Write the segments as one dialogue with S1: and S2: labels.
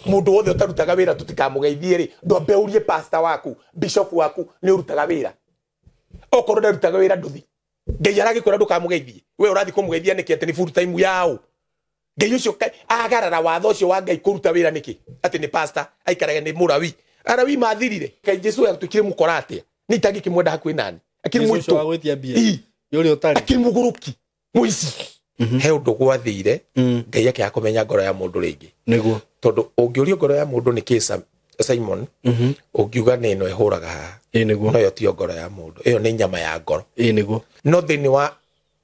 S1: Mundu wothe utarutaga wira tutikamugeithie ri, ndwambe urie pastor waku, bishop waku ni urutaga wira. Okorwo ndarutaga wira nduthi. Ngai aragikwira ndukamugeithie. We urathi kumugeithia niki ati ni full time yao. Ngai ucio agarara watho ucio wa Ngai kuruta wira niki ati ni pastor aikarage ni murawi. Arawi mathirire. Kai Jesu atuikire mukora atia. Ni itangikimwenda hakuhi nani. Akiri
S2: muito wa gwitia mbia. Yuri utari.
S1: Akiri muguruki. Muici. He undu gwathire Ngai ake akomenya ngoro ya mundu ringi.
S2: Niguo.
S1: Tondu ungiurio ngoro ya mundu ni ki Simon, ungiuga ni ino ihuraga haha.
S2: Ĩ niguo.
S1: No yo tiyo ngoro ya mundu. Iyo ni nyama ya ngoro.
S2: Ĩ niguo.
S1: No thiini wa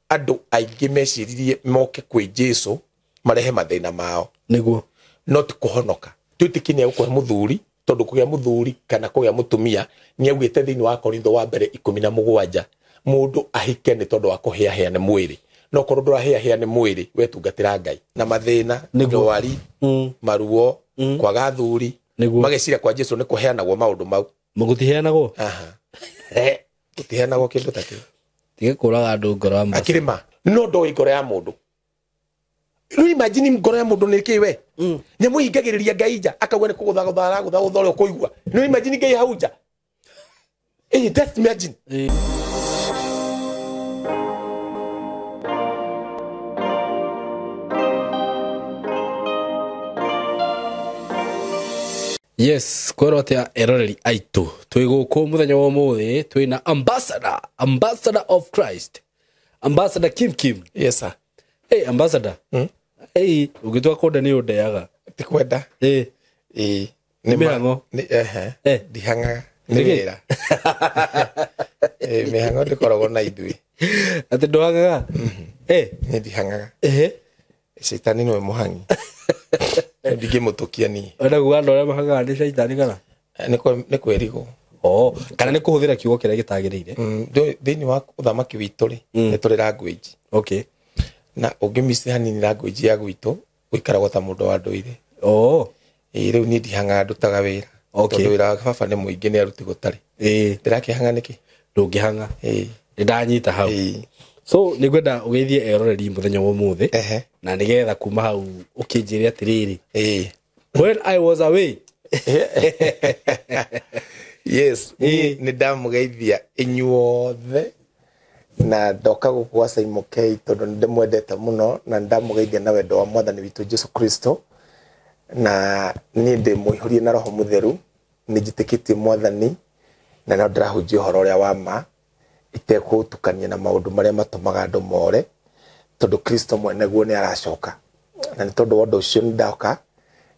S1: andu aingi meciririe moke kwi Jesu marehe mathina mao.
S2: Niguo.
S1: No ti kuhonoka. Twitikinie gukuhe muthuri tondu kugia muthuri kana kugia mutumia ni augite thiini wa Korintho wa mbere 17 mundu ahike ni tondu wa kuhiahia ni mwiri. No korwo ndũrahiahia ni mwiri we tungatira Ngai na mathina ndwari maruo kwaga athuri mageciria kwa Jesu ni kuheanagwo maundu mau.
S2: Mugutiheanagwo?
S1: Aha. Gutiheanagwo kindu ta kiu.
S2: Tiga kuraga andu ngoro ya
S1: akirima no ndoi ngoro ya mundu. Rĩu imagine ngoro ya mundu ni ki we nyamu ingagiriria Ngai nja akauga ni kugutha aragutha gutha uria ukuigua. Rĩu imagine Ngai hau nja. Just imagine.
S2: Yes, kwero atia eroreri aitu. Twi guku muthenya wa umuthi twina ambassador, ambassador of Christ. Ambassador Kim Kim.
S1: Yes sir.
S2: Hey ambassador. Hey, ugitwa konda ni undeaga.
S1: Ti kwenda.
S2: Eh.
S1: Eh,
S2: ni mihango.
S1: Ni ehe. Ndihanga ni wira. Eh, mihango ndikoragwo na ithui.
S2: Ati nduhangaga? Eh,
S1: ni ndihangaga.
S2: Eh.
S1: Caitani niwe muhangi. Ndingĩmũtũkia niĩ.
S2: Wenda kuga andũ arĩa mahangaga nĩ caitani kana?
S1: Nĩ kwĩrigwo.
S2: Oh, kana nĩ kũhũthĩra kiugo kĩrĩa gĩtagĩrĩire.
S1: Thĩinĩ wa ũthamaki witũ rĩ, nĩ tũrĩ language.
S2: Okay.
S1: Na ũngĩmiss hanini language ya gwitũ, ũikaragwo ta mũndũ wa ndũire.
S2: Oh.
S1: Ĩĩ rĩu niĩ ndihangaga ndutaga wĩra.
S2: Okay.
S1: Tondũ wĩra wa baba nĩ mũingĩ nĩ aruti gũtarĩ.
S2: Ĩĩ.
S1: Ndĩrakĩhanga nĩkĩ?
S2: Ndũngĩhanga.
S1: Ĩĩ.
S2: Nĩ ndanyita hau.
S1: Ĩĩ.
S2: So nĩngwenda ũgeithie eroreri mũthenya wa ũmũthĩ. Na nĩgetha kuma hau ũkĩnjĩre atĩrĩrĩ. When I was away.
S1: Yes, nĩ ndamũgeithia inyuothe na ndoka gũkũ gwa Simon K tondũ nĩ ndĩmwendete mũno na ndamũgeithia na wendo wa Mwathani witũ Jesu Kristo. Na niĩ ndĩ mũihũrie na Roho Mũtheru, nĩ njĩtĩkĩtie Mwathani na no ndĩrahunjia ũhoro ũrĩa wa ma itekũtukania na maũndũ marĩa matũmaga andũ more tondũ Kristo mwene guo nĩ aracoka. Na nĩ tondũ wa ũndũ ũcio nĩ ndoka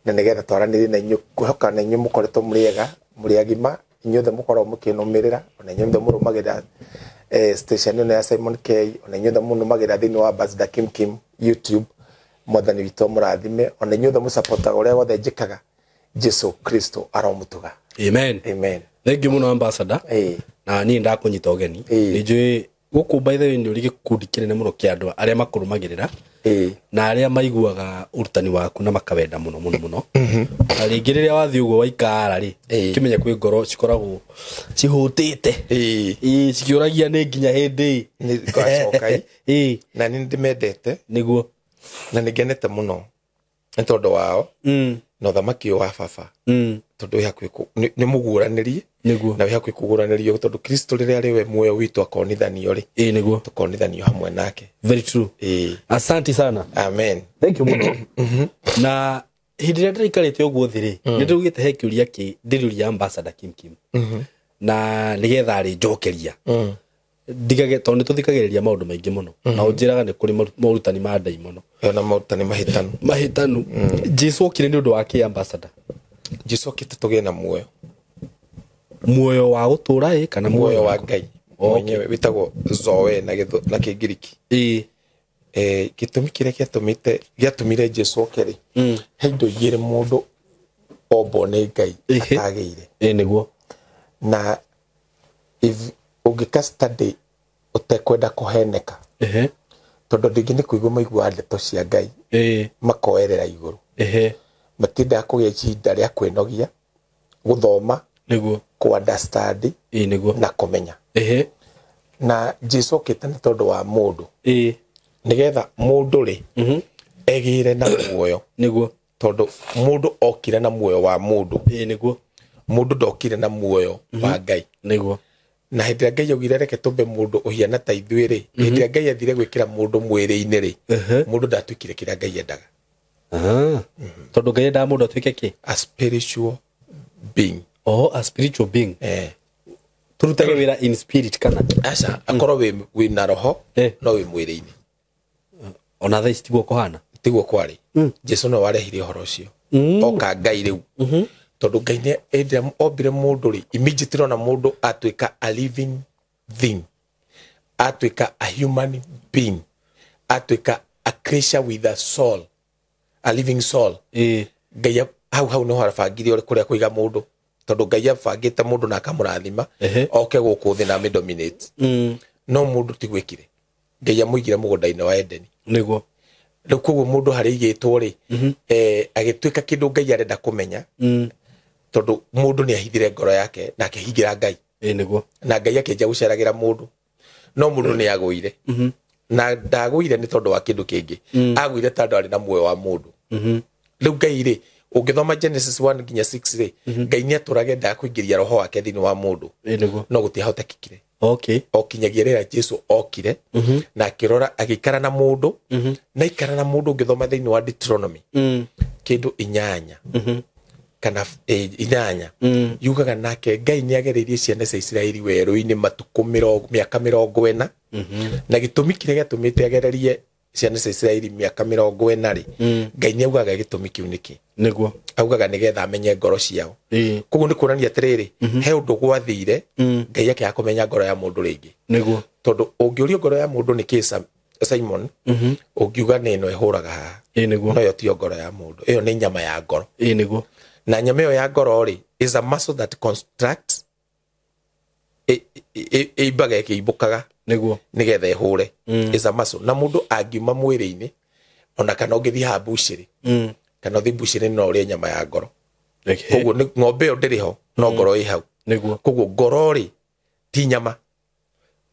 S1: na nĩgetha twaranĩrie na inyuĩ, kwĩhoka na inyuĩ mũkoretwo mũrĩ ega, mũrĩ agima, inyuothe mũkoragwo mũkĩnũmĩrĩra, ona inyuothe mũrũmagĩrĩra station ĩno ya Simon K, ona inyuothe mũnũmagĩrĩra thĩinĩ wa Ambassador Kim Kim YouTube. Mwathani witũ amũrathime, ona inyuothe mũsupportaga ũrĩa wothe njĩkaga. Jesu Kristo aromũtuga.
S2: Amen.
S1: Amen.
S2: Thank you mũno ambassador. Na niĩ ndakũnyita ũgeni. Nĩ njũĩ gũkũ by the way nĩ ũrĩ gĩkundi kĩnene mũno kĩa andũ arĩa makũrũmagĩrĩra na arĩa maiguaga ũrutani waku na makawenda mũno mũno mũno. Na rĩngĩ rĩrĩa wathiĩ ũguo waikara rĩ, kĩmenye kwĩ ngoro cikoragwo cihũtĩte. Cikĩũragia nĩ nginya hĩndĩ.
S1: Nĩ ngacoka. Na nĩ ndĩmendete.
S2: Nĩguo.
S1: Na nĩ ngenete mũno nĩ tondũ wao na ũthamaki ũyũ wa baba. Tondũ wĩ hakuhĩ nĩ mũguũranĩrie.
S2: Nĩguo.
S1: Na wĩ hakuhĩ kũguũranĩrio tondũ Kristo rĩrĩa arĩ we muoyo witũ akonithanio rĩ.
S2: Ĩĩ nĩguo.
S1: Tũkonithanio hamwe nake.
S2: Very true.
S1: Ĩĩ.
S2: Asante sana.
S1: Amen.
S2: Thank you mũno. Na hĩndĩ ĩrĩa ndĩraikarĩte ũguo thĩ rĩ, nĩ ndĩraugĩte he kĩũria kĩ ndĩrĩũria Ambassador Kim Kim. Na nĩgetha arĩnjokeria. Ndigage tondũ nĩ tũthikagĩrĩria maũndũ maingĩ mũno. Na ũnjĩraga nĩ kũrĩ morutani ma ndaimono.
S1: Na morutani mahĩtanu.
S2: Mahĩtanu. Jesu okire nĩ ũndũ wa kĩ ambassador?
S1: Jesu okĩte tũgĩe na muoyo.
S2: Muoyo wa gũtũũra ĩ kana
S1: muoyo wa Ngai mwenyewe wĩtagwo Zoe na Kĩngiriki. Gĩtũmi kĩrĩa gĩatũmire Jesu oke rĩ, he indo igĩrĩ mũndũ ombwo nĩ Ngai atagĩire.
S2: Ĩ nĩguo.
S1: Na if ũngĩka study ũtekwenda kũheneka, tondũ andũ aingĩ nĩ kũigua maiguaga ndeto cia Ngai makoerera igũrũ. Matiendaga kũgĩa ihinda rĩa kwĩnogia, gũthoma,
S2: nĩguo,
S1: kũ understand,
S2: nĩguo,
S1: na kũmenya. Na Jesu okĩte nĩ tondũ wa mũndũ. Nĩgetha mũndũ rĩ, egĩre na muoyo.
S2: Nĩguo.
S1: Tondũ mũndũ okire na muoyo wa mũndũ.
S2: Ĩĩ nĩguo.
S1: Mũndũ ndokire na muoyo wa Ngai.
S2: Nĩguo.
S1: Na hĩndĩ ĩrĩa Ngai augire reke tũmbe mũndũ ũhiana ta ithuĩ rĩ, hĩndĩ ĩrĩa Ngai athire gwĩkĩra mũndũ mwĩrĩ-inĩ rĩ, mũndũ ndatuĩkire kĩrĩa Ngai endaga.
S2: Tondũ Ngai endaga mũndũ atuĩke kĩ?
S1: A spiritual being.
S2: Oh, a spiritual being. Tũrutage wĩra in spirit kana?
S1: Aca, akorwo wĩ na roho, no wĩ mwĩrĩ-inĩ.
S2: Ona thaa ici tiguo kũhana?
S1: Tiguo kwarĩ. Jesu no warehire ũhoro ũcio. Oka Ngai rĩu. Tondũ Ngai nĩ hĩndĩ ĩrĩa ombire mũndũ rĩ, immediately ona mũndũ atuĩka a living thing, atuĩka a human being, atuĩka a creature with a soul, a living soul. Ngai hau hau nĩho arabangire kũrĩa kũiga mũndũ. Tondũ Ngai abangĩte mũndũ na akamũrathima, oke gũkũ thĩ na amĩdominate. No mũndũ ti gwĩkire. Ngai amũigire mũgũnda-inĩ wa Edeni.
S2: Nĩguo.
S1: Rĩu koguo mũndũ harĩa aigĩtwo rĩ, agĩtuĩka kĩndũ Ngai arenda kũmenya, tondũ mũndũ nĩ ahithire ngoro yake na akĩhingĩra Ngai.
S2: Nĩguo.
S1: Na Ngai akĩanjia gũceragĩra mũndũ. No mũndũ nĩ agũire. Na ndagũire nĩ tondũ wa kĩndũ kĩngĩ. Agũire tondũ arĩ na muoyo wa mũndũ. Rĩu Ngai rĩ, ũngĩthoma Genesis 1 nginya 6 rĩ, Ngai nĩ atũraga endaga kũingĩria roho wake thĩinĩ wa mũndũ.
S2: Nĩguo.
S1: No gũtiahotekekire.
S2: Okay.
S1: O kinyagia rĩrĩa Jesu okire, na akĩrora agĩikara na mũndũ, na aikara na mũndũ ũngĩthoma thĩinĩ wa Deuteronomy, kĩndũ inyanya, kana inyanya, yugaga nake Ngai nĩ agereirie ciana cia Isiraeli werũ-inĩ matukũ mĩaka 40, na gĩtũmi kĩrĩa gĩatũmĩte agererie ciana cia Isiraeli mĩaka 40 rĩ, Ngai nĩ augaga gĩtũmi kĩu nĩkĩ?
S2: Nĩguo.
S1: Augaga nĩgetha amenye ngoro ciao. Koguo nĩ kuonania atĩrĩrĩ, he ũndũ gwathire, Ngai akĩaga kũmenya ngoro ya mũndũ rĩngĩ.
S2: Nĩguo.
S1: Tondũ ũngĩũrio ngoro ya mũndũ nĩ kĩ, Simon, ũngiuga nĩ ĩno ĩhũraga haha.
S2: Nĩguo.
S1: No ĩyo tiyo ngoro ya mũndũ, ĩyo nĩ nyama ya ngoro.
S2: Nĩguo.
S1: Na nyama ĩyo ya ngoro rĩ, is a muscle that contracts, ĩimbaga ĩkĩimbũkaga.
S2: Nĩguo.
S1: Nĩgetha ĩhũre. Is a muscle. Na mũndũ angiuma mwĩrĩ-inĩ, ona kana ũngĩthiĩ haha mbucĩrĩ, kana ũthiĩ mbucĩrĩ no ũrĩe nyama ya ngoro. Koguo ng'ombe ĩyo ndĩrĩ ho, no ngoro ĩ hau.
S2: Nĩguo.
S1: Koguo ngoro rĩ, ti nyama.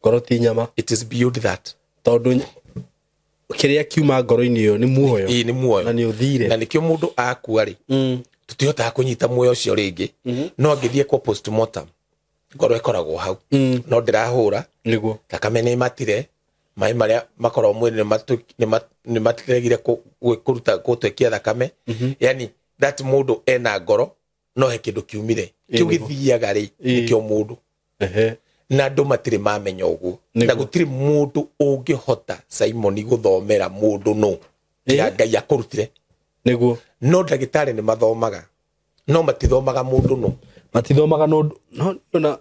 S2: Ngoro ti nyama.
S1: It is beyond that.
S2: Tondũ kĩrĩa kiuma ngoro-inĩ ĩyo nĩ muoyo.
S1: Ĩĩ, nĩ muoyo.
S2: Na nĩ ũthire.
S1: Na nĩkĩo mũndũ akua rĩ, tũtihotaga kũnyita muoyo ũcio rĩngĩ. No angĩthiĩ kwa postmortem, ngoro ĩkoragwo hau. No ndĩrahũra.
S2: Nĩguo.
S1: Thakame nĩ ĩmatire, maĩ marĩa makoragwo mwĩrĩ nĩ matiregire kũruta gũtwekia thakame. Yani that mũndũ ena ngoro no he kĩndũ kiumire. Kĩu gĩthiaga rĩ, nĩkĩo mũndũ. Na andũ matirĩ mamenya ũguo. Na gũtirĩ mũndũ ũngĩhota Simon gũthomera mũndũ nũ. Tiga Ngai akũrutire.
S2: Nĩguo.
S1: No ndagĩtarĩ nĩ mathomaga. No matithomaga mũndũ nũ.
S2: Matithomaga nũ, no, na,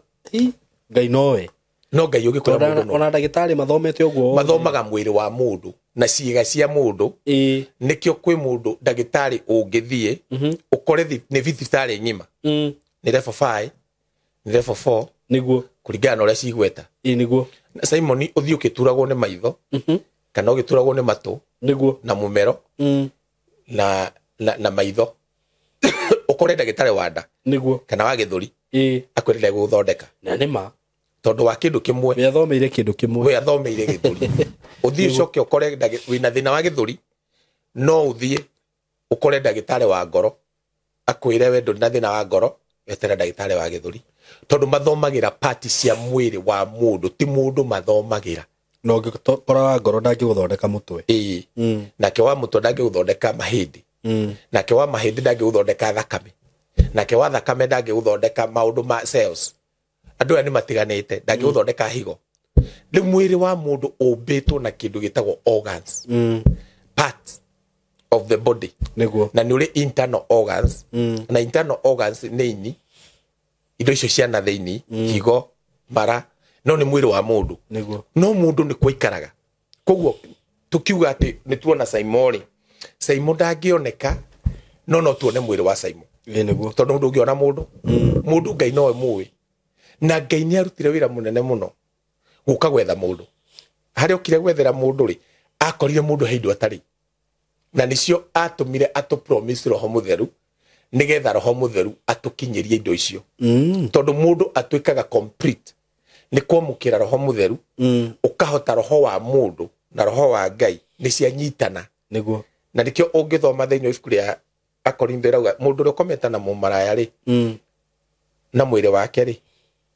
S2: Ngai nowe.
S1: No Ngai ũngĩkwĩra mũndũ nũ.
S2: Ona ndagĩtarĩ mathomete ũguo.
S1: Mathomaga mwĩrĩ wa mũndũ na ciĩga cia mũndũ. Nĩkĩo kwĩ mũndũ ndagĩtarĩ ũngĩthiĩ, ũkore nĩ thibitarĩ ng'ima. Nĩ level 5, nĩ level 4.
S2: Nĩguo.
S1: Kũringana na ũrĩa cigweta.
S2: Nĩguo.
S1: Simon, ũthiĩ ũkĩturagwo nĩ maitho, kana ũgĩturagwo nĩ matũ,
S2: Nĩguo.
S1: na mũmero, na maitho. Ũkore ndagĩtarĩ wa nda.
S2: Nĩguo.
S1: Kana wa gĩthũri. Akwĩre ndegũgũthondeka.
S2: Na nĩ ma.
S1: Tondũ wa kĩndũ kĩmwe.
S2: We athomeire kĩndũ kĩmwe.
S1: We athomeire gĩthũri. Ũthiĩ ũcoke ũkore wĩna thĩna wa gĩthũri, no ũthiĩ ũkore ndagĩtarĩ wa ngoro, akwĩre we ndũrĩ na thĩna wa ngoro, wetera ndagĩtarĩ wa gĩthũri. Tondũ mathomagĩra part cia mwĩrĩ wa mũndũ, ti mũndũ mathomagĩra.
S2: Na ũngĩkora wa ngoro ndangĩgũthondeka mũtwe.
S1: Nake wa mũtwe ndangĩgũthondeka mahĩndĩ. Nake wa mahĩndĩ ndangĩgũthondeka thakame. Nake wa thakame ndangĩgũthondeka maũndũ ma cells. Andũ aya nĩ matiganĩte, ndangĩgũthondeka higo. Rĩu mwĩrĩ wa mũndũ ũmbĩtwo na kĩndũ gĩtagwo organs. Parts of the body.
S2: Nĩguo.
S1: Na nĩ ũrĩ internal organs. Na internal organs nĩ ini, indo icio cia na thĩinĩ, higo, mara, no nĩ mwĩrĩ wa mũndũ.
S2: Nĩguo.
S1: No mũndũ nĩ kwaikaraga. Koguo tukiuga atĩ nĩ tuona Simon rĩ, Simon ndangĩoneka, no tuone mwĩrĩ wa Simon.
S2: Nĩguo.
S1: Tondũ ndũngĩona mũndũ. Mũndũ Ngai nowe mũĩ. Na Ngai nĩ arutire wĩra mũnene mũno gũka gwetha mũndũ. Harĩa okire gwethera mũndũ rĩ, akorire mũndũ he indo atarĩ. Na nĩcio atũmire atũ promise Roho Mũtheru, nĩgetha Roho Mũtheru atũkinyĩrie indo icio. Tondũ mũndũ atuĩkaga complete nĩ kwamũkĩra Roho Mũtheru, ũkahota roho wa mũndũ na roho wa Ngai nĩ cianyitana.
S2: Nĩguo.
S1: Na nĩkĩo ũngĩthoma thĩinĩ wa ibuku rĩa Akorintho ĩrauga mũndũ ũrĩa ũkomete na mũmaraya rĩ na mwĩrĩ wake rĩ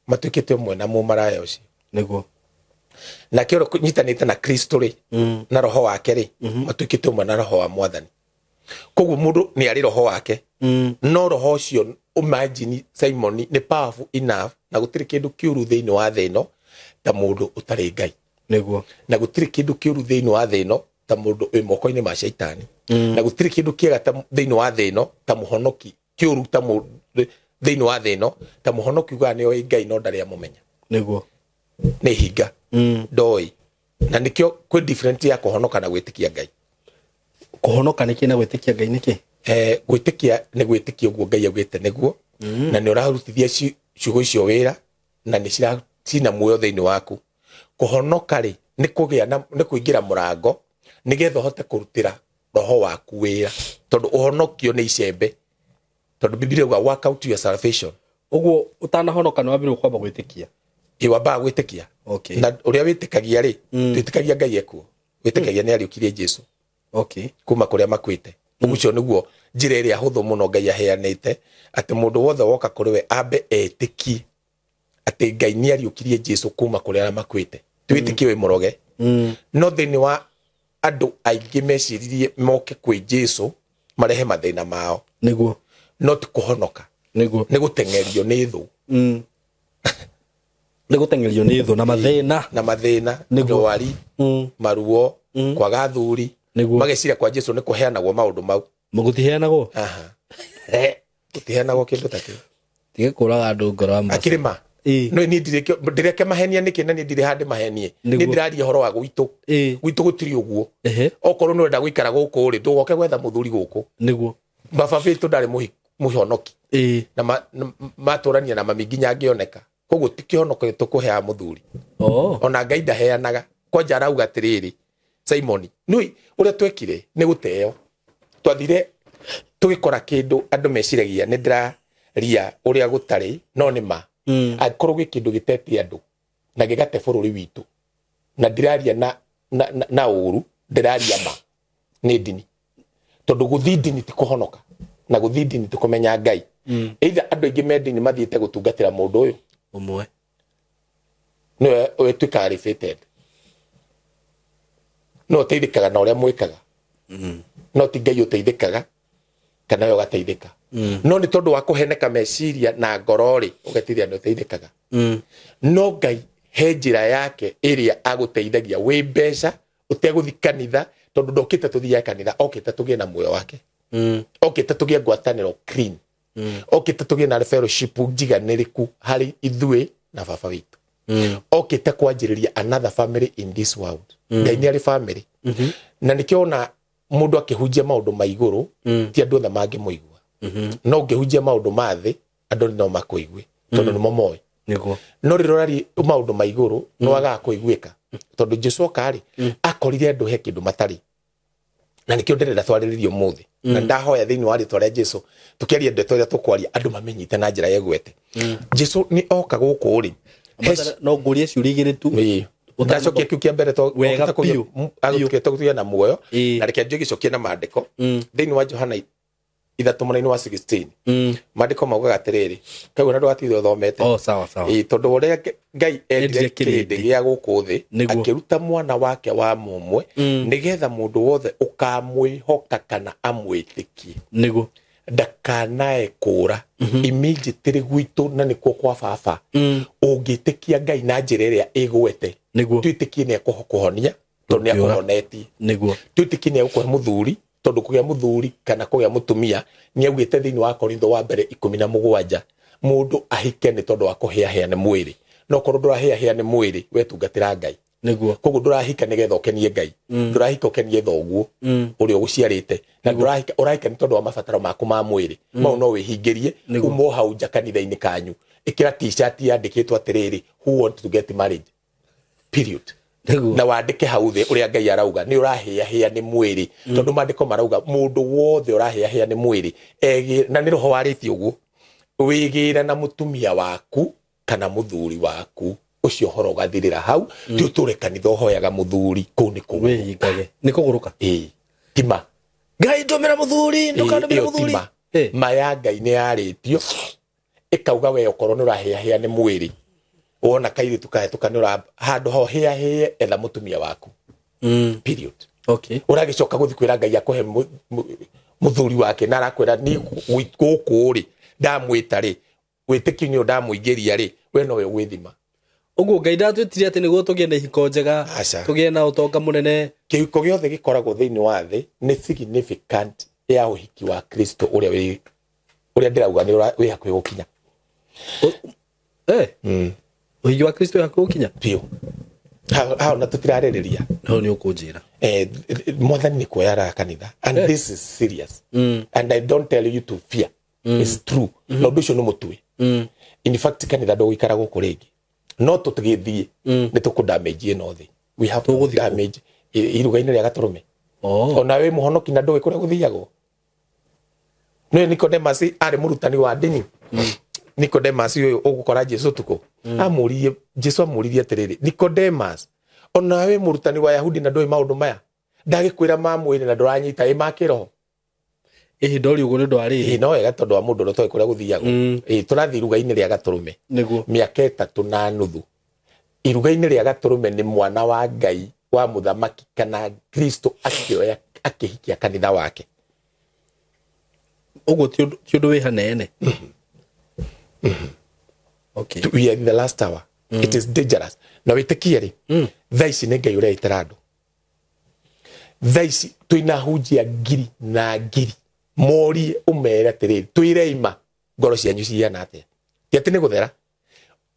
S1: matuĩkĩte ũmwe na mũmaraya ũcio.
S2: Nĩguo.
S1: Nake ũrĩa ũnyitanĩte na Kristo rĩ na roho wake rĩ matuĩkĩte ũmwe na roho wa mwathani. Koguo mũndũ nĩ arĩ roho wake no roho ũcio imagine Simon nĩ powerful enough na gũtirĩ kĩndũ kĩũru thĩinĩ wa thĩ ĩno ta mũndũ ũtarĩ Ngai.
S2: Nĩguo.
S1: Na gũtirĩ kĩndũ kĩũru thĩinĩ wa thĩ ĩno ta mũndũ wĩ moko-inĩ ma shaitani. Na gũtirĩ kĩndũ kĩega ta thĩinĩ wa thĩ ĩno ta mũhonoki kĩũru ta thĩinĩ wa thĩ ĩno ta mũhonoki ugaga nĩ oĩ Ngai no ndarĩ amũmenya.
S2: Nĩguo.
S1: Nĩ hinga. Ndoĩ. Na nĩkĩo kwĩ different ya kũhonoka na gwĩtĩkia Ngai.
S2: Kũhonoka nĩkĩ na gwĩtĩkia Ngai nĩkĩ?
S1: Gwĩtĩkia nĩ gwĩtĩkia ũguo Ngai augĩte nĩguo na nĩ ũrarutithia ciugo icio wĩra na nĩ cina muoyo thĩinĩ waku. Kũhonoka rĩ nĩ kũgĩa na nĩ kũingĩra mũrango nĩgetha ũhote kũrutĩra roho waku wĩra tondũ ũhonokio nĩ icembe tondũ Biblia ĩuga work out your salvation.
S2: Ũguo ũtanahonoka nĩ wambĩrĩria kwamba gwĩtĩkia.
S1: Ĩ wambaga gwĩtĩkia.
S2: Okay.
S1: Na ũrĩa wĩtĩkagia rĩ twĩtĩkagia Ngai ekuo. Wĩtĩkagia nĩ ariũkirie Jesu.
S2: Okay.
S1: Kuma kũrĩa makuĩte. Ũguo nĩguo njĩra ĩrĩa hũthũ mũno Ngai aheanĩte atĩ mũndũ wothe woka kũrĩ we ambe etĩkie atĩ Ngai nĩ ariũkirie Jesu kuma kũrĩa arĩa makuĩte. Twĩtĩkie wĩ mũroge. No thĩinĩ wa andũ aingĩ meciririe moke kwĩ Jesu marehe mathĩna mao.
S2: Nĩguo.
S1: No ti kũhonoka.
S2: Nĩguo.
S1: Nĩ gũteng'erio nĩ thũ.
S2: Nĩ gũteng'erio nĩ thũ na mathĩna.
S1: Na mathĩna, ndwari, maruo, kwaga athuri.
S2: Nĩguo.
S1: Mageciria kwa Jesu nĩ kũheanagwo maũndũ mau.
S2: Gũtiheanagwo?
S1: Aha. Gũtiheanagwo kĩndũ ta kĩu.
S2: Tiga kũraga andũ ngoro wa
S1: Akĩrĩ ma. No niĩ ndireke mahenia nĩkĩ na niĩ ndirĩ handũ mahenie. Niĩ ndĩraria ũhoro wa gwitũ. Gwitũ gũtirĩ ũguo. Okorwo nĩ ũrenda gũikara gũkũ rĩ ndũgoke gwetha mũthuri gũkũ.
S2: Nĩguo.
S1: Baba witũ ndarĩ mũhonoki. Na matũrania na mami nginya angĩoneka. Koguo ti kĩhonoko tũkũheaga mũthuri. Ona Ngai ndaheanaga. Kwanja arauga atĩrĩrĩ Simon, nĩ ũrĩa twekire nĩ gũteo. Twathire tũgĩkora kĩndũ andũ meciragia nĩ ndĩraria ũrĩa gũtarĩ no nĩ ma. Angĩkorwo gwĩ kĩndũ gĩtete andũ na gĩgate bũrũri witũ na ndĩraria na ũru ndĩraria ma nĩ ndini. Tondũ gũthiĩ ndini ti kũhonoka na gũthiĩ ndini ti kũmenya Ngai. Either andũ aingĩ me ndini mathiĩte gũtungatĩra mũndũ ũyũ
S2: ũmwe
S1: nĩwe ũtuĩkaga refitted. No ũteithĩkaga na ũrĩa mwĩkaga. No ti Ngai ũteithĩkaga kana we ũgateithĩka. No nĩ tondũ wa kũheneka meciria na ngoro rĩ ũgetithia nĩ ũteithĩkaga. No Ngai he njĩra yake ĩrĩa agũteithagia wĩ mbeca ũtegũthiĩ kanitha tondũ ndokĩte tũthiage kanitha okĩte tũgĩe na muoyo wake. Okĩte tũgĩe ngwatanĩro clean. Okĩte tũgĩe na fellowship njiganĩrĩku harĩ ithuĩ na baba witũ. Okĩte kwanjĩrĩria another family in this world. Ngai nĩ arĩ family. Na nĩkĩo ona mũndũ akĩhunjia maũndũ ma igũrũ ti andũ othe mangĩmũigua. No ũngĩhunjia maũndũ ma thĩ andũ no makũigue tondũ nĩmo moĩ.
S2: Nĩguo.
S1: No rĩrĩa ũraria maũndũ ma igũrũ nĩ wagaga kũiguĩka tondũ Jesu oka rĩ akorire andũ he kĩndũ matarĩ. Na nĩkĩo ndĩrenda twarĩrĩrie ũmũthĩ. Na ndahoya thĩinĩ wa rĩtwa rĩa Jesu tũkĩaria ndeto ĩrĩa tũkwaria andũ mamenyite na njĩra yegwete. Jesu nĩ oka gũkũ rĩ
S2: no ngũrie ciũria igĩrĩ tu.
S1: Ndacokia kĩu kĩa mbere tũgĩte na muoyo na reke njĩgĩcokie na maandĩko thĩinĩ wa Johana 3 wa 16. Maandĩko maugaga atĩrĩrĩ kau na ndũgatigithio ũthomete.
S2: Sawa sawa.
S1: Tondũ ũrĩa Ngai endire kĩrĩndĩ gĩa gũkũ thĩ akĩruta mwana wake wa mũmwe nĩgetha mũndũ wothe ũkamwĩhoka kana amwĩtĩkie
S2: nĩguo
S1: ndakanae kũra. Immediately gwitũ na nĩkuo kwa baba ũngĩtĩkia Ngai na njĩra ĩrĩa ĩgwete twĩtĩkie nĩ ekũkũhonia tondũ nĩ akũhonetie.
S2: Nĩguo.
S1: Twĩtĩkie nĩ egũkũhe mũthuri tondũ kũgĩa mũthuri kana kũgĩa mũtumia nĩ augĩte thĩinĩ wa Korintho wa mbere 17 mũndũ ahike nĩ tondũ wa kũhĩahĩa nĩ mwĩrĩ. No korwo ndũrahĩahĩa nĩ mwĩrĩ we tungatĩra Ngai.
S2: Nĩguo.
S1: Koguo ndũrahika nĩgetha ũkenie Ngai. Ndũrahika ũkenie thoguo ũrĩa ũgũciarĩte na ndũrahika ũrahika nĩ tondũ wa mabataro maku ma mwĩrĩ. Mau no wĩhingĩrie umo hau nja kanitha-inĩ kanyu. Ĩkĩra t-shirt yandĩkĩtwo atĩrĩrĩ who want to get married period. Na wandĩke hau thĩ ũrĩa Ngai arauga nĩ ũrahĩahĩa nĩ mwĩrĩ tondũ maandĩko marauga mũndũ wothe ũrahĩahĩa nĩ mwĩrĩ na nĩ roho warĩtie ũguo wĩgĩre na mũtumia waku kana mũthuri waku ũcio ũhoro ũgathirĩra hau ti ũtũre kanitha ũhoyaga mũthuri kũu nĩ kũgũrũka.
S2: Nĩ kũgũrũka.
S1: Tima
S2: Ngai ndũmĩra mũthuri, ndũkandũmĩra mũthuri.
S1: Ma ya Ngai nĩ yarĩtio ĩkauga we okorwo nĩ ũrahĩahĩa nĩ mwĩrĩ wona kairĩtu kahĩtũka nĩ ũra handũ ho hĩahĩe etha mũtumia waku. Period.
S2: Okay.
S1: Ũragĩcoka gũthiĩ kwĩra Ngai akũhe mũthuri wake na arakwĩra ni gũkũ rĩ ndamwĩta rĩ wĩtĩkio nĩ ndamũingĩria rĩ we nowe ũgwĩthima.
S2: Ũguo Ngai ndatwĩtire atĩ nĩguo tũgĩe na ihiko njega, tũgĩe na ũtonga mũnene.
S1: Kĩhiko gĩothe gĩkoragwo thĩinĩ wa thĩ nĩ significant ya ũhiki wa Kristo ũrĩa ũrĩa ndĩrauga nĩ wĩ hakuhĩ gũkinya.
S2: Ũhiki wa Kristo wĩ hakuhĩ gũkinya?
S1: Biũ. Hau na tũtirarĩrĩria.
S2: Hau nĩ ũkũnjĩra.
S1: Mwathani nĩ kuoya raha kanitha and this is serious. And I don't tell you to fear. It's true. Na ũndũ ũcio nĩ mũtue. In fact kanitha ndũgũikara gũkũ rĩngĩ. No tũtigĩthiĩ nĩ tũkũ-damage ĩno thĩ. We have to damage iruga-inĩ rĩa Gatũrũme. Ona wĩ mũhonoki na ndũĩ kũrĩa gũthiagwo. Nĩwe Nicodemus arĩ mũrutani wa ndini. Nicodemus ũyũ ũgũkora Jesu ũtukũ. Amũririe Jesu amũririe atĩrĩrĩ, Nicodemus, ona wĩ mũrutani wa Yahudi na ndũĩ maũndũ maya. Ndagĩkwĩra ma mwĩrĩ na ndũranyita ĩ ma kĩroho.
S2: Ĩhĩ ndori ũguo nĩ ũndũ wa rĩrĩ.
S1: Ĩ no wega tondũ wa mũndũ ũrĩa ũtoĩ kũrĩa gũthiagwo. Ĩ tũrathiĩ iruga-inĩ rĩa Gatũrũme.
S2: Nĩguo.
S1: Mĩaka 3.5. Iruga-inĩ rĩa Gatũrũme nĩ mwana wa Ngai wa mũthamaki kana Kristo akĩoya akĩhikia kanitha wake.
S2: Ũguo ti ũndũ wĩ hanene. Okay.
S1: We are in the last hour. It is dangerous. Na wĩtĩkie rĩ, thaa ici nĩ Ngai ũreĩtĩra andũ. Thaa ici twĩna hunjia ngiri na ngiri. Morie ũmere atĩrĩrĩ, twĩre ima ngoro cianyu cihana atĩa. Ti atĩ nĩ gũthera.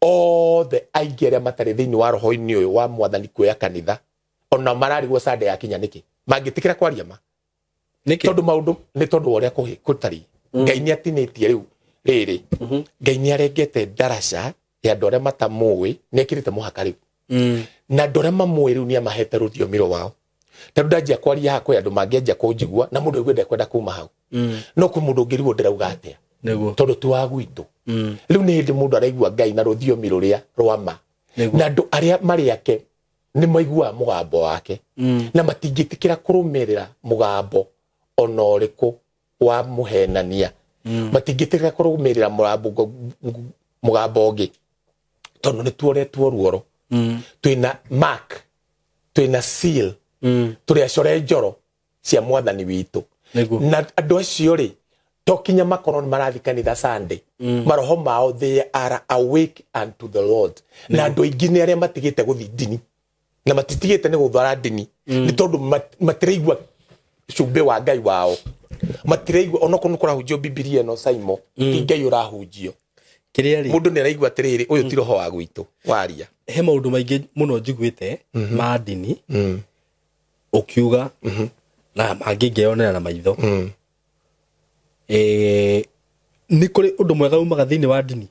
S1: Othe aingĩ arĩa matarĩ thĩinĩ wa roho-inĩ ũyũ wa mwathani kuoya kanitha, ona mararigwo Sunday yakinya nĩkĩ? Mangĩtĩkĩra kwaria ma.
S2: Nĩkĩ?
S1: Tondũ maũndũ nĩ tondũ wa ũrĩa gũtariĩ. Ngai nĩ atinĩtie rĩu rĩrĩ. Ngai nĩ arengete ndaraca ya andũ arĩa matamũĩ, nĩ ekĩrĩte mũhaka rĩu. Na andũ arĩa mamũĩ rĩu nĩ amahete rũthiomi rwao. Tondũ ndanjia kwaria haha kwĩ andũ mangĩanjia kũnjigua na mũndũ aigue ndekwenda kuma hau. No kwĩ mũndũ ũngĩrigwo ndĩrauga atĩa. Tondũ ti wa gwitũ. Rĩu nĩ hĩndĩ mũndũ araigua Ngai na rũthiomi rũrĩa rwa ma. Na andũ arĩa marĩ ake nĩ maiguaga mũgambo wake. Na matingĩtĩkĩra kũrũmĩrĩra mũgambo ona ũrĩkũ wa mũhenania. Matingĩtĩkĩra kũrũmĩrĩra mũgambo ũngĩ. Tondũ nĩ tuoretwo ruoro. Twĩna mark, twĩna seal, tũrĩ acore njoro cia mwathani witũ. Na andũ acio rĩ, to kinya makorwo nĩ marathiĩ kanitha Sunday. Maroho mao they are awake unto the Lord. Na andũ aingĩ nĩ arĩa matigĩte gũthiĩ ndini. Na matitigĩte nĩ gũthara ndini. Nĩ tondũ matiraigua cumbĩ wa Ngai wao. Matiraigua onokorwo nĩ kũrahunjio Bibilia ĩno Saimo, ti Ngai ũrahunjio.
S2: Kĩrĩa rĩ?
S1: Mũndũ nĩ araigua atĩrĩrĩ, ũyũ ti roho wa gwitũ waria.
S2: He maũndũ maingĩ mũno njiguĩte ma ndini ũkiuga na mangĩ ngeyonera na maitho. Nĩ kũrĩ ũndũ mwega umaga thĩinĩ wa ndini?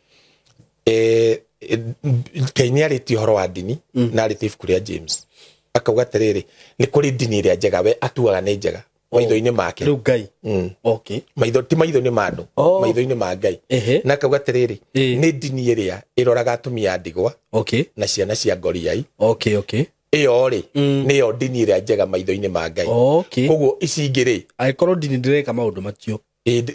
S1: Ngai nĩ arĩtie ũhoro wa ndini na arĩtie ibuku rĩa James. Akauga atĩrĩrĩ, nĩ kũrĩ ndini ĩrĩa njega we atuaga nĩ njega maitho-inĩ make.
S2: Rĩu Ngai. Okay.
S1: Maitho ti maitho-inĩ ma andũ, maitho-inĩ ma Ngai. Na akauga atĩrĩrĩ, nĩ ndini ĩrĩa ĩroraga atumia a ndigwa na ciana cia ngoriai.
S2: Okay, okay.
S1: Ĩyo rĩ, nĩyo ndini ĩrĩa njega maitho-inĩ ma Ngai. Koguo ici ingĩ rĩ,
S2: angĩkorwo ndini ndĩreka maũndũ macio,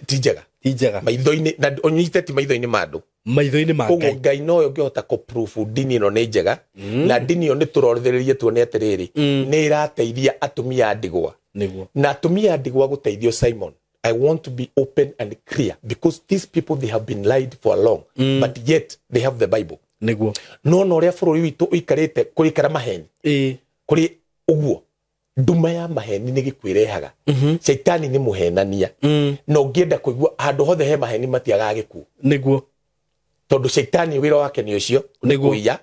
S1: ti njega.
S2: Ti njega.
S1: Maitho-inĩ, na ũnyite ti maitho-inĩ ma andũ.
S2: Maitho-inĩ ma Ngai.
S1: Koguo Ngai nowe ũngĩhota kũ-proof ndini ĩno nĩ njega, na ndini ĩyo nĩ tũrorererie tuone atĩrĩrĩ, nĩ ĩrateithia atumia a ndigwa.
S2: Nĩguo.
S1: Na atumia a ndigwa gũteithio Simon. I want to be open and clear because these people they have been lied for long, but yet they have the Bible.
S2: Nĩguo.
S1: No na ũrĩa bũrũri witũ ũikarĩte kũrĩkara maheni. Kũrĩ ũguo nduma ya maheni nĩ gĩkwĩrehaga. Shaitani nĩ mũhenania. Na ũngĩenda kũigua handũ hothe he maheni matiagaga gĩkuũ.
S2: Nĩguo.
S1: Tondũ shaitani wĩra wake nĩ ũcio, nĩ kũiya,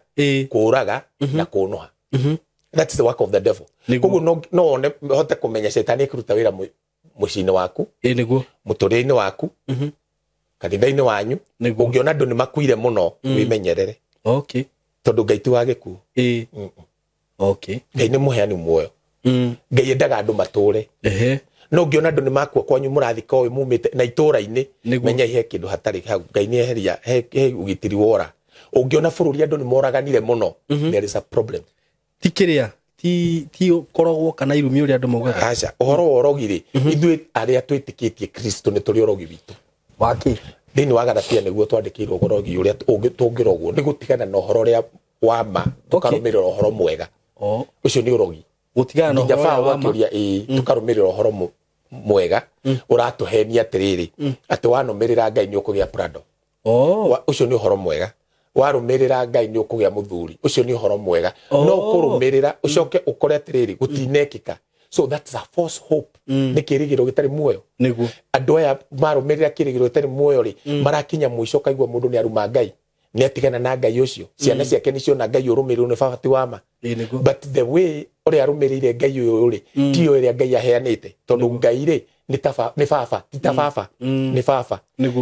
S1: kũũraga na kũũnũha. That's the work of the devil. Koguo no wone hote kũmenya shaitani akĩruta wĩra mũciĩ-inĩ waku,
S2: nĩguo,
S1: mũtũrĩre-inĩ waku, kanitha-inĩ wanyu. Ũngĩona andũ nĩ makuire mũno, wĩmenyerere.
S2: Okay.
S1: Tondũ Ngai ti wa gĩkuũ.
S2: Okay.
S1: Ngai nĩ mũheani muoyo. Ngai endaga andũ matũre. No ũngĩona andũ nĩ makua kwanyu mũrathika ũyũ mumĩte na itũra-inĩ, menya he kĩndũ hatarĩ hau. Ngai nĩ eheria he ũgitĩri wora. Ũngĩona bũrũri andũ nĩ moraganire mũno, there is a problem.
S2: Ti kĩrĩa, ti korogwo kana irumi uria andu maugaga.
S1: Aca uhoro wa urogi ri ithuĩ arĩa twĩtĩkĩtie Kristo nĩ tũrĩ ũrogi witũ
S2: waki
S1: thĩinĩ wa Galatia nĩguo twandĩkĩirwo ũrogi ũrĩa tũngĩrogwo nĩ gũtigana na ũhoro ũrĩa wa ma tũkarũmĩrĩra ũhoro mwega. Ũcio nĩ ũrogi
S2: gũtigana na ũhoro wa ma
S1: tũkarũmĩrĩra ũhoro mwega ũratũhenia atĩrĩrĩ atĩ wanũmĩrĩra Ngai nĩ ũkũgĩa Prado. Ũcio nĩ ũhoro mwega. Warũmĩrĩra Ngai nĩ ũkũgĩa mũthuri. Ũcio nĩ ũhoro mwega. No kũrũmĩrĩra ũcoke ũkore atĩrĩrĩ gũtinekĩka. So that's a false hope. Nĩ kĩrĩgĩrĩro gĩtarĩ muoyo.
S2: Nĩguo
S1: andũ aya marũmĩrĩra kĩrĩgĩrĩro gĩtarĩ muoyo rĩ marakinya mũico kaigua mũndũ nĩ aruma Ngai nĩ atigana na Ngai ũcio. Ciana ciake nĩ ciona Ngai ũrũmĩrĩrwo nĩ baba ti wa ma. But the way ũrĩa arũmĩrĩire Ngai ũyũ rĩ tiyo ĩrĩa Ngai aheanĩte tondũ Ngai rĩ nĩ baba ti ta baba nĩ baba.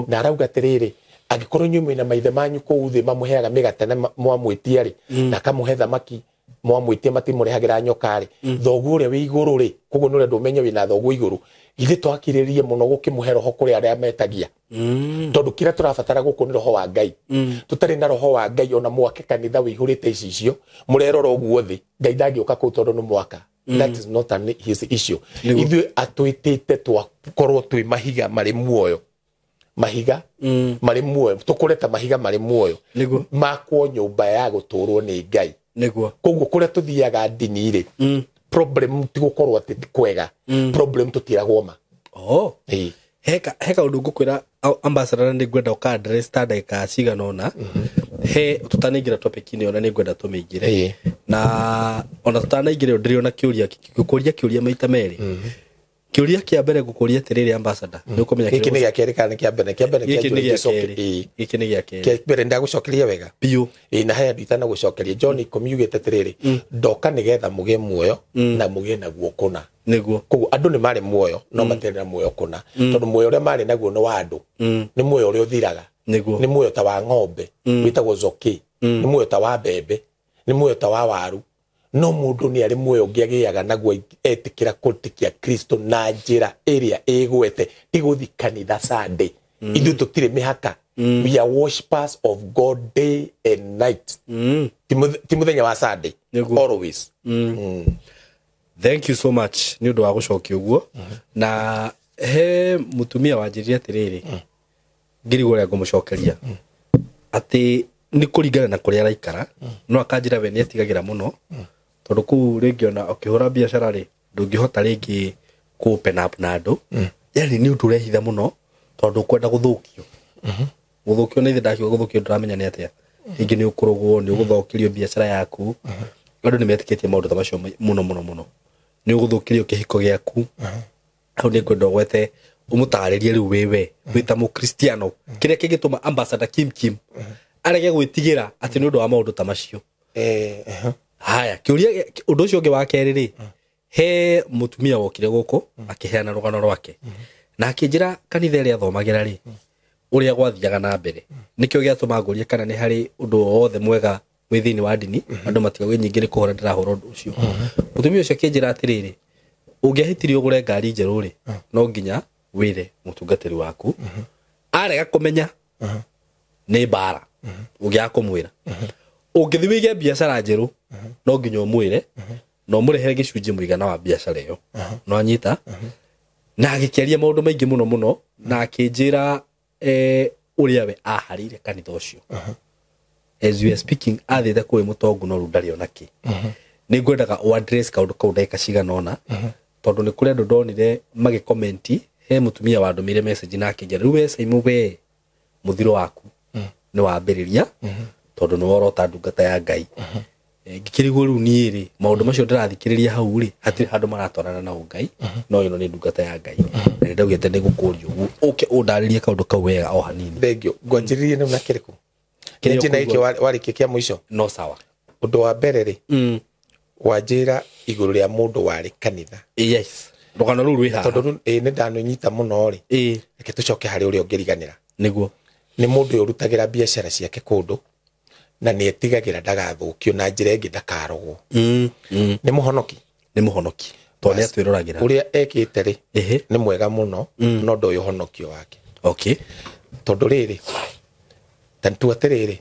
S1: Na arauga atĩrĩrĩ angĩkorwo inyuĩ mwĩna maithe manyu kũu thĩ mamũheaga mĩgate na mwamwĩtia rĩ na akamũhe thamaki mwamwĩtia matimũrehagĩra nyoka rĩ thoguo ũrĩa wĩ igũrũ rĩ koguo nĩ ũrenda ũmenye wĩna thoguo igũrũ githĩ twakirĩrĩrie mũno gũkĩmũhe roho kũrĩ arĩa metagia tondũ kĩrĩa tũrabatara gũkũ nĩ roho wa Ngai. Tũtarĩ na roho wa Ngai ona mwake kanitha wĩihũrĩte icicio mũrerora ũguo thĩ Ngai ndangĩũka kũu tondũ nĩ mwaka. That is not an his issue. Ithuĩ atwĩtĩte twakorwo twĩ mahiga marĩ muoyo. Mahiga marĩ muoyo tũkũre ta mahiga marĩ muoyo makwo nyũmba ya gũtũrwo nĩ Ngai.
S2: Nĩguo
S1: koguo kũrĩa tũthiaga ndini rĩ problem ti gũkorwo atĩ ti kwega problem tũtiragwo ma.
S2: He kaũndũ ngũkwĩra ambassador nĩ ngwenda ũka address ta ndagĩka cigana ũna he tũtanaingĩra topic-inĩ ĩyo na nĩ ngwenda tũmĩingĩre na ona tũtanaingĩra ĩyo ndĩrĩ ona kĩũria ngũkũria kĩũria maita merĩ. Kĩũria kĩa mbere ngũkũria atĩrĩrĩ ambassador nĩ ũkũmenya
S1: gĩkĩ nĩ gĩa kerĩ kana nĩ kĩa mbere? Kĩa mbere
S2: gĩkĩ nĩ gĩa kerĩ. Gĩkĩ nĩ gĩa kerĩ.
S1: Kĩa mbere ndagũcokeria wega
S2: biũ.
S1: Na he andũ itanagũcokeria John 10 yugĩte atĩrĩrĩ ndoka nĩgetha mũgĩe muoyo na mũgĩe naguo kũna.
S2: Nĩguo
S1: koguo andũ nĩ marĩ muoyo no matirĩ na muoyo kũna tondũ muoyo ũrĩa marĩ naguo nĩ wa andũ nĩ muoyo ũrĩa ũthiraga.
S2: Nĩguo
S1: nĩ muoyo ta wa ng'ombe wĩtagwo zoki nĩ muoyo ta wa mbembe nĩ muoyo ta wa waru. No mũndũ nĩ arĩ muoyo ũngĩ agĩaga naguo etĩkĩra kũrĩtĩkia Kristo na njĩra ĩrĩa ĩgwete ti gũthiĩ kanitha Sunday. Ithuĩ tũtirĩ mĩhaka. We are worshippers of God day and night. Ti mũthenya wa Sunday always.
S2: Thank you so much nĩ ũndũ wa gũcokia ũguo. Na he mũtumia wanjĩrire atĩrĩrĩ ngĩrigwo ũrĩa ngũmũcokeria atĩ nĩ kũringana na kũrĩa araikara no akanjĩra we nĩ etigagĩra mũno tondũ kũu rĩngĩ ona ũkĩhũra biacara rĩ ndũngĩhota rĩngĩ kũ open up na andũ yani nĩ ũndũ ũrehitha mũno tondũ ũkwenda gũthũkio. Gũthũkio nĩ ithe ndakiuga gũthũkio ndũramenya nĩ atĩa rĩngĩ nĩ ũkũrogwo nĩ ũgũthũkĩrio biacara yaku. Andũ nĩ metĩkĩtie maũndũ ta macio mũno mũno mũno. Nĩ ũgũthũkĩrio kĩhiko gĩaku. Hau nĩ ngwenda ũgwete ũmũtarĩrie rĩu wĩwe wĩ ta mũkristiano kĩrĩa kĩngĩtũma ambassador Kim Kim arege gwĩtigĩra atĩ nĩ ũndũ wa maũndũ ta macio. Haya kĩũria ũndũ ũcio ũngĩ wa kerĩ rĩ he mũtumia wokire gũkũ akĩheana rũgano rwake na akĩnjĩra kanitha ĩrĩa athomagĩra rĩ ũrĩa gwathiaga na mbere nĩkĩo gĩatũma ngũrie kana nĩ harĩ ũndũ o wothe mwega wĩ thĩinĩ wa ndini andũ matigauge nyingĩ nĩ kũhũra ndĩrahũra ũndũ ũcio. Mũtumia ũcio akĩnjĩra atĩrĩrĩ ũngĩahĩtirie ũgũre ngari njerũ rĩ no nginya wĩre mũtungatĩri waku arega kũmenya nĩ mbara ũngĩaga kũmwĩra. Ũngĩthiĩ wĩige biacara njerũ no nginya ũmwĩre na ũmũrehere gĩcunjĩ mũigana wa biacara ĩyo no anyita. Na agĩkĩaria maũndũ maingĩ mũno mũno na akĩnjĩra ũrĩa we aharĩire kanitha ũcio. As we are speaking athiĩte kũrĩ mũtongu no rĩu ndarĩ ona kĩ. Nĩ ngwendaga ũ address kaũndũ kau ndagĩka cigana ũna tondũ nĩ kũrĩ andũ ndonire magĩkomenti he mũtumia wandũmĩire message na akĩnjĩra rĩu we Saimu we mũthiro waku nĩ wambĩrĩria tondũ nĩ worota ndungata ya Ngai. Ngĩkĩrigwo rĩu niĩ rĩ maũndũ macio ndĩrathikĩrĩria hau rĩ hatirĩ handũ maratwarana na ũngai no ĩno nĩ ndungata ya Ngai na nĩndaugĩte nĩ gũkũria ũguo ũke ũndarĩrie kaũndũ kau wega o hanini.
S1: Thank you. Ngwanjĩrĩrie nĩ na kĩrĩkũ? Kĩrĩa na gĩkĩ warĩkia kĩa mũico?
S2: No sawa.
S1: Ũndũ wa mbere rĩ wanjĩra igũrũ rĩa mũndũ warĩ kanitha.
S2: Yes. Rũgano rũu rwĩ haha.
S1: Tondũ nĩ ndanũnyita mũno rĩ reke tũcoke harĩ ũrĩa ũngĩriganĩra.
S2: Nĩguo
S1: nĩ mũndũ ũyũ ũrutagĩra biacara ciake kũndũ na nĩ etigagĩra ndagathũkio na njĩra ĩngĩ ndakarogwo. Nĩ mũhonoki.
S2: Nĩ mũhonoki tondũ nĩ atwĩroragĩra.
S1: Ũrĩa ekĩte rĩ nĩ mwega mũno no ndoĩ ũhonokio wake.
S2: Okay.
S1: Tondũ rĩrĩ ta nĩtua atĩrĩrĩ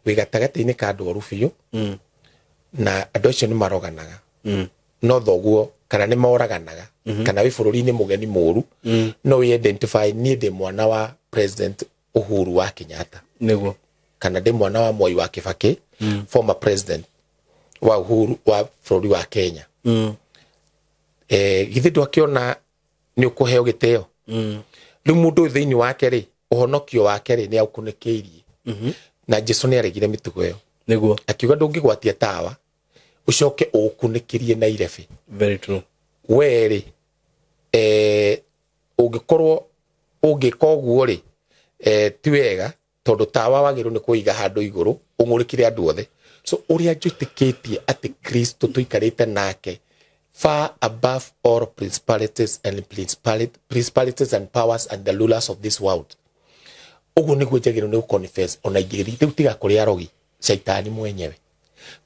S1: wĩ gatagatĩ-inĩ ka andũ oru biũ na andũ acio nĩ maroganaga. No thoguo kana nĩ moraganaga kana wĩ bũrũri-inĩ mũgeni mũru no wĩ identify niĩ ndĩ mwana wa President Uhuru wa Kenyatta.
S2: Nĩguo.
S1: Kana ndĩ mwana wa Mwai wa Kibaki, former president wa Uhuru wa bũrũri wa Kenya. Githĩ ndwakĩona nĩ ũkũheo gĩtĩo? Rĩu mũndũ ũyũ thĩinĩ wake rĩ, ũhonokio wake rĩ, nĩ aũkunĩkĩirie. Na Jesu nĩ aregire mĩtugo ĩyo.
S2: Nĩguo.
S1: Akiuga ndũngĩgwatia tawa ũcoke ũũkunĩkĩrie na irebe.
S2: Very true.
S1: We rĩ, ũngĩkorwo ũngĩka ũguo rĩ, ti wega tondũ tawa wagĩrĩirwo nĩ kũiga handũ igũrũ ũng'ũrĩkĩre andũ othe. So ũrĩa njĩtĩkĩtie atĩ Kristo tũikarĩte nake far above all principalities and principalities and powers and the rulers of this world. Ũguo nĩguo njagĩrĩirwo nĩ gũconfess ona ingĩrĩ rĩu tiga kũrĩ arogi caitani mwenyewe.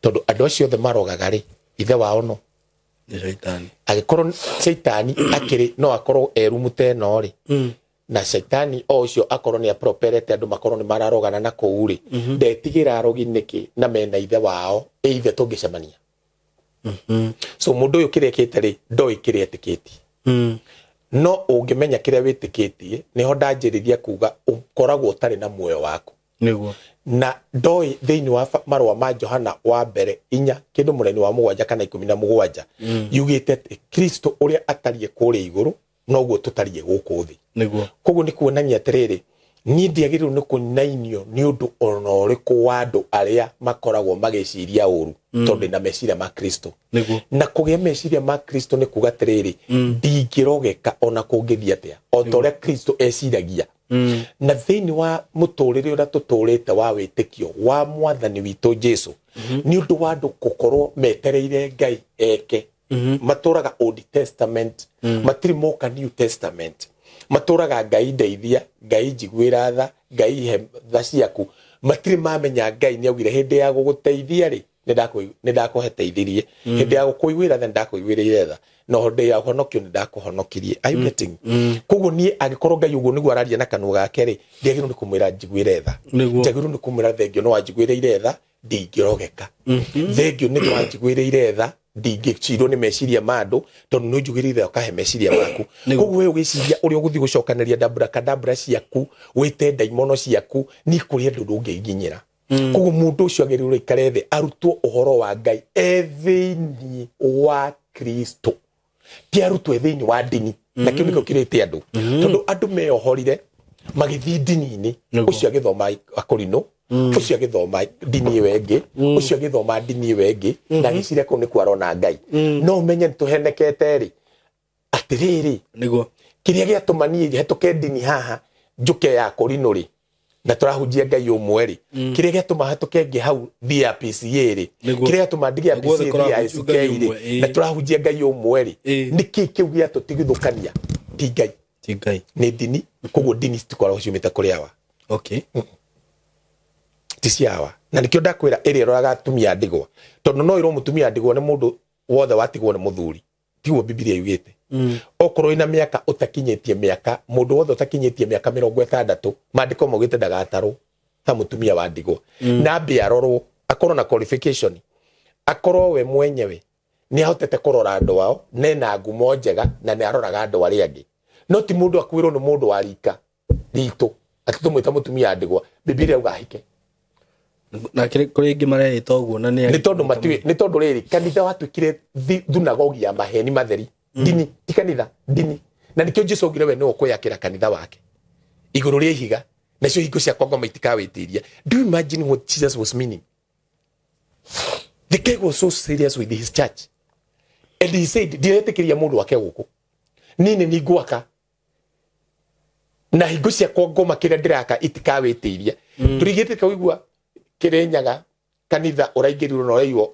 S1: Tondũ andũ acio othe marogaga rĩ, ithe wao no
S2: Nĩ caitani.
S1: Angĩkorwo caitani akĩrĩ no akorwo erumu ta ĩno rĩ, na caitani o ũcio akorwo nĩ aproperete andũ makorwo nĩ mararogana na kũu rĩ, ndetigĩra arogi nĩkĩ na mena ithe wao, ĩ ithe tũngĩcemania. So mũndũ ũyũ kĩrĩa ekĩte rĩ, ndoĩ kĩrĩa etĩkĩtie. No ũngĩmenya kĩrĩa wĩtĩkĩtie, nĩho ndanjĩrĩria kuga ũkoragwo ũtarĩ na muoyo waku.
S2: Nĩguo.
S1: Na ndoĩ thĩinĩ wa marũa ma Johana wa mbere 4 kĩndũ mũraini wa 7 kana 17 yugĩte atĩ Kristo ũrĩa atariĩ kũrĩa igũrũ noguo tũtariĩ gũkũ thĩ.
S2: Nĩguo.
S1: Koguo nĩ kuonania atĩrĩrĩ, niĩ ndiagĩrĩirwo nĩ kũinainio nĩ ũndũ ona ũrĩkũ wa andũ arĩa makoragwo magĩciria ũru, tondũ ndĩna meciria ma Kristo.
S2: Nĩguo.
S1: Na kũgĩa meciria ma Kristo nĩ kuga atĩrĩrĩ, ndingĩrogeka ona kũngĩthiĩ atĩa, o ta ũrĩa Kristo eciragia. Na thĩinĩ wa mũtũrĩre ũrĩa tũtũrĩte wa wĩtĩkio wa mwathani witũ Jesu, nĩ ũndũ wa andũ gũkorwo metereire Ngai eke. Matũraga Old Testament, matirĩ moka New Testament. Matũraga Ngai ndeithia, Ngai njiguĩra tha, Ngai he tha ciaku. Matirĩ mamenya Ngai nĩ augire hĩndĩ ya gũgũteithia rĩ, nĩ ndakũheteithirie. Hĩndĩ ya gũkũiguĩra tha, nĩ ndakũiguĩrĩire tha. No hĩndĩ ya ũhonokio nĩ ndakũhonokirie. Are you getting? Koguo niĩ angĩkorwo Ngai ũguo nĩguo araria na kanua gake rĩ, ndiagĩrĩirwo nĩ kũmwĩra njiguĩre tha. Njagĩrĩirwo nĩ kũmwĩra thengio no wanjiguĩrĩire tha, ndingĩrogeka. Thengio nĩ wanjiguĩrĩire tha, ndingĩcirwo nĩ meciria ma andũ, tondũ nĩ ũnjugĩrĩire ũkahe meciria maku. Koguo we ũgĩciria ũrĩa ũgũthiĩ gũcokanĩria ndambura kandambura ciaku, wĩte ndaimono ciaku, niĩ kũrĩ andũ ndũngĩnginyĩra. Koguo mũndũ ũcio agĩrĩirwo aikare thĩ arutwo ũhoro wa Ngai e thĩinĩ wa Kristo, ti arutwo e thĩinĩ wa ndini. Na kĩu nĩkĩo kĩrĩte andũ, tondũ andũ meohorire magĩthiĩ ndini-inĩ. Ũcio agĩthoma Akorino, ũcio agĩthoma ndini ĩyo ĩngĩ, ũcio agĩthoma ndini ĩyo ĩngĩ, na agĩciria kũu nĩkuo arona Ngai. No ũmenye nĩtũhenekete rĩ, atĩrĩrĩ,
S2: Nĩguo.
S1: kĩrĩa gĩatũma niĩ hetũke ndini haha njũke ya Akorino rĩ, na tũrahunjia Ngai ũmwe rĩ, kĩrĩa gĩatũma hetũke ngĩ hau thiĩ ya PCA rĩ, kĩrĩa gĩatũma ndige ya PCA thiĩ ya ICK rĩ, na tũrahunjia Ngai ũmwe rĩ, nĩkĩ kĩu gĩatũtigithũkania? Ti Ngai.
S2: Ti Ngai.
S1: Nĩ ndini. Koguo ndini citikoragwo ciumĩte kũrĩ awa.
S2: Okay.
S1: Ti cia awa. Na nĩkĩo ndakwĩra ĩrĩa ĩroraga atumia a ndigwa, tondũ no ĩrwo mũtumia ndigwa nĩ mũndũ wothe watigwo nĩ mũthuri. Tiguo Bibilia yugĩte. Okorwo wĩna mĩaka ũtakinyĩtie mĩaka, mũndũ wothe ũtakinyĩtie mĩaka 60, maandĩko maugĩte ndagatarwo ta mũtumia wa ndigwa. Na ambe arorwo, akorwo na qualification, akorwo we mwenyewe nĩ ahotete kũrora andũ ao, na ena ngumo njega, na nĩ aroraga andũ arĩa angĩ. No ti mũndũ akuĩrwo nĩ mũndũ wa rika ritũ atĩ tũmwĩta mũtumia wa ndigwa, Bibilia yauga ahike.
S2: Na kũrĩ ingĩ mareĩta ũguo na nĩ
S1: nĩ tondũ matiũĩ, nĩ tondũ rĩrĩ kanitha watuĩkire thunagogi ya maheni matheri. Ndini ti kanitha, ndini. Na nĩkĩo Jesu augire we nĩwe ũkwĩyakĩra kanitha wake igũrũ rĩa ihiga, nacio hingo cia kwa ngoma itikawĩtiria. Do you imagine what Jesus was meaning? The guy was so serious with his church, and he said ndiretĩkĩria mũndũ wake gũkũ, niĩ nĩ ngwaka na hingo cia kwa ngoma kĩrĩa ndĩraka itikawĩtiria. Tũrigĩte kũigua Kĩrĩnyaga kanitha ũraingĩrirwo na ũraiywo,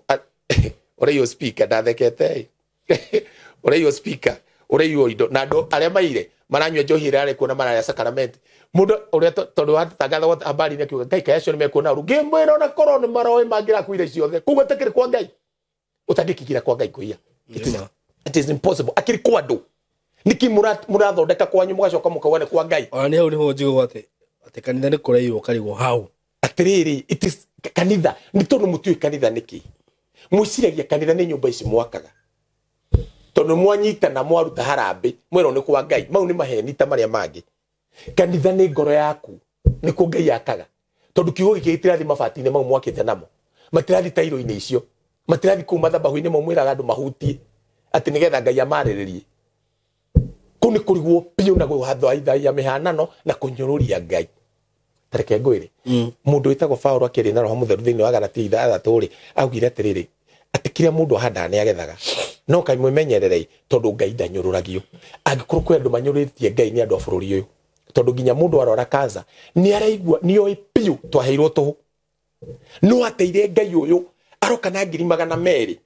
S1: ũraiywo speaker, ndathekete ũraiywo speaker, ũraiywo indo, na andũ arĩa maire maranyua njohi ĩrĩa arĩ kuo na mararĩa sacrament. Mũndũ ũrĩa tondũ watangatha habari-inĩ akiuga Ngai kaĩ acio nĩmekuona ũru, ngĩmwĩra ona korwo nĩ maroĩ mangĩrakuire ciothe, koguo atakĩrĩ kwa Ngai, ũtangĩkĩingĩra kwa Ngai kũiya. It is impossible. Akĩrĩ kwa andũ. Nĩkĩ mũrathondeka kwanyu mũgacoka mũkauga nĩ kwa Ngai?
S2: Ona nĩ hau nĩho njiguaga atĩ kanitha nĩ kũraiywo ũkarigwo hau.
S1: Atĩrĩrĩ, it is kanitha nĩ tondũ mũtiũĩ kanitha nĩkĩ. Mwĩciragia kanitha nĩ nyũmba ici mwakaga. Tondũ mwanyitana mwaruta harambĩ mwerwo nĩ kwa Ngai. Mau nĩ maheni ta marĩa mangĩ. Kanitha nĩ ngoro yaku. Nĩkuo Ngai akaga. Tondũ kiugo gĩkĩ gĩtirathi mabati-inĩ mau mwakĩte namo. Matirathi tairo-inĩ icio. Matirathi kũu mathabahu-inĩ mau mwĩraga andũ mahutie. Atĩ nĩgetha Ngai amarĩrĩrie. Kũu nĩ kũrigwo biũ na gũhathaithaia mĩhanano na kũnyũrũria Ngai. Tareke ngwĩre. Mũndũ wĩtagwo Paũlũ akĩaria na Roho Mũtheru thĩinĩ wa Galatia 6 rĩ, augire atĩrĩrĩ, atĩ kĩrĩa mũndũ ahandaga nĩ agethaga. No kaĩ mwĩmenyererei tondũ Ngai ndanyũrũragio. Angĩkorwo kwĩ andũ manyũrũrĩtie Ngai nĩ andũ a bũrũri ũyũ. Tondũ nginya mũndũ arwara cancer nĩ araigua nĩ oĩ biũ twaheirwo tũhũ. No ateire Ngai ũyũ aroka na 200,000.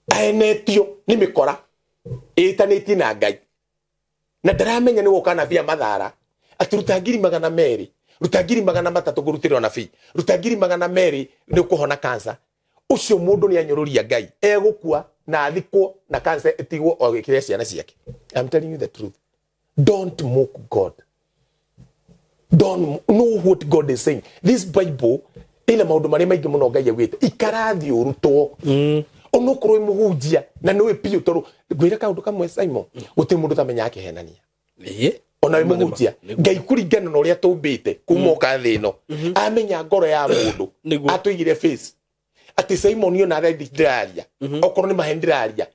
S1: Aenetio nĩ mĩkora ĩtanĩtie na Ngai. Na ndaramenya nĩ woka na bia mathara. Ati ruta 200,000, ruta 300,000 ngũrutĩre ona bi, ruta 200,000 nĩ ũkũhona cancer. Ũcio mũndũ nĩ anyũrũria Ngai. Egũkua na athikwo na cancer ĩtigwo o gĩkĩre ciana ciake. I'm telling you the truth. Don't mock God. Don't know what God is saying. This Bible ina maũndũ marĩa maingĩ mũno Ngai augĩte. Ikarathi ũrutwo. Onokorwo wĩ mũhunjia na nĩũĩ biũ tondũ ngwĩre kaũndũ kamwe Simon, gũtirĩ mũndũ ũtamenya akĩhenania. Ona wĩ mũhunjia, Ngai kũringana na ũrĩa tũmbĩte kuma oka thĩ ĩno, amenya ngoro ya mũndũ, atũigire face. Atĩ Simon ona thaa ici ndĩraria, okorwo nĩ maheni ndĩraria,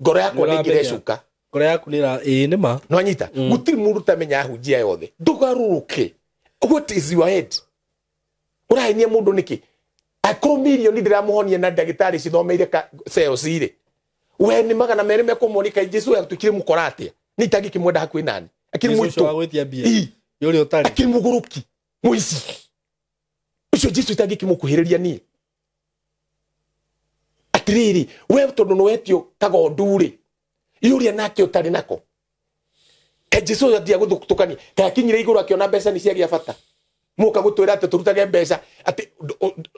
S1: ngoro yakwa nĩ ĩngĩrecuka.
S2: Ngoro yaku nĩ ĩĩ nĩ ma.
S1: Nĩwanyita? Gũtirĩ mũndũ ũtamenya ahunjia yothe. Ndũgarũrũke. What is your head? Ũrahenia mũndũ nĩkĩ? Akorwo mirioni ndĩramũhonia na ndagĩtarĩ cithomeire cells rĩ. We nĩ 200 mekũmuonia kaĩ Jesũ atuĩkire mũkora atĩa? Nĩ itangĩkĩmwenda hakuhĩ nani. Akĩrĩ mũitũ. Akĩrĩ mũgũrũki. Mũici. Ũcio Jesũ itangĩkĩmũkuhĩrĩria niĩ. Atĩrĩrĩ, we tondũ nĩwetio kagondu rĩ, yũria nake ũtarĩ nako. Kaĩ Jesũ athia gũthutũkania. Kaĩ akinyire igũrũ akĩona mbeca nĩ ciagĩa bata. Mũka gũtwĩra atĩ tũrutage mbeca, atĩ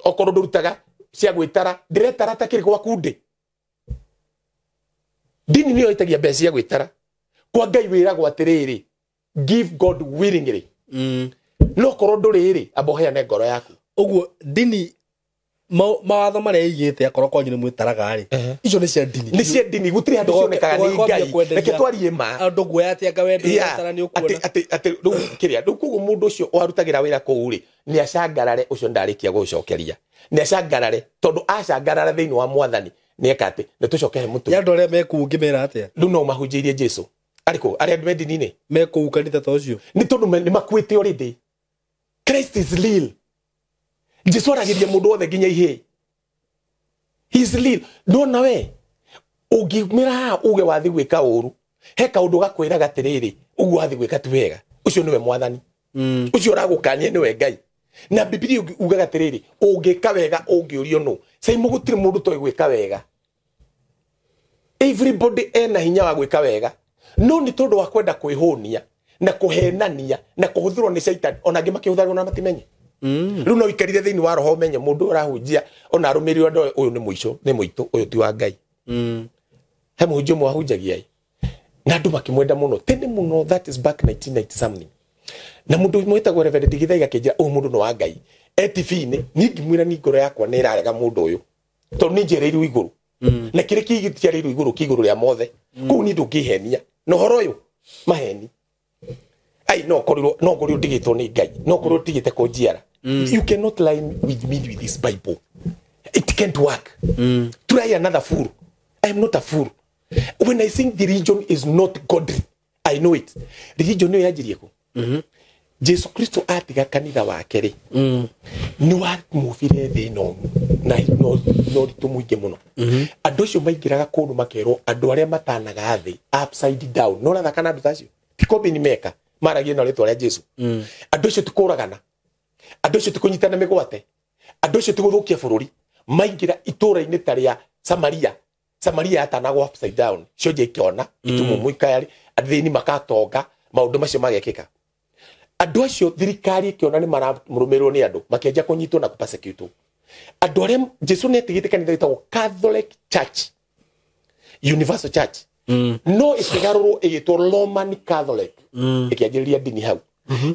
S1: okorwo ndũrutaga cia gwĩtara, ndĩretara ta kĩrĩ gwaku ndĩ. Ndini nĩyo ĩtagia mbeca cia gwĩtara. Kwa Ngai wĩragwo atĩrĩrĩ, give God willingly. No korwo ndũrĩ rĩ, amba ũheane ngoro yaku.
S2: Ũguo ndini mawatho marĩa ĩigĩte akorwo kwanyu nĩ mwĩtaraga rĩ, icio nĩ cia ndini.
S1: Nĩ cia ndini, gũtirĩ handũ cionekaga nĩ Ngai. Reke twarie ma.
S2: Andũ guoya atĩ anga wendo wetara nĩ ũkuona.
S1: Atĩ rĩu kĩrĩa, rĩu koguo mũndũ ũcio warutagĩra wĩra kũu rĩ, nĩ acangarare, ũcio ndarĩkia gũcokeria. Nĩ acangarare, tondũ acangarara thĩinĩ wa mwathani, nĩ eka atĩ, nĩ tũcoke he mũtũmia.
S2: Nĩ andũ arĩa me kũu ũngĩmera atĩa?
S1: Rĩu no mahunjĩirie Jesũ. Arĩ kũ? Arĩa me ndini-inĩ?
S2: Me kũu kanitha ta ũcio.
S1: Nĩ tondũ nĩ makuĩte already. Christ is real. Jesũ aragĩria mũndũ wothe nginya ihĩĩ. He is real. Ndona we, ũngĩumĩra haha uge wathi gwĩka ũru, he kaũndũ gakwĩraga atĩrĩrĩ, ũguo wathi gwĩka ti wega. Ũcio nĩwe mwathani. Ũcio ũragũkania nĩwe Ngai. Na Bibilia ugaga atĩrĩrĩ, ũngĩka wega ũngĩũrio nũ. Simon gũtirĩ mũndũ ũtoĩ gwĩka wega. Everybody ena hinya wa gwĩka wega. No nĩ tondũ wa kwenda kwĩhũnia na kũhenania na kũhũthĩrwo nĩ caitani, ona angĩ makĩhũthagĩrwo na matimenye. Rĩu no ũikarire thĩinĩ wa roho ũmenye mũndũ ũrahunjia ona arũmĩrĩrwo andũ ũyũ nĩ mũico, nĩ mũitũ, ũyũ ti wa Ngai. He mũhunjia ũmwe wahunjagia ĩ, na andũ makĩmwenda mũno tene mũno, that is back 1990 something. Na mũndũ ũmwe wĩtagwo Reverend Githaiga akĩnjĩra ũyũ mũndũ nĩ wa Ngai. E T V-inĩ, niĩ ngĩmwĩra niĩ ngoro yakwa nĩ ĩrarega mũndũ ũyũ. Tondũ nĩ njereirwo igũrũ. Na kĩrĩa kĩarĩirwo igũrũ kĩ igũrũ rĩa mothe. Kũu niĩ ndũngĩhenia. Na ũhoro ũyũ, maheni. Ai, no korirwo, no korirwo ndigĩtwo nĩ Ngai. No korirwo ndigĩte kũnjiara. You cannot lie with me with this Bible. It can't work. Try another fool. I am not a fool. When I think the religion is not godly, I know it. Religion nĩyo yanjirie kũ? Jesu Kristo atiga kanitha wake rĩ, nĩ wamũbire thĩ ĩno na no ũritũ mũingĩ mũno. Andũ acio maingĩraga kũndũ makerwo andũ arĩa matanaga thĩ upside down. No ũrathaka na andũ ta acio? Ti kombini meka, maragia na rĩtwa rĩa Jesu. Andũ acio ti kũragana, andũ acio ti kũnyitana mĩgwate, andũ acio ti gũthũkia bũrũri. Maingĩra itũũra-inĩ ta rĩa Samaria, Samaria yatanagwo upside down, cionje ikĩona, itumumu ikayarĩ, athĩni makatonga, maũndũ macio magekĩka. Andũ acio thirikari ĩkĩona nĩ maramũrũmĩrĩrwo nĩ andũ, makĩanjia kũnyitwo na kũpersecute. Andũ arĩa Jesu nĩ etigĩte kanitha wĩtagwo Catholic Church, Universal Church. No ĩkĩgarũrwo ĩgĩtwo Roman Catholic. Ĩkĩanjĩrĩria ndini hau.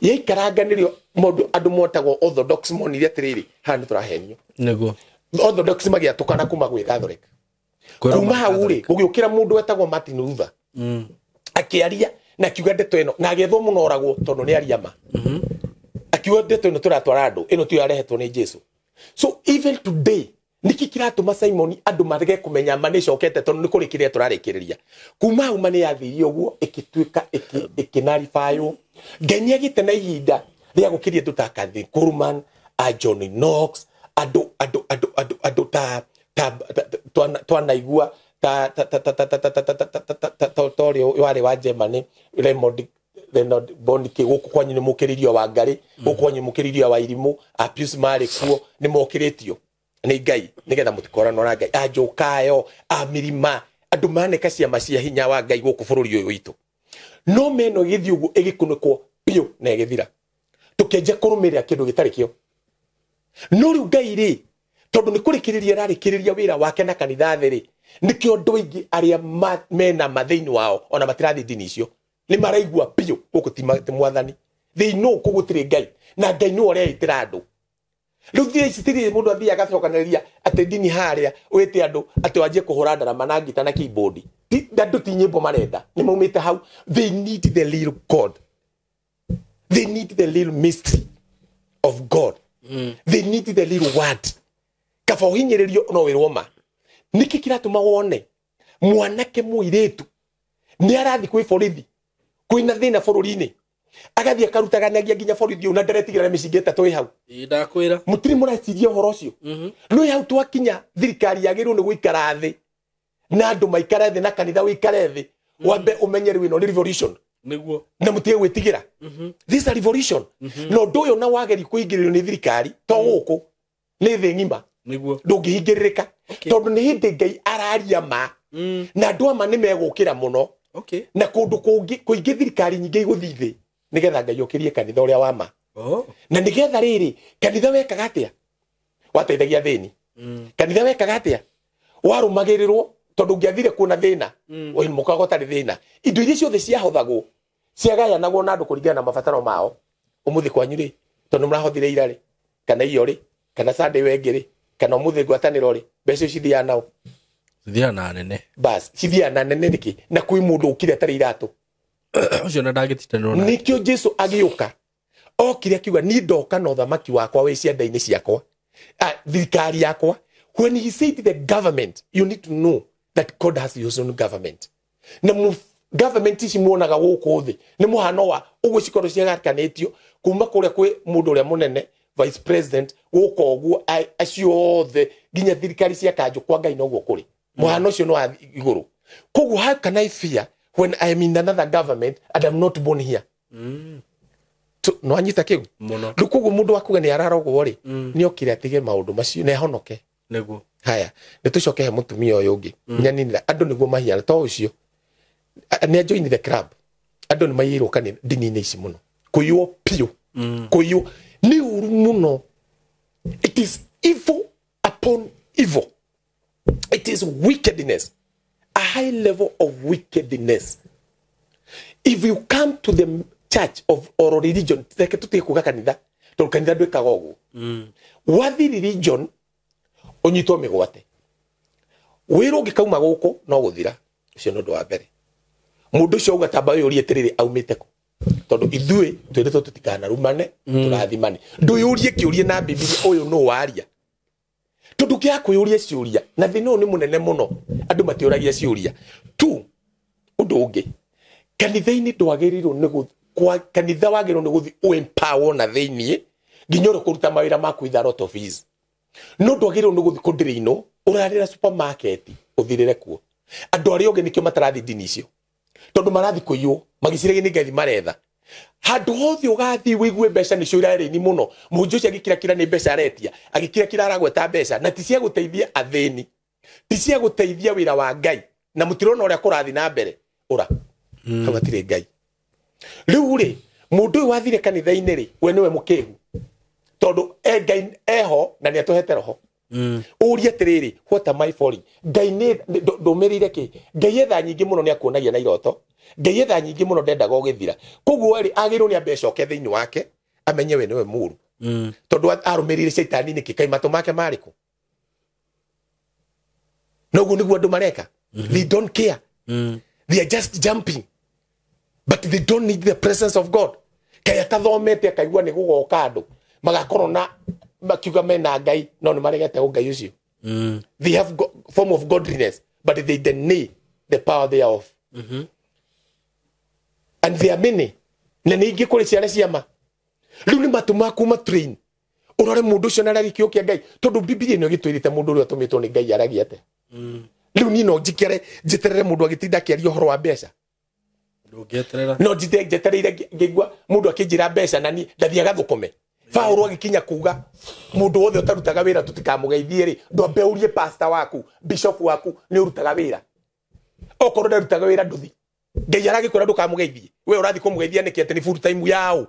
S1: Yaikaranganĩrio mũndũ andũ motagwo Orthodox monire atĩrĩrĩ, haha nĩ tũrahenio.
S2: Nĩguo.
S1: Orthodox magĩatũkana kuma gwĩ Catholic. Kuma hau rĩ gũgĩũkĩra mũndũ wetagwo Martin Luther. Akĩaria na akiuga ndeto ĩno na agĩethwo mũno oragwo tondũ nĩ aria ma. Akiuga ndeto ĩno tũratwara andũ ĩno tiyo yarehetwo nĩ Jesu. So even today niki kiratũma Simon andũ marege kũmenya ma nĩ ĩcokete tondũ nĩ kũrĩkĩrĩria tũrarĩkĩrĩria. Kuma hau ma nĩ yathiire ũguo ĩgĩtuĩka ĩkĩnarifaywo. Ngai nĩ agĩte na ihinda rĩa gũkĩria andũ ta Kathryn Kuhlman, a John Knox, andũ andũ andũ andũ andũ ta twanaigua ta ta ta ta ta ta ta ta ta ta ta ta ta ũrĩa warĩ wa Germany Raymond Leonard Bonnke gũkũ kwanyu nĩ mũkĩrĩirio wa Ngarĩ, gũkũ kwanyu mũkĩrĩirio wa Irimũ, a Pius marĩ kuo nĩ mokĩrĩtio nĩ Ngai nĩgetha mũtikoranwo na Ngai, a Njũkayo, a Mirima, andũ maneka ciama cia hinya wa Ngai gũkũ bũrũri ũyũ witũ. No meno ĩgĩthiĩ ũguo ĩgĩkunĩkwo biũ na ĩgĩthira. Tũkĩanjia kũrũmĩrĩra kĩndũ gĩtarĩ kĩo. No rĩu Ngai rĩ, tondũ nĩ kũrĩkĩrĩria ararĩkĩrĩria wĩra wake na kanitha thĩ rĩ, nĩkĩo andũ aingĩ arĩa mena ma thĩinĩ wao ona matirathiĩ ndini icio nĩ maraigua biũ gũkũ ti mwathani. They know kũ gũtirĩ Ngai na Ngai nĩwe ũreĩtĩra andũ. Rĩu thĩ ici tirĩ mũndũ athiaga agacokanĩrĩria atĩ ndini harĩa wĩte andũ atĩ wanjie kũhũra ndarama na ngita na keyboard. Andũ ti nyĩmbo marenda, nĩ maumĩte hau. They need the real God. They need the real mystery of God. They need the real word. Kaba ũhinyĩrĩrio no wĩrwo ma. Nĩkĩ kĩratũma wone mwanake mũirĩtu nĩ arathiĩ kwĩ borithi kwĩna thĩna bũrũri-inĩ agathiĩ akarutaganagia nginya borithi ũyũ na ndaretigĩra na mĩcinga ĩtatũ ĩ hau.
S2: Ndakwĩra
S1: mũtirĩ mũreciria ũhoro ũcio. No hau twakinya thirikari yagĩrĩirwo nĩ gũikara thĩ na andũ maikare thĩ na kanitha wĩikare thĩ wambe ũmenye rĩu ĩno nĩ revolution.
S2: Nĩguo.
S1: Na mũtige gwĩtigĩra. This is a revolution. Na ũndũ ũyũ na wageria kũingĩrĩrio nĩ thirikari to gũkũ nĩ thĩ ng'ima.
S2: Nĩguo.
S1: Ndũngĩhingĩrĩrĩka. Tondũ nĩ hĩndĩ Ngai araria ma. Na andũ ama nĩ megũkĩra mũno. Na kũndũ kũngĩ kũingĩ thirikari nyingĩ igũthiĩ thĩ nĩgetha Ngai okĩrie kanitha ũrĩa wa ma. Na nĩgetha rĩrĩ kanitha wekaga atĩa? Wateithagia thĩni. Kanitha wekaga atĩa? Warũmagĩrĩrwo tondũ ũngĩathire kuona thĩna mũkaga ũtarĩ thĩna. Indo iria ciothe ciahothagwo ciagayanagwo na andũ kũringana na mabataro mao. Ũmũthĩ kwanyu rĩ tondũ mũrahothire ira rĩ kana iyo rĩ kana Sunday wengĩ rĩ kana ũmũthĩ ngwatanĩro rĩ mbeca icio cithiaga nao.
S2: Cithiaga na nene.
S1: Bas cithiaga na nene nĩkĩ? Na kwĩ mũndũ ũkire atarĩ iratũ.
S2: Ũcio na ndangĩtindanĩrwo nake.
S1: Nĩkĩo Jesu agĩũka okire akiuga niĩ ndoka na ũthamaki wakwa wĩ cianda-inĩ ciakwa, thirikari yakwa. When he said the government, you need to know that God has his own government. Na government ici muonaga gũkũ thĩ nĩ mũhano wa ũguo cikorwo ciagakanĩtio kuma kũrĩa kwĩ mũndũ ũrĩa mũnene vice president gũka ũguo acio othe nginya thirikari cia kanjũ kwa Ngai noguo kũrĩ. Mũhano ũcio nĩ wa igũrũ. Koguo how can I fear when I am in another government and I'm not born here? No anyita kĩu? Rĩu koguo mũndũ wakuga nĩ ararogwo rĩ nĩ okire atige maũndũ macio na ehonoke.
S2: Nĩguo.
S1: Haya, nĩ tũcoke he mũtumia ũyũ ũngĩ. Nyaninĩra andũ nĩguo mahiana to ũcio. Nĩ ajoinire club. Andũ nĩ maiyĩirwo kanitha ndini-inĩ ici mũno. Kũiywo biũ. Kũiywo nĩ ũru mũno. It is evil upon evil. It is wickedness. A high level of wickedness. If you come to the church of or religion, reke tũtige kuga kanitha, tondũ kanitha ndwĩkaga ũguo. Wathi religion ũnyitwo mĩgwate. Wĩra ũngĩkauma gũkũ no gũthira. Ũcio nĩ ũndũ wa mbere. Mũndũ ũcio auga tamba wĩyũrie atĩrĩrĩ aumĩte kũ? Tondũ ithuĩ twĩrĩtwo tũtikanarumane, tũrathimane. Ndũyũrie kĩũria na Bibilia ũyũ nũ waria. Tondũ kĩa kwĩyũria ciũria na thĩna ũyũ nĩ mũnene mũno andũ matiũragia ciũria. Tu ũndũ ũngĩ kanitha-inĩ ndwagĩrĩirwo nĩ kanitha wagĩrĩirwo nĩ gũthiĩ ũempower na thĩiniĩ nginya ũrĩa kũruta mawĩra maku with a lot of fees. No ndwagĩrĩirwo nĩ gũthiĩ kũndĩrĩinwo ũrarĩra supermarket ũthirĩre kuo. Andũ arĩa ũngĩ nĩkĩo matarathiĩ ndini icio tondũ marathiĩ kũiywo magĩciragia nĩ Ngai maretha. Handũ hothe ũgathiĩ wĩigue mbeca nĩcio irarĩni mũno. Mũhunjia ũcio agĩkirakira nĩ mbeca aretia, agĩkirakira aragweta mbeca na ti cia gũteithia athĩni, ti cia gũteithia wĩra wa Ngai, na mũtirona ũrĩa kũrathiĩ na mbere ũra. Hau hatirĩ Ngai. Rĩu rĩ mũndũ ũyũ wathire kanitha-inĩ rĩ we nĩwe mũkĩgu tondũ Ngai eho na nĩ atũhete roho. Ũrie atĩrĩrĩ, what am I falling? Ngai nĩ ndũmĩrĩire kĩ? Ngai etha nyingĩ mũno nĩ akuonagia na iroto. Ngai etha nyingĩ mũno ndendaga ũgĩthira. Koguo rĩ agĩrĩirwo nĩ ambe acoke thĩinĩ wake amenye we nĩwe mũru. Tondũ arũmĩrĩire caitani nĩkĩ? Kaĩ matũ make marĩ kũ? Noguo niguo andu mareka. They don't care. They are just jumping, but they don't need the presence of God. Kai atathomete akaigua ni gugoka andu magakorwo na makiuga mena Ngai no ni maregete Ngai ucio. They have form of godliness, but they deny the power thereof. And they are many. Na nĩ ingĩ kũrĩ ciana ciama. Rĩu nĩ matũ maku ma train. Ũrore mũndũ ũcio na aragia kĩo kĩa Ngai, tondũ Bibilia nĩ ĩgĩtwĩrĩte mũndũ ũrĩa ũtũmĩtwo nĩ Ngai aragia atĩa. Rĩu niĩ no njikare njeterere mũndũ agĩtinda akĩaria ũhoro wa mbeca.
S2: Ndũngĩeterera.
S1: No njite njetereire ngĩigua mũndũ akĩnjĩra mbeca na niĩ ndathiaga thũkũme. Paũlũ agĩkinya kuga mũndũ wothe ũtarutaga wĩra tũtikamũgeithie rĩ, ndwambe ũrie pastor waku, bishop waku nĩ ũrutaga wĩra. Okorwo ndarutaga wĩra ndũthi. Ngai aragĩkwĩra ndũkamũgeithie. We ũrathiĩ kũmũgeithia nĩkĩ atĩ nĩ full time yao?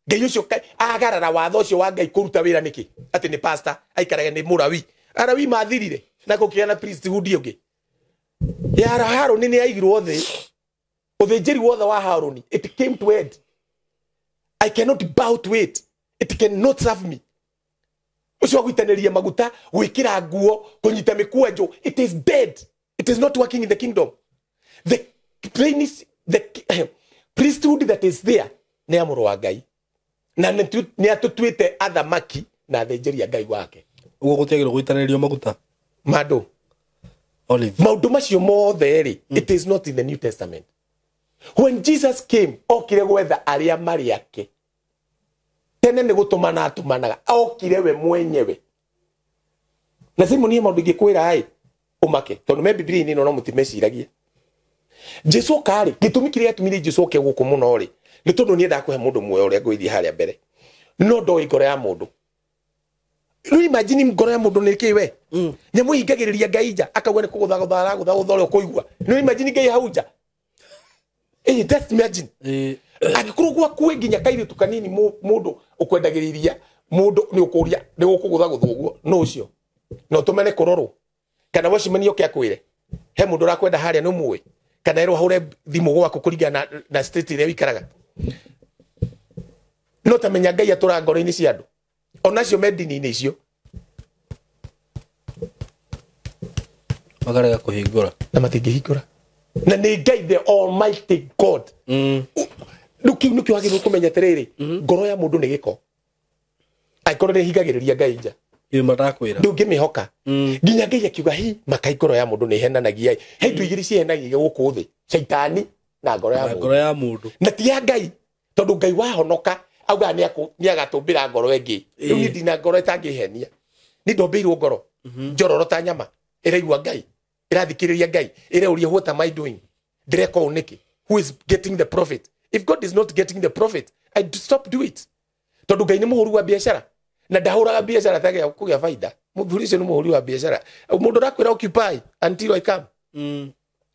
S1: Ngai ũcio agarara watho ũcio wa Ngai kũruta wĩra nĩkĩ? Atĩ nĩ pastor aikarage nĩ mũrawi. Arawi mathirire na gũkĩgĩa na priesthood ũngĩ. Ya Harũni nĩ yaigirwo thĩ. Ũthĩnjĩri wothe wa Harũni, it came to end. I cannot bow to it. It cannot serve me. Ũcio wa gũitanĩria maguta, gwĩkĩra nguo, kũnyita mĩkwanjũ, it is dead. It is not working in the kingdom. The priesthood that is there nĩ ya mũrũ wa Ngai. Na nĩ atũtuĩte athamaki na athĩnjĩri a Ngai wake.
S2: Ũguo gũtiagĩrĩirwo gũitanĩrio maguta.
S1: Mandũ.
S2: Olive.
S1: Maũndũ macio mothe rĩ, it is not in the New Testament. When Jesus came, okire gwetha arĩa marĩ ake. Tene nĩ gũtũmana atũmanaga, okire we mwenyewe. Na Simon niĩ maũndũ ingĩkwĩra ĩ, ũmake, tondũ me Bibilia-inĩ no mũtimeciragia. Jesu oka rĩ, gĩtũmi kĩrĩa gĩatũmire Jesu oke gũkũ mũno rĩ, nĩ tondũ nĩendaga kũhe mũndũ muoyo ũrĩa ngũithiĩ harĩa mbere. No ndoĩ ngoro ya mũndũ. Rĩu imagine ngoro ya mũndũ nĩ kĩ we? Nyamũ ĩhingagĩrĩria Ngai nja, akauga nĩ kũgũthagũtha aragũthagũtha ũrĩa ũkũigua. Nĩ imagine Ngai hau nja. Just imagine. Angĩkorwo gwaku nginya kairĩtu kanini mũndũ ũkwendagĩrĩria, mũndũ nĩ ũkũria nĩ gũkũgũthagũtha ũguo, no ũcio. Na ũtũmane kũrorwo. Kana wacemania ũke akwĩre, he mũndũ ũrakwenda harĩa nĩ ũmũĩ. Kana erwo ahũre thimũ gwaku kũringana na state ĩrĩa ũikaraga. No tamenya Ngai atũraga ngoro-inĩ cia andũ. Onacio me ndini-inĩ icio.
S2: Makarega kũhingũra.
S1: Na matingĩhingũra. Na nĩ Ngai the Almighty God. Rĩu kĩu nĩkĩo wagĩrĩirwo kũmenya atĩrĩrĩ, ngoro ya mũndũ nĩ gĩko. Angĩkorwo nĩ ĩhingagĩrĩria Ngai nja.
S2: Ndũngĩmĩhoka.
S1: Ndũngĩmĩhoka. Nginya Ngai akiuga hi makai ngoro ya mũndũ nĩ ĩhenanagia. He indo igĩrĩ cihenagia gũkũ thĩ, caitani na ngoro ya mũndũ.
S2: Ngoro ya mũndũ.
S1: Na ti ya Ngai, tondũ Ngai wahonoka auga nĩ agatũmbĩra ngoro ĩngĩ. Rĩu niĩ ndina ngoro ĩtangĩhenia. Niĩ ndombĩirwo ngoro njororo ta nyama, ĩraigua Ngai, ĩrathikĩrĩria Ngai, ĩrauria what am I doing? Ndĩreka ũũ nĩkĩ? Who is getting the profit? If God is not getting the profit, I stop do it. Tondũ Ngai nĩ mũhũri wa biacara. Na ndahũraga biacara ta kũgĩa faida. Mũthuri ũcio nĩ mũhũri wa biacara. Mũndũ ũrakwĩra occupy until I come.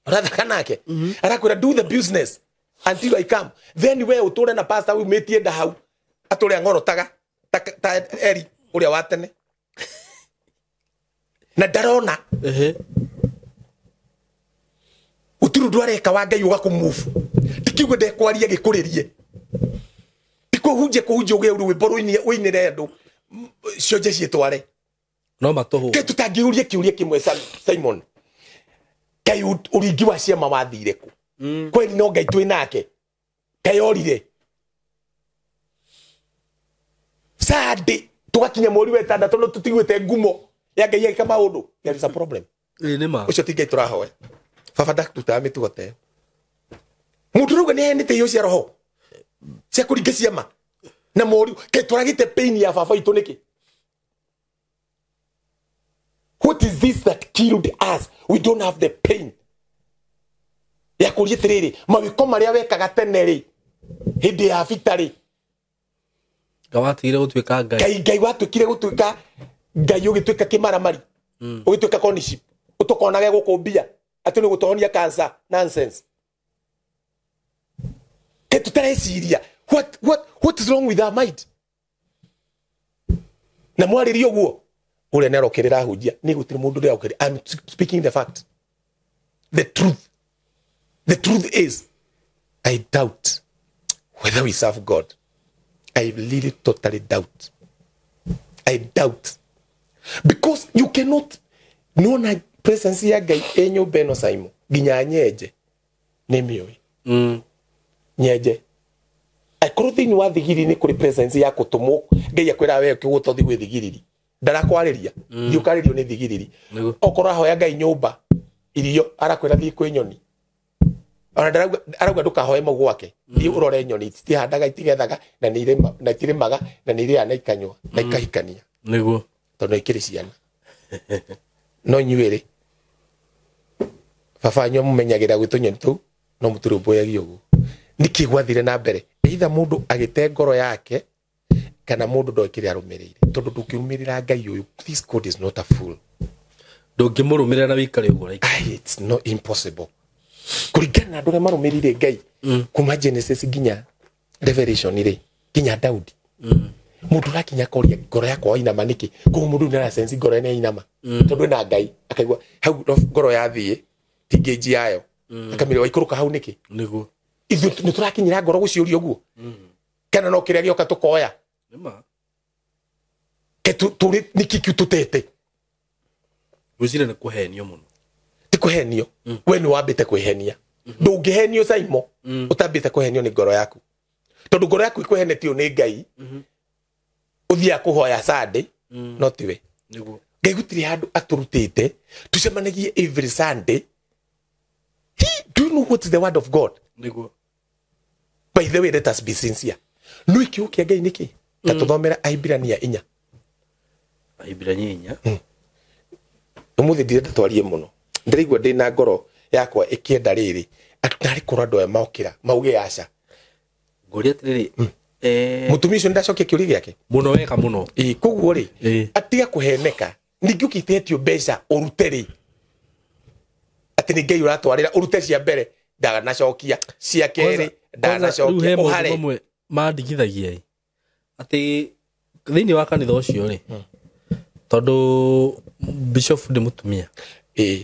S1: Ũrathaka nake. Arakwĩra do the business until I come. Then we ũtũre na pastor umĩtie nda hau. Atũre ang'orotaga ta Eri ũrĩa wa tene. Na ndarona. Gũtirĩ ũndũ areka wa Ngai ũgakũmove. Ti kiugo ndekwaria gĩkũrĩrie. Ti kũhunjia kũhunjia ũgĩe rwĩmbo ũinĩre andũ cionje ciĩtware.
S2: No matũhũ.
S1: Ke tũtangĩũria kĩũria kĩmwe Simon. Ngai ũringi wa ciama wathire kũ? Kweli no Ngai twĩ nake. Ngai orire. Sunday tũgakinya mweri wa ĩtandatũ no tũtiguĩte ngumo ya Ngai agĩka maũndũ. There is a problem.
S2: Nĩ ma.
S1: Ũcio ti Ngai tũrahoya. Baba ndakũrutaga mĩtugo ta ĩyo. Mũndũ ũrauga nĩ aheanĩte iheo cia roho cia kũringa ciama na mori ke tũragĩte pain ya baba itũ nĩkĩ? What is this that killed us? We don't have the pain. Ya kũria atĩrĩrĩ, mawĩko marĩa wekaga tene rĩ, hĩndĩ ya bita rĩ,
S2: Ngai watigire gũtuĩka Ngai.
S1: Ngai Ngai watuĩkire gũtuĩka Ngai ũgĩtuĩka kĩmaramari, ũgĩtuĩka coniship, ũtũkonage gũkũ mbia atĩ nĩ gũtũhonia cancer. Nonsense. Ke tũtareciria what is wrong with our mind? Na mwarĩrie ũguo ũrĩa nĩ arokĩrĩra ahunjia, nĩ gũtirĩ mũndũ ũrĩa okĩrĩra. I'm speaking the fact. The truth. The truth is, I doubt whether we serve God. I really totally doubt. I doubt. Because you cannot, no Presence ya Ngai ĩ nyũmba ĩno Simon nginya nyenje nĩ mĩũĩ. Nyenje akorwo thĩinĩ wa thigiriri nĩ kũrĩ presence ya gũtũmwo Ngai akwĩra we ũkĩgũta ũthiĩ gwĩ thigiriri ndarakwarĩria thiĩ ũkarĩrio nĩ thigiriri. Okorwo ahoya Ngai nyũmba irio arakwĩra thiĩ kwĩ nyoni ona arauga ndũkahoe mau gwake thiĩ ũrore nyoni citihandaga itigethaga na nĩ na itirĩmaga na nĩ irĩaga na ikanyua na ikahikania
S2: nĩguo
S1: tondũ ikĩrĩ ciana. No inyuĩ rĩ baba anyu mũmenyagĩra gwĩ tũnyoni tũu no mũtirũmbũyagia ũguo. Nĩkĩ gwathire na mbere either mũndũ agĩte ngoro yake kana mũndũ ndoĩ kĩrĩa arũmĩrĩire tondũ ndũngĩrũmĩrĩra Ngai ũyũ. This God is not a fool.
S2: Ndũngĩmũrũmĩrĩra na wĩikare ũguo.
S1: It's not impossible. Kũringana na andũ arĩa marũmĩrĩire Ngai kuma Genesis nginya Revelation rĩ nginya Daudi mũndũ ũrakinya akoria ngoro yakwa wainama nĩkĩ koguo mũndũ nĩ arasense ngoro nĩ yainama tondũ ĩna Ngai akaigua hau ngoro yathiĩ ti ngĩnji yayo akamĩra waikũrũka hau nĩkĩ
S2: nĩguo
S1: ithuĩ nĩ tũrakinyĩra ngoro gũciũria ũguo kana no kĩrĩa gĩoka tũkoya ke tũrĩ nĩkĩ kĩu tũtete
S2: gwĩciria nĩ kũhenio mũno
S1: ti kũhenio we nĩ wambĩte kwĩhenia ndũngĩhenio Simon ũtambĩte kũhenio nĩ ngoro yaku tondũ ngoro yaku ĩkũhenetio nĩ Ngai ũthiaga kũhoya Sunday no tiwe
S2: nĩguo
S1: Ngai gũtirĩ handũ atũrutĩte tũcemanagie every Sunday. Do you know what is the word of God?
S2: Nĩguo
S1: By the way, let us be sincere. No kiugo kĩa Ngai nĩkĩ ta tũthomera Ahibirania 4.
S2: Ahibirania 4
S1: Ũmũthĩ ndirenda twarie mũno ndĩraigua ndĩna ngoro yakwa ĩkĩenda rĩrĩ narĩ korwo andũ aya mokĩra mauge aca
S2: ngũria atĩrĩrĩ
S1: mũtumia ũcio nĩndacokia kĩũria gĩake
S2: mũno wega mũno
S1: ĩĩ koguo rĩ atiga kũheneka ningĩ ũkĩtetio mbeca ũrute rĩ atĩ nĩ Ngai ũratwarĩra ũrute cia mbere ndanacokia cia kerĩ ndanacokia ũhare
S2: mamwe mandigithagia ĩ atĩ thĩinĩ wa kanitha ũcio rĩ tondũ bishop nĩ mũtumia
S1: ĩĩ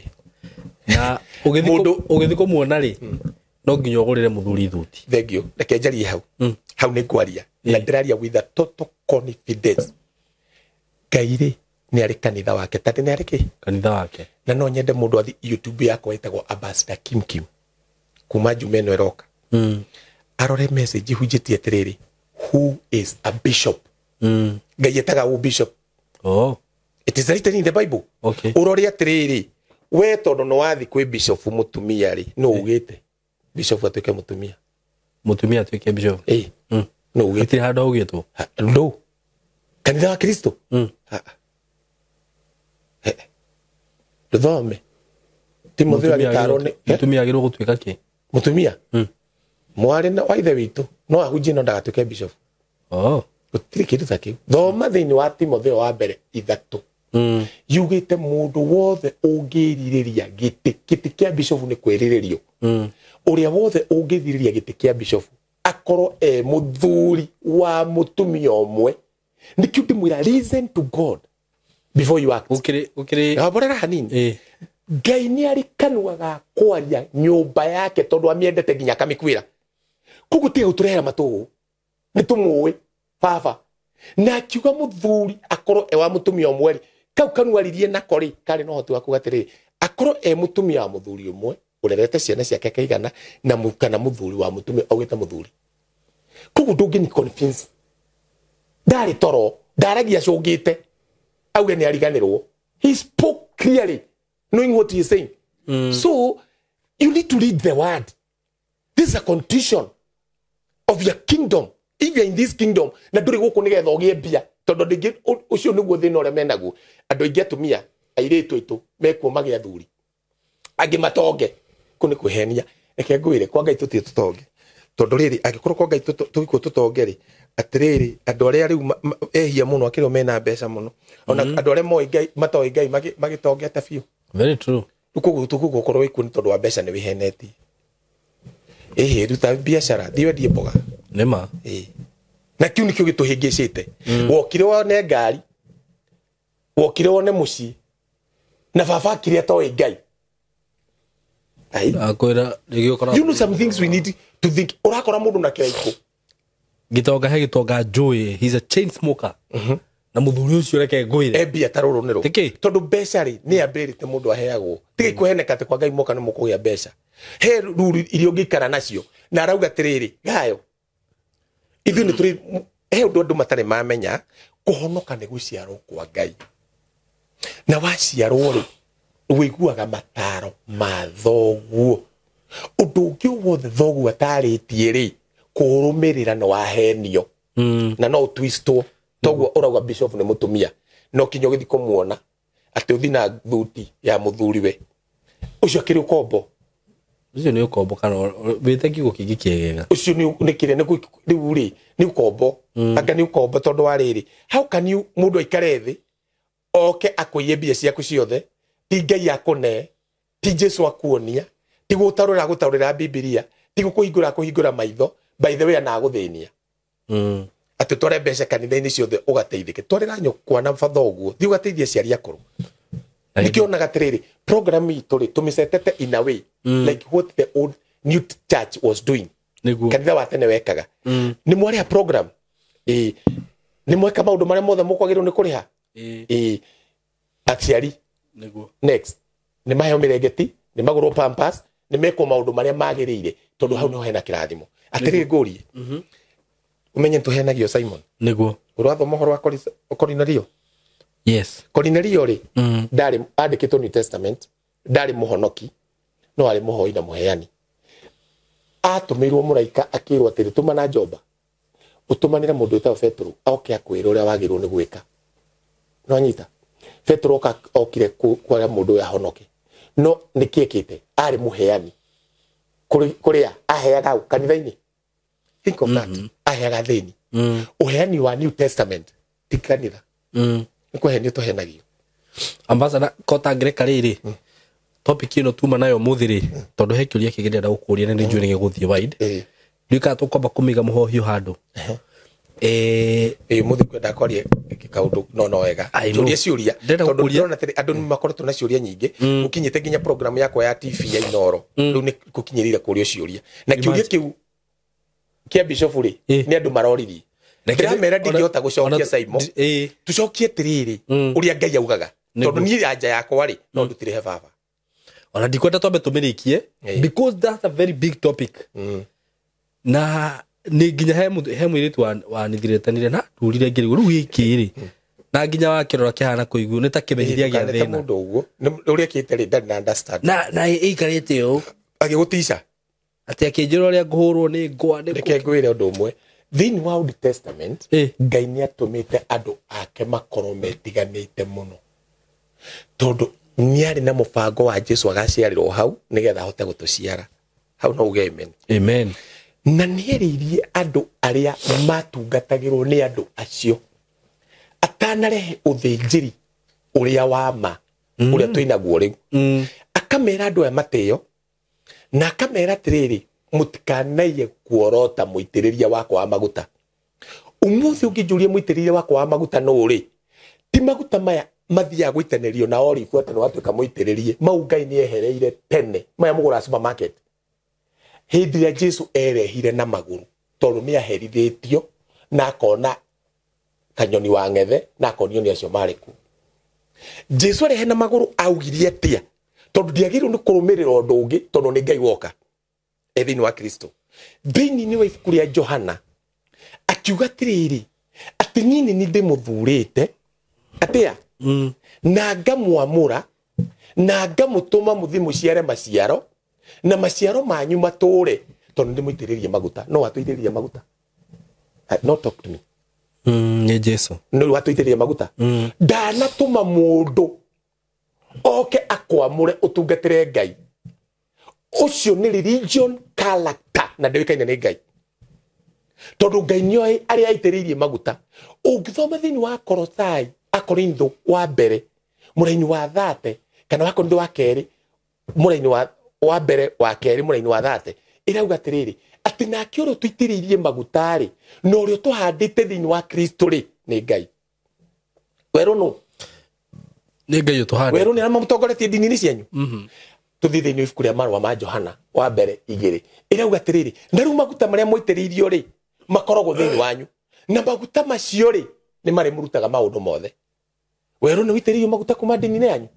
S2: na ũgĩthiĩ kũmuona rĩ no nginya ũgũrĩre mũthuri thuti.
S1: Thank you. Reke njarie hau hau nĩ ngwaria na ndĩraria with a total confidence. Ngai rĩ nĩ arĩ kanitha wake tondũ nĩ arĩ kĩ
S2: kanitha wake
S1: na no nyende mũndũ athi YouTube yakwa ĩtagwo Ambassador Kim Kim kuma Juma ĩno ĩroka arore message hunjĩtie atĩrĩrĩ who is a bishop. Ngai etaga who bishop.
S2: Oh,
S1: it is written in the Bible.
S2: Okay.
S1: Ũrore atĩrĩrĩ we tondũ nĩ wathi kwĩ bishop mũtumia rĩ no ugĩte bishop atuĩke mũtumia
S2: mũtumia atuĩke bishop
S1: ĩĩ no ugĩte
S2: hatirĩ handũ haugĩtwo
S1: no kanitha wa Kristo ndũthome Timotheo agĩtarwo nĩ
S2: mũtumia agĩrĩirwo gũtuĩka kĩ
S1: mũtumia mwarĩ wa ithe witũ no ahunjie no ndagatuĩke bishop.
S2: Oh,
S1: gũtirĩ kĩndũ ta kĩu. Thoma thĩinĩ wa Timotheo wa mbere 3 yugĩte mũndũ wothe ũngĩrirĩria gĩtĩ gĩtĩ kĩa bishop nĩ kwĩrirĩrio ũrĩa wothe ũngĩthirĩria gĩtĩ kĩa bishop akorwo e mũthuri wa mũtumia ũmwe. Nĩkĩo ndĩmwĩra listen to God before you act.
S2: Gũkĩrĩ
S1: borera hanini. Ngai nĩ arĩ kanua ga kwaria nyũmba yake tondũ amĩendete nginya akamĩkuĩra. Koguo tiga gũtũrehera matũgũ nĩ tũmũĩ baba na akiuga mũthuri akorwo e wa mũtumia ũmwe rĩ kau kanua ririe nako rĩ karĩ na ũhoti wa kuuga atĩrĩrĩ akorwo e mũtumia wa mũthuri ũmwe ũrerete ciana ciake kaigana na kana mũthuri wa mũtumia augĩte mũthuri. Koguo ndũngĩni convince ndarĩ toro ndaragia acũngĩte auge nĩ ariganĩrwo. He spoke clearly knowing what he is saying. So you need to read the word. This is a condition of your kingdom. If you are in this kingdom na ndũrĩ gũkũ nĩgetha ũgĩe mbia tondũ ndingĩ ũcio nĩguo thĩna ũrĩa menaguo. Andũ aingĩ atumia airĩtu aitũ mekuo magĩa athuri angĩ matonge kũ nĩ kwĩhenia. Reke ngwĩre kwa Ngai tũtirĩ tũtonge tondũ rĩrĩ angĩkorwo kwa Ngai tũgĩkuo tũtonge rĩ atĩrĩrĩ andũ arĩa rĩu ehia mũno akĩrĩ o mena mbeca mũno ona andũ arĩa moĩ Ngai matoĩ Ngai magĩtongete biũ.
S2: Very true.
S1: Rĩu koguo tũgũkorwo wĩkuo nĩ tondũ wa mbeca nĩ wĩhenetie. Ĩhĩ ruta biacara thiĩ wendie mboga
S2: nĩma
S1: ĩĩ na kĩu nĩkĩo gĩtũhĩngĩcĩte. Wokire wone ngari wokire wone mũciĩ na baba akire atoĩ Ngai.
S2: Akwĩra rĩngĩ ũkora
S1: you know some things we need to think. Ũrakora mũndũ na kĩraikũ
S2: gĩtonga he gĩtonga njũĩ he's a chain smoker. Na muthuri ucio reke ngwire
S1: mbia ta rũrũ nĩ rũ tondũ mbeca rĩ nĩ ambĩrĩte mũndũ aheagwo tiga kũheneka atĩ kwa Ngai moka nĩ mũkũgĩa mbeca he ruru iria ũngĩikara nacio na arauga atĩrĩrĩ gayo ithuĩ nĩ tũrĩ he ũndũ andũ matarĩ mamenya kũhonoka nĩ gũciarwo kwa Ngai na waciarwo rĩ wĩiguaga mataro ma thoguo ũndũ ũngĩ wothe thoguo atarĩtie rĩ kũrũmĩrĩra nĩ wahenio na no ũtwistwo toguo ũrauga bishop nĩ mũtumia no kinya ũgĩthiĩ kũmuona atĩ ũthi na thuti ya mũthuriwe ũcio akĩrĩ ũkombo
S2: ucio nĩ ũkombo kana wĩte kiugo kĩngĩ kĩegega
S1: ũcio nĩ kĩrĩa rĩu rĩ nĩ ũkombo anga nĩ ũkombo tondũ wa rĩrĩ how can you mũndũ aikare thĩ oke akũiye mbia ciaku ciothe ti Ngai akũne ti Jesu akuonia ti gũtarũra gũtarũrĩra Bibilia ti gũkũhingũra kũhingũra maitho by the way na agũthĩnia atĩ tware mbeca kanitha-inĩ ciothe ũgateithĩke twarĩra nyũkwa na bathoguo thiĩ ũgateithie aciari akũrũ nĩkĩo onaga atĩrĩrĩ program itũ rĩ tũmĩcetete in a way like what the old new church was doing kanitha wa tene wekaga nĩ mwarĩha program nĩ mweka maũndũ marĩa mothe mũkwagĩrĩirwo nĩ kũrĩha aciari next nĩ maheo mĩrengeti nĩ magũrwo pampers nĩ mekwo maũndũ marĩa magĩrĩire tondũ hau nĩho hena kĩrathimo atĩrĩrĩ ngũrie umenye nĩtũheanagio Simon
S2: nĩguo
S1: ũrathoma ũhoro wa Korinelio
S2: yes
S1: Korinelio rĩ ndarĩ andĩkĩtwo New Testament ndarĩ mũhonoki no arĩ mũhoi na mũheani atũmĩirwo mũraika akĩrwo atĩrĩ tũmana Joba ũtũmanĩre mũndũ wĩtagwo Petero oke akwĩre ũrĩa wagĩrĩirwo nĩ gwĩka no anyita Petero okire kwaria mũndũ ũyũ ahonoke no nĩkĩ ekĩte arĩ mũheani kũrĩa aheaga kanitha-inĩ think of that aheaga thĩni ũheani wa New Testament ti kanitha nĩ kũhenio tũhenagio
S2: ambassador kota ngereka rĩrĩ topic ĩno tuma nayo mũthĩ rĩ tondũ he kĩũria kĩngĩ ndĩrenda gũkũria na nĩnjũĩ nĩgĩgũthiĩ wide ndiũĩ kana tũkwamba kũmĩiga mũhohio handũ
S1: mũthĩ kwenda kwaria kaũndũ no wega ciũria ciũria tondũ ndĩrona atĩrĩ andũ nĩ makoretwo na ciũria nyingĩ gũkinyĩte nginya program yakwa ya TV ya Inooro rĩu nĩ gũkinyĩrĩire kũrio ciũria na kĩũria kĩu kĩa bishop rĩ nĩ andũ maroririe ndĩramera ndingĩhota gũcokia Simon tũcokie atĩrĩrĩ ũrĩa Ngai augaga tondũ niĩ anja yakwa rĩ no ndutire he baba
S2: ona ndikwenda twambe tũmĩrĩkie because that's a very big topic na nĩ nginya he mũirĩtu wanithiretanire na ndurire ngĩrigwo rĩu gĩkĩ rĩ na nginya wakĩrora kĩhana kũiguo nĩ ta kĩmenyithia gĩa thĩna
S1: mũndũ ũguo ũrĩa ekĩte rĩ ndarĩ na understand
S2: na ĩikarĩte ũũ
S1: agĩgũtica
S2: atĩ akĩnjĩra ũrĩa ngũhũrwo nĩ ngwa
S1: reke ngwĩre ũndũ ũmwe thĩinĩ wa Old Testament Ngai nĩ atũmĩte andũ ake makorwo metiganĩte mũno tondũ nĩ arĩ na mũbango wa Jesu agaciarĩrwo hau nĩgetha ahote gũtũciara hau no uge amen
S2: amen
S1: na nĩerĩirie andũ arĩa matungatagĩrwo nĩ andũ acio atanarehe ũthĩnjĩri ũrĩa wa ma ũrĩa twĩnaguo rĩu akamera andũ aya matĩo na akamera atĩrĩrĩ mũtikanaiye kuorota mũitĩrĩria wakwa wa maguta ũmũthĩ ũngĩnjũria mũitĩrĩria wakwa wa maguta nũ rĩ ti maguta maya mathiaga gũitanĩrio na olive atĩ nĩwatuĩka mũitĩrĩrie mau Ngai nĩehereire tene maya mũgũraga supermarket hĩndĩ ĩrĩa Jesu erehire na magũrũ tondũ nĩaherithĩtio na akona kanyoni wa ng'ethe na akonio nĩ acio marĩ kuo Jesu arehe na magũrũ augirie atĩa tondũ ndiagĩrĩirwo nĩ kũrũmĩrĩra ũndũ ũngĩ tondũ nĩ Ngai woka e thĩinĩ wa Kristo thĩinĩ wa ibuku rĩa Johana akiuga atĩrĩrĩ atĩ niĩ nĩ ndĩmũthurĩte atĩa na ngamwamũra na ngamũtũma mũthiĩ mũciare maciaro na maciaro manyu matũre tondũ ndĩmũitĩrĩrie maguta no watũitĩrĩrie maguta no talk to me
S2: nĩ Jesu
S1: no watũitĩrĩrie maguta ndanatũma mũndũ oke akwamũre ũtungatĩre Ngai ũcio nĩ religion character na ndĩũĩkaine nĩ Ngai tondũ Ngai nĩoĩ arĩa aitĩrĩirie maguta ũngĩthoma thĩinĩ wa Kolosai Akorintho wa mbere mũraini wa 30 kana wa Korintho wa kerĩ mũraini wa mbere wa kerĩ mũraini wa 30 ĩrauga atĩrĩrĩ atĩ nake ũrĩa tũitĩrĩirie maguta rĩ na ũrĩa tũhandĩte thĩinĩ wa Kristo rĩ nĩ Ngai werũ nũ
S2: nĩ Ngai ũtũhandĩte
S1: werũ nĩ arĩa mamũtongoretie ndini-inĩ cianyu tũthiĩ thĩinĩ wa ibuku rĩa marũa ma Johana wa mbere 2 ĩrauga atĩrĩrĩ na rĩu maguta marĩa mwaitĩrĩirio rĩ makoragwo thĩinĩ wanyu na maguta macio rĩ nĩ marĩmũrutaga maũndũ mothe. Werũ nĩ wĩitĩrĩirio maguta kuma ndini-inĩ yanyu?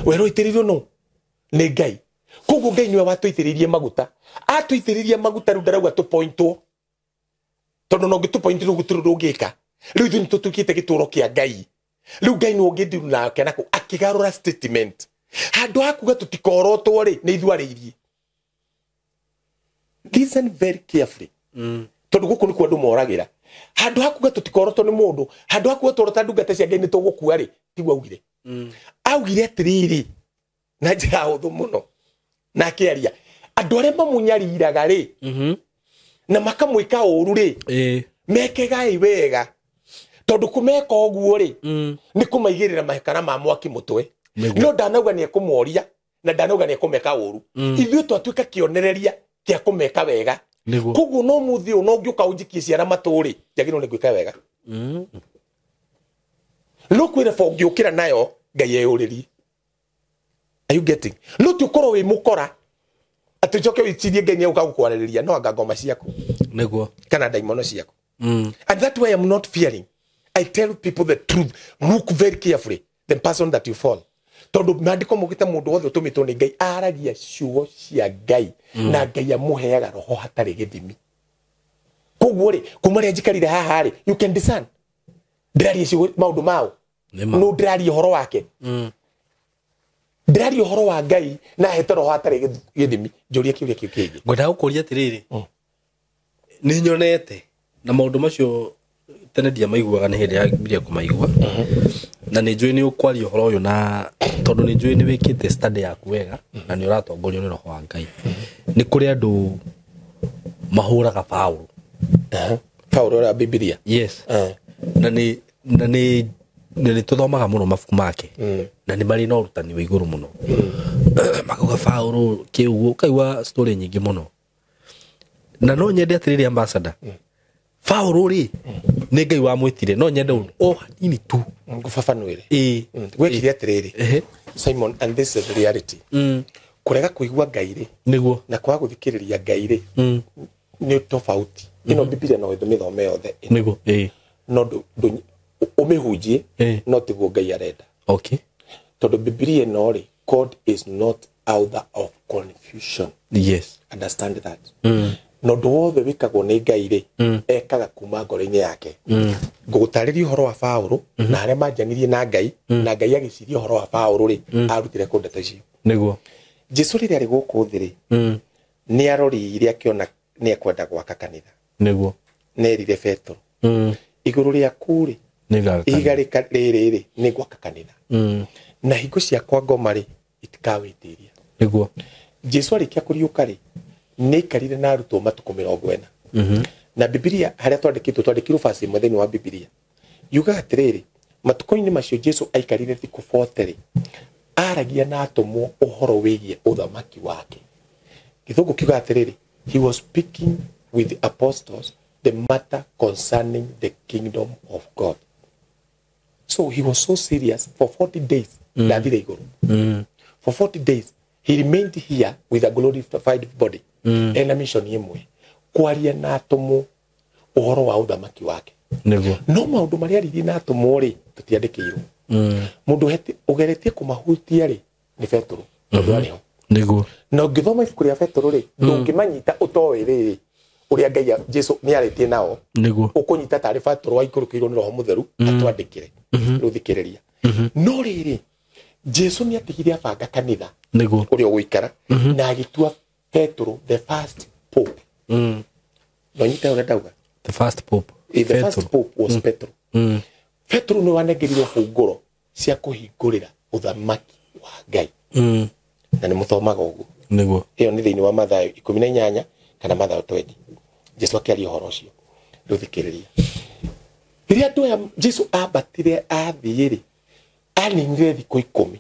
S1: Werũ wĩitĩrĩirio nũ? Nĩ Ngai. Koguo Ngai nĩwe watũitĩrĩirie maguta. Atũitĩrĩria maguta rĩu ndarauga tũpointwo. Tondũ no ngĩtũpointĩrwo gũtirĩ ũndũ ũngĩka. Rĩu ithuĩ nĩtũtuĩkĩte gĩtũũro kĩa Ngai. Rĩu Ngai nĩwe ũngĩndiru nake na akĩgarũra statement. Handũ ha kuga tũtikorotwo rĩ, nĩ ithuĩ arĩirie. Listen very carefully. Tondũ gũkũ nĩkuo andũ moragĩra. Handũ ha kuga tũtikorotwo nĩ mũndũ, handũ ha kuga tworota ndungata cia Ngai nĩ tũgũkua rĩ, tiguo augire. Augire atĩrĩrĩ, na njĩra hũthũ mũno, na akĩaria, andũ arĩa mamũnyariraga rĩ, na makamwĩka ũru rĩ, mekegai wega. Tondũ kũmeka ũguo rĩ, nĩ kũmaigĩrĩra makara ma mwaki mũtwe. No ndanauga nĩ ekũmoria, na ndanauga nĩ ekũmeka ũru. Ithuĩ twatuĩka kĩonereria kĩa kũmeka wega. Koguo no mũthĩ ũyũ no ngĩũka ũnjikie ciana matũ rĩ, njagĩrĩirwo nĩ gwĩka wega. No kwĩra bo ũngĩũkĩra nayo, Ngai eyũrĩrie. Are you getting? No ti ũkorwo wĩ mũkora, atĩ ũcoke wĩcirie Ngai nĩ egũka gũkwarĩrĩria, no anga ngoma ciaku.
S2: Nĩguo.
S1: Kana ndaimono ciaku. And that way I'm not fearing. I tell people the truth. Look very carefully the person that you fall. Tondũ maandĩko maugĩte mũndũ wothe ũtũmĩtwo nĩ Ngai aragia ciugo cia Ngai, na Ngai amũheaga roho hatarĩ gĩthimi. Koguo rĩ, kuma rĩrĩa njikarire haha rĩ, you can discern. Ndĩraria ciugo maũndũ mao. No ndĩraria ũhoro wake. Ndĩraria ũhoro wa Ngai na ahete roho hatarĩ gĩthimi. Njũria kĩũria kĩu kĩngĩ.
S2: Ngwendaga gũkũria atĩrĩrĩ, nĩ nyonete na maũndũ macio tene ndiamaiguaga nĩ hĩndĩ yambirie kũmaigua. Na nĩ njũĩ nĩ ũkwaria ũhoro ũyũ na tondũ nĩ njũĩ nĩ wĩkĩte study yaku wega na nĩ ũratongorio nĩ roho wa Ngai. Nĩ kũrĩ andũ mahũraga Paũlũ.
S1: Paũlũ ũrĩa wa Bibilia.
S2: Yes. Na nĩ tũthomaga mũno mabuku make. Na nĩ marĩ na ũrutani wa igũrũ mũno. Makauga Paũlũ kĩugo, ũkaigua story nyingĩ mũno. Na no nyende atĩrĩrĩ ambassador. Paũlũ rĩ, nĩ Ngai wamwĩtire, no nyende o hanini tu.
S1: Ngũbabanũĩre. Gwekire atĩrĩrĩ, Simon, and this is the reality. Kũrega kũigua Ngai rĩ,
S2: nĩguo,
S1: na kwaga gũthikĩrĩria Ngai rĩ, nĩ tofauti. Ĩno Bibilia no ĩthome yothe.
S2: Nĩguo.
S1: No ũmĩhunjie, no tiguo Ngai arenda.
S2: Okay.
S1: Tondũ Bibilia ĩno rĩ, God is not author of confusion.
S2: Yes.
S1: Understand that. Na ũndũ wothe wĩkagwo nĩ Ngai rĩ, ekaga kuma ngoro-inĩ yake. Ngũgũtarĩria ũhoro wa Paũlũ, na arĩa manjanirie na Ngai, na Ngai agĩciria ũhoro wa Paũlũ rĩ, arutire kũ ndeto icio.
S2: Nĩguo.
S1: Jesũ rĩrĩa arĩ gũkũ thĩ rĩ, nĩ arorire akĩona nĩ ekwenda gwaka kanitha.
S2: Nĩguo.
S1: Nĩ erire Petero, igũrũ rĩaku rĩ, ihiga rĩrĩ rĩ, nĩ ngwaka kanitha. Na hingo ciakwa ngoma rĩ, itikawĩtiria.
S2: Nĩguo.
S1: Jesũ arĩkia kũriũka rĩ, nĩ aikarire na arutwo matukũ 40. Na Bibilia harĩa twandĩkĩtwo, twandĩkirwo verse ĩmwe thĩinĩ wa Bibilia. Yugaga atĩrĩrĩ, matukũ-inĩ macio Jesũ aikarire thikũ 40 rĩ, aragia na atũmwo ũhoro wĩgiĩ ũthamaki wake. Gĩthũngũ kiugaga atĩrĩrĩ, he was speaking with the apostles the matter concerning the kingdom of God. So he was so serious for 40 days. Ndathire igũrũ. For 40 days he remained here with a glorified body. Ena mission ĩmwe, kwaria na atũmwo ũhoro wa ũthamaki wake.
S2: Nĩguo.
S1: No maũndũ marĩa aririe na atũmwo rĩ, tũtiandĩkĩirwo. Mũndũ ũgeretie kũmahutia rĩ, nĩ Petero, tondũ arĩ ho.
S2: Nĩguo.
S1: Na ũngĩthoma ibuku rĩa Petero rĩ, ndũngĩmanyita ũtoĩ rĩrĩ ũrĩa Ngai Jesũ nĩ arĩtie nao.
S2: Nĩguo.
S1: Ũkũnyita tarĩ Petero waikũrũkĩirwo nĩ Roho Mũtheru atwandĩkĩre. Rĩu thikĩrĩria. No rĩrĩ, Jesũ nĩ atigire abanga kanitha.
S2: Nĩguo.
S1: Ũrĩa ũgũikara, na agĩtua Petero the first pope. No nyite ũrĩa ndauga?
S2: The first pope.
S1: The first pope was Petero. Petero nĩ wanengerirwo bungũro cia kũhingũrĩra ũthamaki wa Ngai. Na nĩ mũthomaga ũguo.
S2: Nĩguo.
S1: Ĩyo nĩ thĩinĩ wa Mathayo 18 kana Mathayo 20. Jesũ akĩaria ũhoro ũcio. Rĩu thikĩrĩria. Rĩrĩa andũ aya Jesũ ambatire athiĩ rĩ, aninire thikũ 10.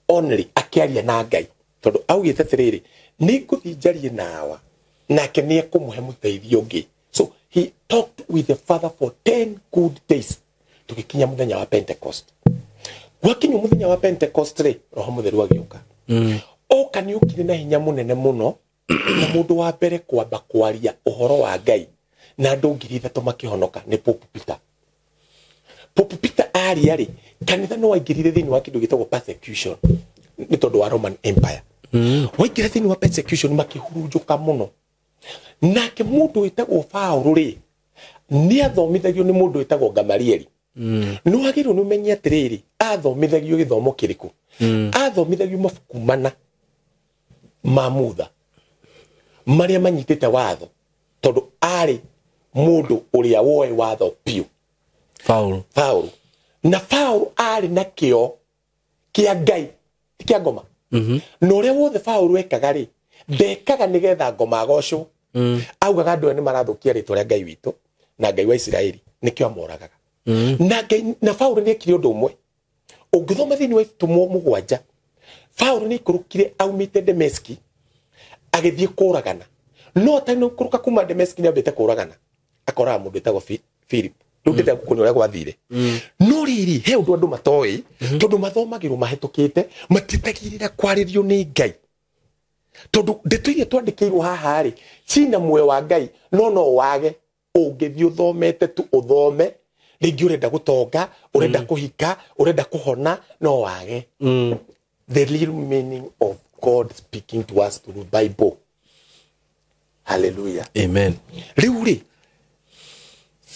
S1: Only akĩaria na Ngai. Tondũ augĩte atĩrĩrĩ, nĩ ngũthiĩ njarie nawa, nake nĩ ekũmũhe mũteithio ũngĩ. So he talked with the Father for 10 good days. Tũgĩkinya mũthenya wa Pentecost. Gwakinya mũthenya wa Pentecost rĩ, Roho Mũtheru agĩũka. Oka nĩ okire na hinya mũnene mũno, na mũndũ wa mbere kwamba kwaria ũhoro wa Ngai, na andũ 3,000 makĩhonoka nĩ Pope Peter. Pope Peter aria rĩ, kanitha no waingĩrire thĩinĩ wa kĩndũ gĩtagwo persecution nĩ tondũ wa Roman Empire. Waingĩra thĩinĩ wa persecution makĩhurunjũka mũno. Nake mũndũ wĩtagwo Paũlũ rĩ, nĩ athomithagio nĩ mũndũ wĩtagwo Gamalieli. Nĩ wagĩrĩirwo nĩ ũmenye atĩrĩrĩ, athomithagio gĩthomo kĩrĩkũ? Athomithagio mabuku mana ma Mutha marĩa manyitĩte watho, tondũ arĩ mũndũ ũrĩa woĩ watho biũ. Paũlũ. Na Paũlũ arĩ na kĩo kĩa Ngai, ti kĩa ngoma. Na ũrĩa wothe Paũlũ ekaga rĩ, ndekaga nĩgetha ngoma agocwo. Augaga andũ aya nĩ marathũkia rĩtwa rĩa Ngai witũ na Ngai wa Isiraeli, nĩkĩo amoragaga. Na Ngai, na Paũlũ nĩ ekire ũndũ ũmwe. Ũngĩthoma thĩinĩ wa Itũmwo 7, Paũlũ nĩ aikũrũkire aumĩte Dameski agĩthiĩ kũragana. No atanakũrũka kuma Dameski nĩ ambĩte kũragana, akoraga mũndũ wĩtagwo Philip. Rĩu ndĩrenda gũkuonia ũrĩa gwathire. No rĩrĩ, he ũndũ andũ matoĩ, tondũ mathomagĩrwo mahĩtũkĩte, matietagĩrĩra kwarĩrio nĩ Ngai. Tondũ ndeto iria twandĩkĩirwo haha rĩ, cina muoyo wa Ngai, no wage ũngĩthiĩ ũthomete tu ũthome, rĩngĩ ũrenda gũtonga, ũrenda kũhika, ũrenda kũhona, no wage. The real meaning of God speaking to us through Bible. Hallelujah.
S2: Amen.
S1: Rĩu rĩ,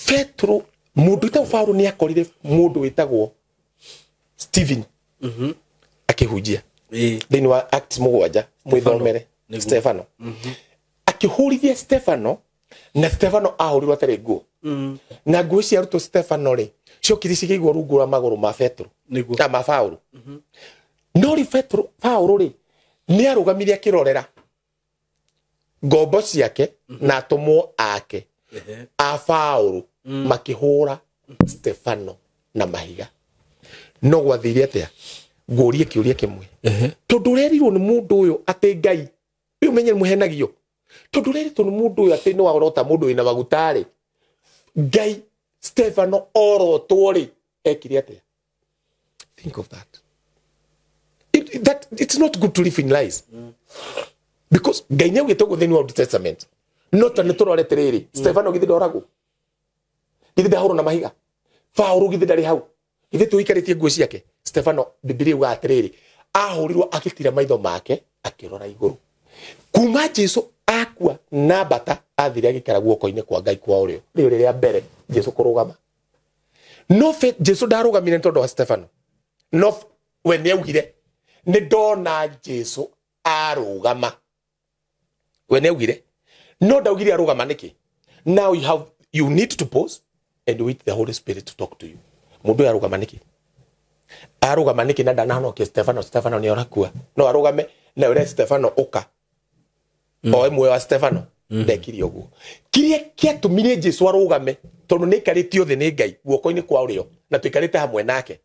S1: Petro, mũndũ wĩtagwo Paũlũ nĩ akorire mũndũ wĩtagwo Stephen akĩhunjia. Thĩinĩ wa Acts 7, mwĩthomere. Stefano. Akĩhũrithia Stefano, na Stefano ahũrirwo atarĩ nguo. Na nguo cia arutwo Stefano rĩ, ciokire cikĩigwo rungu rwa magũrũ ma Petro. Na ma Paũlũ. No rĩ Petro, Paũlũ rĩ, nĩ arũgamire akĩrorera ngombo ciake na atũmwo ake a Paũlũ makĩhũra Stefano na mahiga. No gwathire atĩa? Ngũrie kĩũria kĩmwe. Tondũ ũrerirwo nĩ mũndũ ũyũ atĩ Ngai, ũyũ menye mũhenagio. Tondũ ũrerirwo nĩ mũndũ ũyũ atĩ nĩ warota mũndũ wĩna maguta rĩ, Ngai Stefano orotwo rĩ, ekire atĩa? Think of that. It's not good to live in lies. Because Ngai nĩ augĩte ũguo thĩinĩ wa Old Testament. No ta nĩ tũrorete rĩrĩ, Stefano githĩ ndoragwo? Githĩ ndahũrwo na mahiga? Paũlũ githĩ ndarĩ hau? Githĩ tũikarĩtie nguo ciake? Stefano, Bibilia yugaga atĩrĩrĩ, ahũrirwo agĩtira maitho make akĩrora igũrũ. Kuma Jesu akua na mbata athire agĩikara guoko-inĩ kwa Ngai kwa ũrĩo. Rĩu rĩrĩa mbere Jesu kũrũgama. No Jesu ndarũgamire nĩ tondũ wa Stefano. No we nĩ augire nĩ ndona Jesu arũgama. We nĩ augire no ndaugire arũgama nĩkĩ? Now you need to pause and wait the Holy Spirit to talk to you. Mũndũ ũyũ arũgama nĩkĩ? Arũgama nĩkĩ na ndanahonokia Stefano? Stefano nĩ orakua. No arũgame na ũre Stefano ũka. Oe muoyo wa Stefano. Ndekire ũguo. Kĩrĩa kĩatũmire Jesu arũgame tondũ nĩ aikarĩtio thĩ nĩ Ngai guoko-inĩ kwa ũrĩo na tũikarĩte hamwe nake.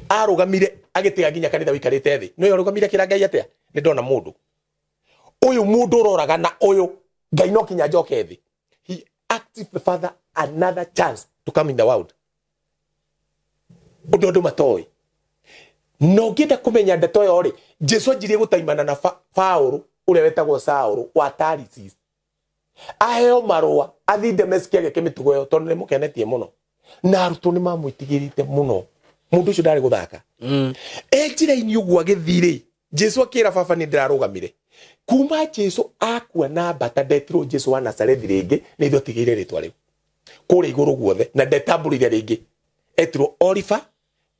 S1: Arũgamire agĩtiga nginya kanitha ũikarĩte thĩ. Nĩwe arũgamire akĩra Ngai atĩa? Nĩ ndona mũndũ. Ũyũ mũndũ ũroraga na ũyũ Ngai no kinya njoke thĩ. He asked the Father another chance to come in the world. Ũndũ andũ matoĩ. Na ũngĩenda kũmenya ndeto ĩyo rĩ, Jesu anjirie gũtaimana na Paũlũ ũrĩa wetagwo Saũlũ wa Tarsis. Aheo marũa athiĩ Dameski ageke mĩtugo ĩyo tondũ nĩ mũkenetie mũno. Na arutwo nĩ mamwĩtigĩrĩte mũno. Mũndũ ũcio ndarĩ gũthaka. E njĩra-inĩ ũguo agĩthiĩ rĩ, Jesu akĩra baba nĩ ndĩrarũgamire. Kuma Jesu akua na mbata ndetirwo Jesu wa Nazarethi rĩngĩ, nĩ ithuĩ atigĩire rĩtwa rĩu. Kũrĩa igũrũ guothe na ndetambũrire rĩngĩ. Etirwo Alpha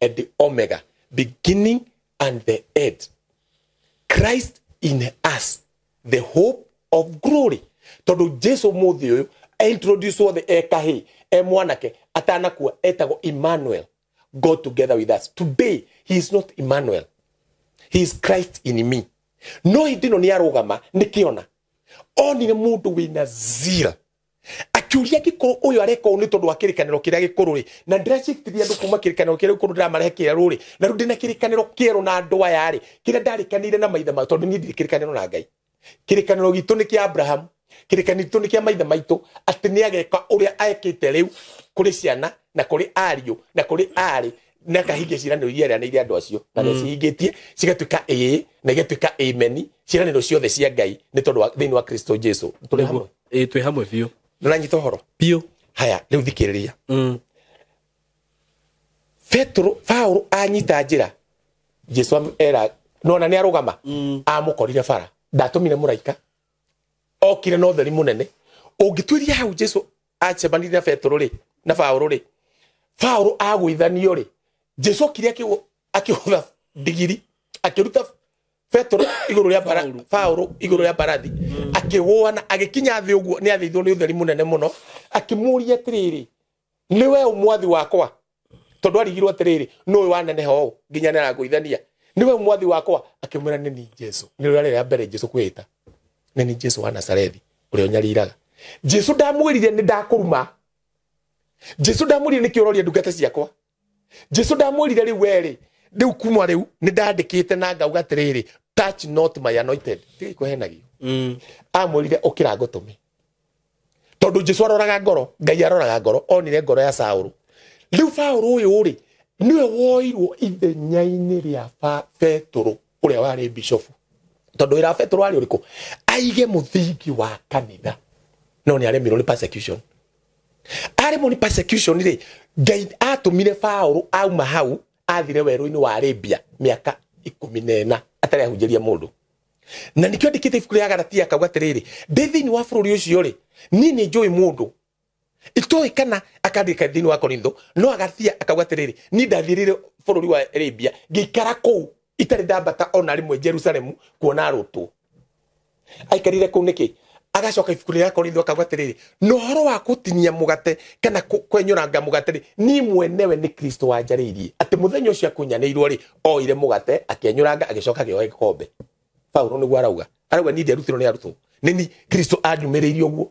S1: and the Omega, beginning and the end. Christ in us, the hope of glory. Tondũ Jesu mũthĩ ũyũ introduce othe e kahĩĩ, e mwanake, atanakua, etagwo Emmanuel, God together with us. Today, he is not Emmanuel. He is Christ in me. No hĩndĩ ĩno nĩ arũgama, nĩkĩona. Onire mũndũ wĩna zeal. Akiuria angĩkorwo ũyũ areka ũũ nĩ tondũ wa kĩrĩkanĩro kĩrĩa gĩkũrũ rĩ, na ndĩraciftirie andũ kuma kĩrĩkanĩro kĩrĩa gĩkũrũ ndĩramarehe kĩerũ rĩ, na rĩu ndĩna kĩrĩkanĩro kĩerũ na andũ aya rĩ, kĩrĩa ndarĩkanĩire na maithe mao, tondũ niĩ ndirĩ kĩrĩkanĩro na Ngai. Kĩrĩkanĩro gitũ nĩ kĩa Abraham, kĩrĩkanĩro gitũ nĩ kĩa maithe maitũ, atĩ nĩ ageka ũrĩa ekĩte rĩu kũrĩ ciana na kũrĩ ariũ na kũrĩ aarĩ, na akahingia ciĩranĩro iria eranĩire andũ acio, na nĩ cihingĩtie cigatuĩka ĩĩ na igatuĩka amen, ciĩranĩro ciothe cia Ngai nĩ tondũ wa thĩinĩ wa Kristo Jesu. Tũrĩ hamwe?
S2: Ĩĩ, twĩ hamwe biũ.
S1: Nĩũranyita ũhoro?
S2: Biũ.
S1: Haya, rĩu thikĩrĩria. Petro Paulo anyita njĩra Jesu era nona nĩ arũgama amũkorire bara ndatũmire mũraika okire na ũtheri mũnene ũngĩtuĩria hau Jesu acemanirie na Petro rĩ na Paulo rĩ Paulo agũithanio rĩ Jesu okire akĩhũtha ndigiri akĩruta Petro igũrũ rĩa bara Paulo igũrũ rĩa mbarathi akĩgũa na agĩkinya thĩ ũguo nĩ athĩithwo nĩ ũtheri mũnene mũno akĩmũria atĩrĩrĩ nĩwe mwathi wakwa tondu arigirwo atiriri no waneneha ũũ nginya nĩ arangũithania niwe mwathi wakwa akĩmwĩra nĩ ni Jesu nĩ rĩrĩa rĩa mbere Jesu kwĩta nĩ ni Jesu wa Nazarethi ũrĩa ũnyariraga Jesu ndamwĩrire nĩ ndakũruma Jesu ndamwĩrire nĩkĩ ũroria ndungata ciakwa Jesu ndamwĩrire rĩu werĩ rĩu kuma rĩu nĩ ndandĩkĩte na ngauga atĩrĩrĩ touch not my anointed tiga kũhenagio amwĩrire ũkĩra ngũtũme tondu Jesu aroraga ngoro Ngai aroraga ngoro onire ngoro ya Saũlũ rĩu Paũlũ ũyũ rĩ niwe woirwo ithenya-inĩ rĩa Petro ũrĩa warĩ bishofu tondu wĩra wa Petro warĩ ũrĩkũ aige mũthingi wa kanitha no nĩ aremirwo nĩ persecution aremwo nĩ persecution rĩ Ngai atũmire Paũlũ auma hau athire werũ-inĩ wa Arabia mĩaka 14 atarĩ ahunjĩria mũndũ na nikĩo andĩkĩte ibuku rĩa Galatia akauga atĩrĩrĩ ndĩ thĩinĩ wa bũrũri ũcio rĩ niĩ nĩ njũĩ mũndũ itoĩ kana akandĩka thĩinĩ wa Korintho no Galatia akauga atĩrĩrĩ niĩ ndathirire bũrũri wa Arabia ngĩikara kũu itarĩ ndambata ona rĩmwe Jerusalemu kuona arutwo aikarire kũu nĩkĩ agacoka ibuku rĩa Korintho akauga atĩrĩrĩ na ũhoro wa gũtinia mũgate kana kwenyũranga mũgate rĩ niĩ mwenewe nĩ Kristo wanjarĩirie atĩ mũthenya ũcio akunyanĩirwo rĩ oire mũgate akĩenyũranga agĩcoka akĩoya gĩkombe Paulo nĩguo arauga niĩ ndiarutirwo nĩ arutwo nĩ ni Kristo anjumĩrĩirie ũguo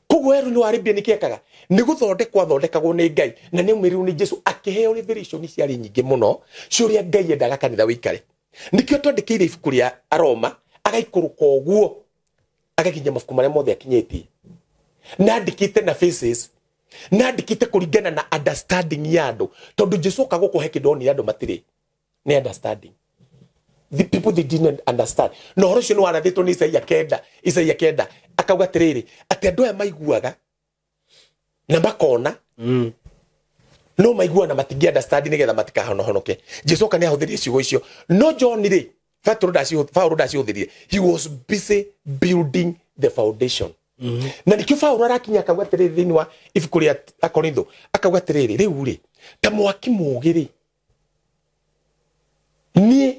S1: koguo werũ-inĩ wa Arabia nĩ kĩekaga nĩ gũthondekwo athondekagwo nĩ Ngai na nĩ aumĩrĩirwo nĩ Jesu akĩheo revelation ciarĩ nyingĩ mũno cia ũrĩa Ngai endaga kanitha wĩikare nĩkĩo twandĩkĩire ibuku rĩa Aroma agaikũrũka ũguo agakinyia mabuku marĩa mothe akinyĩtie na andĩkĩte na faces na andĩkĩte kũringana na understanding ya andũ tondũ Jesu oka gũkũhe kĩndũ onire andũ matirĩ nĩ understanding the people they didn't understand no horo ũcio nĩ warathĩtwo nĩ Isaia kenda akauga atĩrĩrĩ atĩ andũ aya maiguaga na makona no maiguaga na matingĩ understand nĩgetha matikahonohonoke Jesu oka nĩ ahũthĩrire ciugo icio no John rĩ Petro Paulo ndacihũthĩrire he was busy building the foundation na nĩkĩo Paulo arakinya akauga atĩrĩrĩ thĩinĩ wa ibuku rĩa Akorintho akauga atĩrĩrĩ rĩu rĩ ta mwaki mũũgĩ rĩ niĩ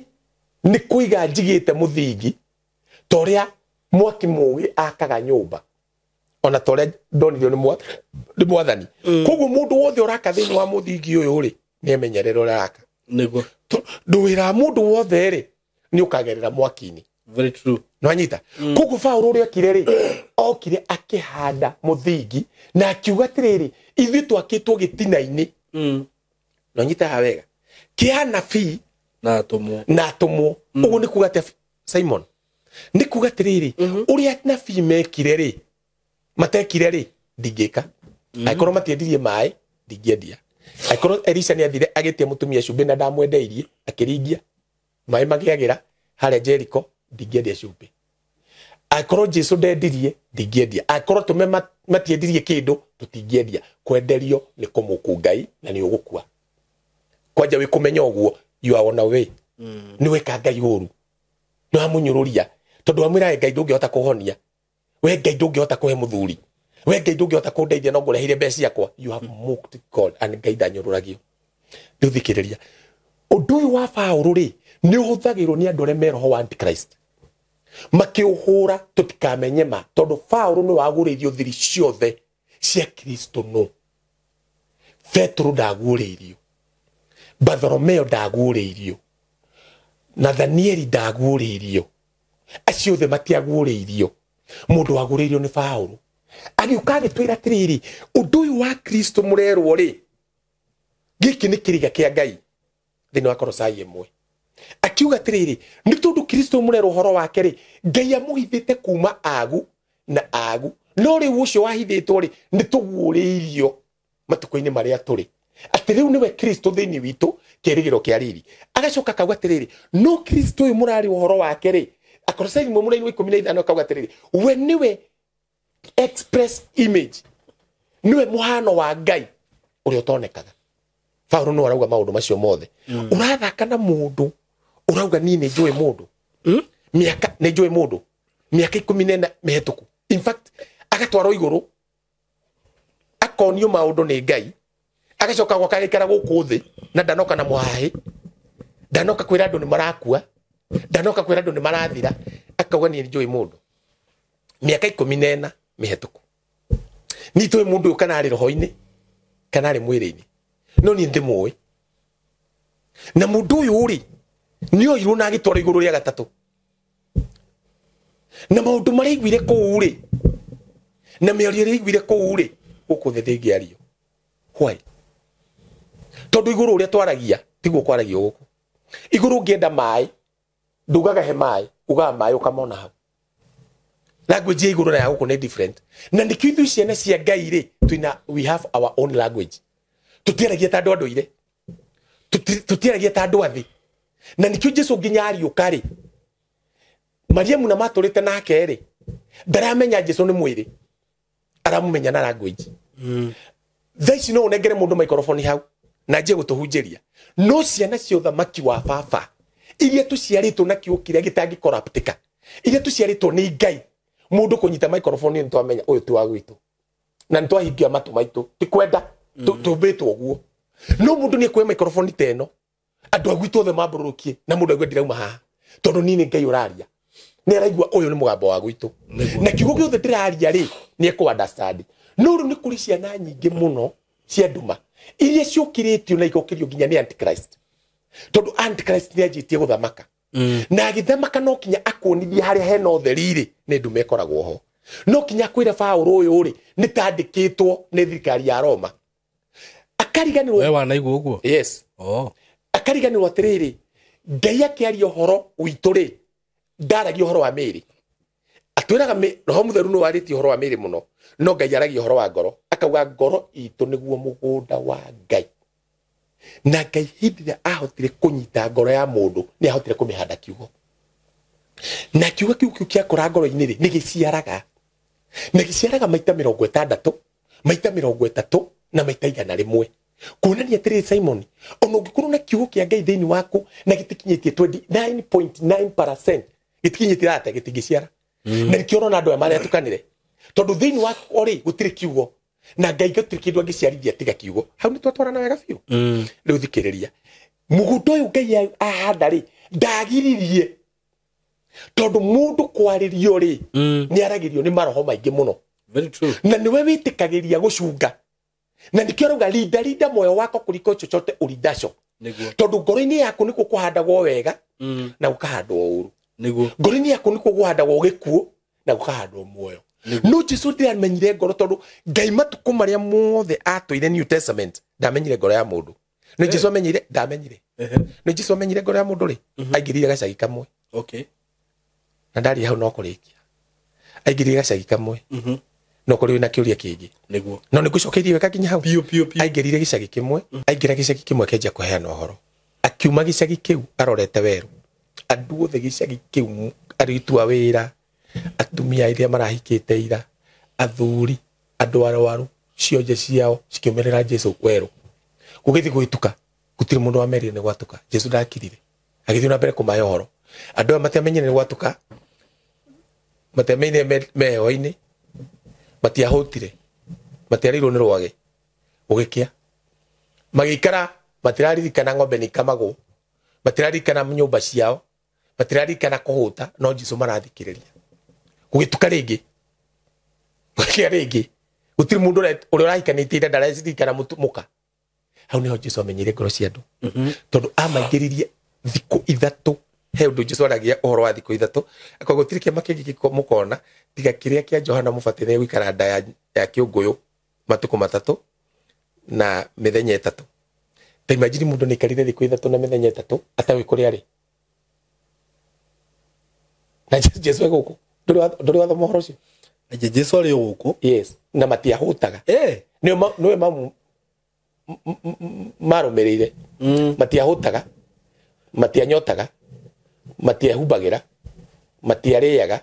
S1: nĩ kũiga njigĩte mũthingi ta ũrĩa mwaki mũũgĩ akaga nyũmba ona ta ũrĩa ndonirio nĩ mwathani koguo mũndũ wothe ũraka thĩinĩ wa mũthingi ũyũ rĩ nĩ emenyerere ũrĩa araka
S2: nĩguo
S1: ndwĩra wa mũndũ wothe rĩ nĩ ũkagerera mwaki-inĩ
S2: very true
S1: nĩwanyita koguo Paũlũ ũrĩa okire rĩ okire akĩhanda mũthingi na akiuga atĩrĩrĩ ithuĩ twakĩtwo gĩtina-inĩ nĩwanyita haha wega kĩa anabii
S2: na atũmwo
S1: na atũmwo ũguo nĩ kuga atĩa Simon nĩ kuga atĩrĩrĩ ũrĩa anabii mekire rĩ matekire rĩ ndingĩka angĩkorwo matiendirie maĩ ndingĩendia angĩkorwo Elisha nĩ athire agĩtia mũtumia cumbĩ na ndamwendeirie akĩringia maĩ makĩagĩra harĩa Jericho ndingĩendia cumbĩ angĩkorwo Jesu ndendirie ndingĩendia angĩkorwo tũme matiendirie kĩndũ tũtingĩendia kwenderio nĩ kũmũku Ngai na nĩ ũgũkua kwanja wĩ kũmenya ũguo you are on a way nĩ weka Ngai ũru nĩ wamũnyũrũria tondũ wamwĩra Ngai ndũngĩhota kũhonia we Ngai ndũngĩhota kũhe mũthuri we Ngai ndũngĩhota kũndeithia no ngũreheire mbeca ciakwa you have mocked God and Ngai ndanyũrũragio rĩu thikĩrĩria ũndũ ũyũ wa Paũlũ rĩ nĩ ũhũthagĩrwo nĩ andũ arĩa me roho wa Antichrist makĩũhũra tũtikamenye ma tondũ Paũlũ nĩ wagũrĩirio thiri ciothe cia Kristo no Petro ndaguũrĩirio Bartholomeo ndaguũrĩirio Nathanieli ndaguũrĩirio acio othe matiaguũrĩirio mũndũ wagũrĩirio nĩ Paũlũ agĩũka agĩtwĩra atĩrĩrĩ ũndũ ũyũ wa Kristo mũrerwo rĩ gĩkĩ nĩ kĩriga kĩa Ngai thĩinĩ wa Kolosai 1 akiuga atĩrĩrĩ nĩ tondũ Kristo mũrerwo ũhoro wake rĩ Ngai amũhithĩte kuma agu na agu no rĩu ũcio wahithĩtwo rĩ nĩ tũguũrĩirio matukũ-inĩ marĩa tũrĩ atĩ rĩu nĩwe Kristo thĩinĩ witũ kĩĩrĩgĩrĩro kĩa riri agacoka akauga atĩrĩrĩ no Kristo ũyũ mũrarĩ ũhoro wake rĩ Akolosai 1:15 akauga atĩrĩrĩ we nĩwe express image nĩwe mũhano wa Ngai ũrĩa ũtonekaga Paũlũ no arauga maũndũ macio mothe. Ũrathaka na mũndũ ũrauga niĩ nĩ njũĩ mũndũ. Mĩaka nĩ njũĩ mũndũ. Mĩaka 14 mĩhetũku. In fact agatwarwo igũrũ akonio maũndũ nĩ Ngai agacoka gwaka agĩikara gũkũ thĩ na ndanoka na mũhahĩ, ndanoka kwĩra andũ nĩ marakua, ndanoka kwĩra andũ nĩ marathira, akauga niĩ njũĩ mũndũ. Mĩaka 14 mĩhetũku. Niĩ tũĩ mũndũ ũyũ kana arĩ roho-inĩ kana arĩ mwĩrĩ-inĩ, no niĩ ndĩmũĩ. Na mũndũ ũyũ rĩ nĩ oirwo na agĩtwarwo igũrũ rĩa gatatũ. Na maũndũ marĩa aiguire kũu rĩ, na mĩario ĩrĩa aiguire kũu rĩ, gũkũ thĩ ndĩngĩario. Why? Tondũ igũrũ ũrĩa twaragia tiguo kwaragio gũkũ. Igũrũ ũngĩenda maĩ ndugaga he maĩ, ugaga maĩ ũkamona hau. Language ya igũrũ na ya gũkũ nĩ different. Na nĩkĩo ithuĩ ciana cia Ngai rĩ, twĩna we have our own language. Tũtiaragia ta andũ a ndũire, tũtiaragia ta andũ a thĩ. Na nĩkĩo Jesu nginya ariũka rĩ, Mariamu na matũrĩte nake rĩ, ndaramenya Jesu nĩ mwĩrĩ, aramũmenya na language. Thaa ici no ũnengere mũndũ microphone hau na nje gũtũhunjĩria, no ciana cia ũthamaki wa baba iria tũciarĩtwo na kiugo kĩrĩa gĩtangĩkoraptĩka, iria tũciarĩtwo nĩ Ngai, mũndũ kũnyita microphone nĩ twamenya ũyũ ti wa gwitũ na nĩ twahingia matũ maitũ, ti kwenda tũmbĩtwo ũguo. No mũndũ nĩ ekuoya microphone ta ĩno, andũ a gwitũ othe mambũrũrũkie na mũndũ aigue ndirauma haha tondũ niĩ nĩ Ngai ũraria, nĩ araigua ũyũ nĩ mũgambo wa gwitũ na kiugo gĩothe ndĩraria rĩ nĩ ekũ understand. No rĩu nĩ kũrĩ ciana nyingĩ mũno cia nduma iria ciũkĩrĩtio na igokĩrio nginya nĩ Antichrist, tondũ Antichrist nĩ anjĩtie gũthamaka. Na agĩthamaka no kinya akuonithie harĩa hena ũtheri rĩ nĩ nduma ĩkoragwo ho. No kinya akwĩre Paũlũ ũyũ rĩ nĩ tandĩkĩtwo nĩ thirikari ya Roma. Akariganĩrwo.
S2: We wanaigua ũguo?
S1: Yes.
S2: Oh.
S1: Akariganĩrwo atĩrĩrĩ, Ngai akĩaria ũhoro witũ rĩ ndaragia ũhoro wa mĩĩrĩ. Atwĩraga Roho Mũtheru nĩ warĩtie ũhoro wa mĩĩrĩ mũno, no Ngai aragia ũhoro wa ngoro. Akauga ngoro itũ nĩguo mũgũnda wa Ngai. Na Ngai hĩndĩ ĩrĩa ahotire kũnyita ngoro ya mũndũ nĩ ahotire kũmĩhanda kiugo. Na kiugo kĩu kĩu kĩakũra ngoro-inĩ rĩ nĩ gĩciaraga. Na gĩciaraga maita 60, maita 30 na maita 100. Kuonania atĩrĩrĩ Simon, ona ũngĩkorwo na kiugo kĩa Ngai thĩinĩ waku na gĩtikinyĩtie 29.9%, gĩtikinyĩtie atĩa gĩtingĩciara. Na nĩkĩo ũrona andũ aya maretukanĩre, tondũ thĩinĩ waku rĩ gũtirĩ kiugo na Ngai gũtirĩ kĩndũ angĩciarithia tiga kiugo. Hau nĩ twatwarana wega biũ. Rĩu thikĩrĩria, mũgũnda ũyũ Ngai ahanda rĩ ndagiririe, tondũ mũndũ kwarĩrio rĩ nĩ aragĩrio nĩ maroho maingĩ mũno.
S2: Very true.
S1: Na nĩwe wĩtĩkagĩria gũcunga. Na nĩkĩo arauga linda linda moyo wako kuliko chochote ulindacho. Tondũ ngoro-inĩ yaku nĩkuo kũhandagwo wega na gũkahandwo ũũru.
S2: Nĩguo.
S1: Ngoro-inĩ yaku nĩkuo kũhandagwo gĩkuũ na gũkahandwo muoyo. No Jesu ndamenyire ngoro, tondũ Ngai matukũ marĩa mothe atũire New Testament ndamenyire ngoro ya mũndũ. No Jesu amenyire, ndamenyire. No Jesu amenyire ngoro ya mũndũ rĩ, aingĩrire gacagi kamwe.
S2: Okay.
S1: Na ndarĩ hau no kũrĩkia. Aingĩrire gacagi kamwe. No kũrĩ na kĩũria kĩngĩ.
S2: Nĩguo.
S1: No nĩngũcokeirie wega nginya hau.
S2: Piũ piũ piũ.
S1: Aingĩrire gĩcagi kĩmwe, aingĩra gĩcagi kĩmwe akĩanjia kũheana ũhoro. Akiuma gĩcagi kĩu arorete werũ. Andũ othe gĩcagi kĩu aruti a wĩra, atumia arĩa marahikĩte ira, athuri, andũ arwaru, cionje ciao cikĩũmĩrĩra Jesu werũ. Gũgĩthiĩ gũgĩtuka, gũtirĩ mũndũ wamerire nĩ gwatuka. Jesu ndakirire, agĩthiĩ na mbere kũmahe ũhoro. Andũ aya matiamenyire nĩ gwatuka, matiamenyire me heho-inĩ, matiahũtire, matiarĩirwo nĩ rwagĩ. Gũgĩkĩa, magĩikara, matiraririkana ng'ombe nĩ ikamagwo, matiraririkana nyũmba ciao, matiraririkana kũhũta, no Jesu marathikĩrĩria. Gũgĩtuka rĩngĩ, gũgĩkĩa rĩngĩ, gũtirĩ mũndũ ũrĩa ũrahikanĩtie ira ndaririkana mũka. Hau nĩho Jesu amenyire ngoro cia andũ. Tondũ amaingĩririe thikũ 3. He ũndũ Jesu aragia ũhoro wa thikũ 3. Akauga gũtirĩ kĩama kĩngĩ mũkona tiga kĩrĩa kĩa Johana Mũbatithania gũikara nda ya kĩũngũyũ matukũ 3 na mĩthenya 3. Ta imagine mũndũ nĩ aikarire thikũ 3 na mĩthenya 3 atawĩ kũrĩa arĩ. Na Jesu e gũkũ. Ndũrĩ wathoma ũhoro ũcio?
S2: Jesu arĩ gũkũ?
S1: Yes. Na matiahũtaga. Nĩwe mamu marũmĩrĩire. Matiahũtaga, matianyotaga, matiahumbagĩra, matiarĩaga,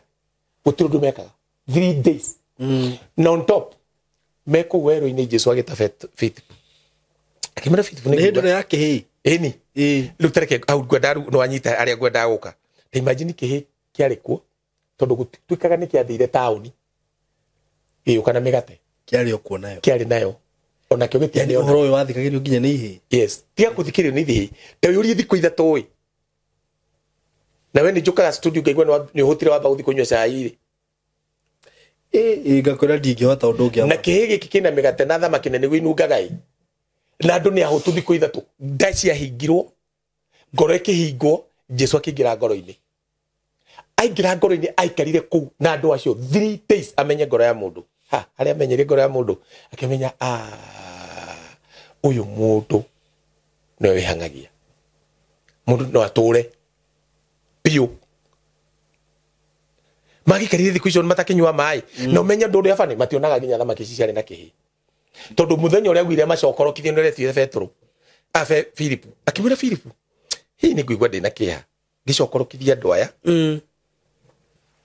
S1: gũtirĩ ũndũ mekaga. 3 days. Na on top, me kũu werũ-inĩ Jesu agĩta Philip. Akĩmwĩra Filipu
S2: nĩ hĩndĩ ĩrĩa ya kĩhĩĩ.
S1: Ĩni rĩu tareke hau ngwenda rĩu nĩwanyita harĩa ngwendaga gũka. Ta imagine kĩhĩĩ kĩarĩ kuo tondũ gũtuĩkaga nĩ kĩathire taũni gĩgĩũka na mĩgate.
S2: Kĩarĩ o kuo nayo.
S1: Kĩarĩ nayo. Onakĩo gĩtiarĩ
S2: ona. Ũhoro ũyũ wathikagĩrĩrio nginya nĩ ihĩĩ.
S1: Yes. Tiga kũthikĩrĩrio nĩ ihĩĩ. Ta wĩyũrie thikũ ithatũ ĩ. Na we nĩ njũkaga studio ngaigua nĩ ũhũtire wamba gũthiĩ kũnyua cai rĩ.
S2: Ĩ ngakwĩra ndingĩhota ũndũ ũngĩ.
S1: Na kĩhĩĩ gĩkĩ kĩna mĩgate na thamaki na nĩguo inungaga ĩ. Na andũ nĩ ahũtu thikũ ithatũ. Nda ciahingirwo, ngoro ĩkĩhingwo, Jesu akĩingĩra ngoro-inĩ. Aingĩra ngoro-inĩ aikarire kũu na andũ acio 3 days amenye ngoro ya mũndũ. Ha, harĩa amenyire ngoro ya mũndũ akĩmenya ũyũ mũndũ nĩwe wĩhang'agia. Mũndũ no atũre biũ. Magĩikarire thikũ icio matakĩnyua maĩ. Na ũmenye ũndũ ũrĩa bani mationaga nginya thamaki ici ciarĩ na kĩhĩĩ. Tondũ mũthenya ũrĩa augire macokorokithio nĩ ũretire Petero. Filipu. Akĩmwĩra Filipu, hihi nĩ ngũigua ndĩna kĩeha ngĩcokorokithia andũ aya.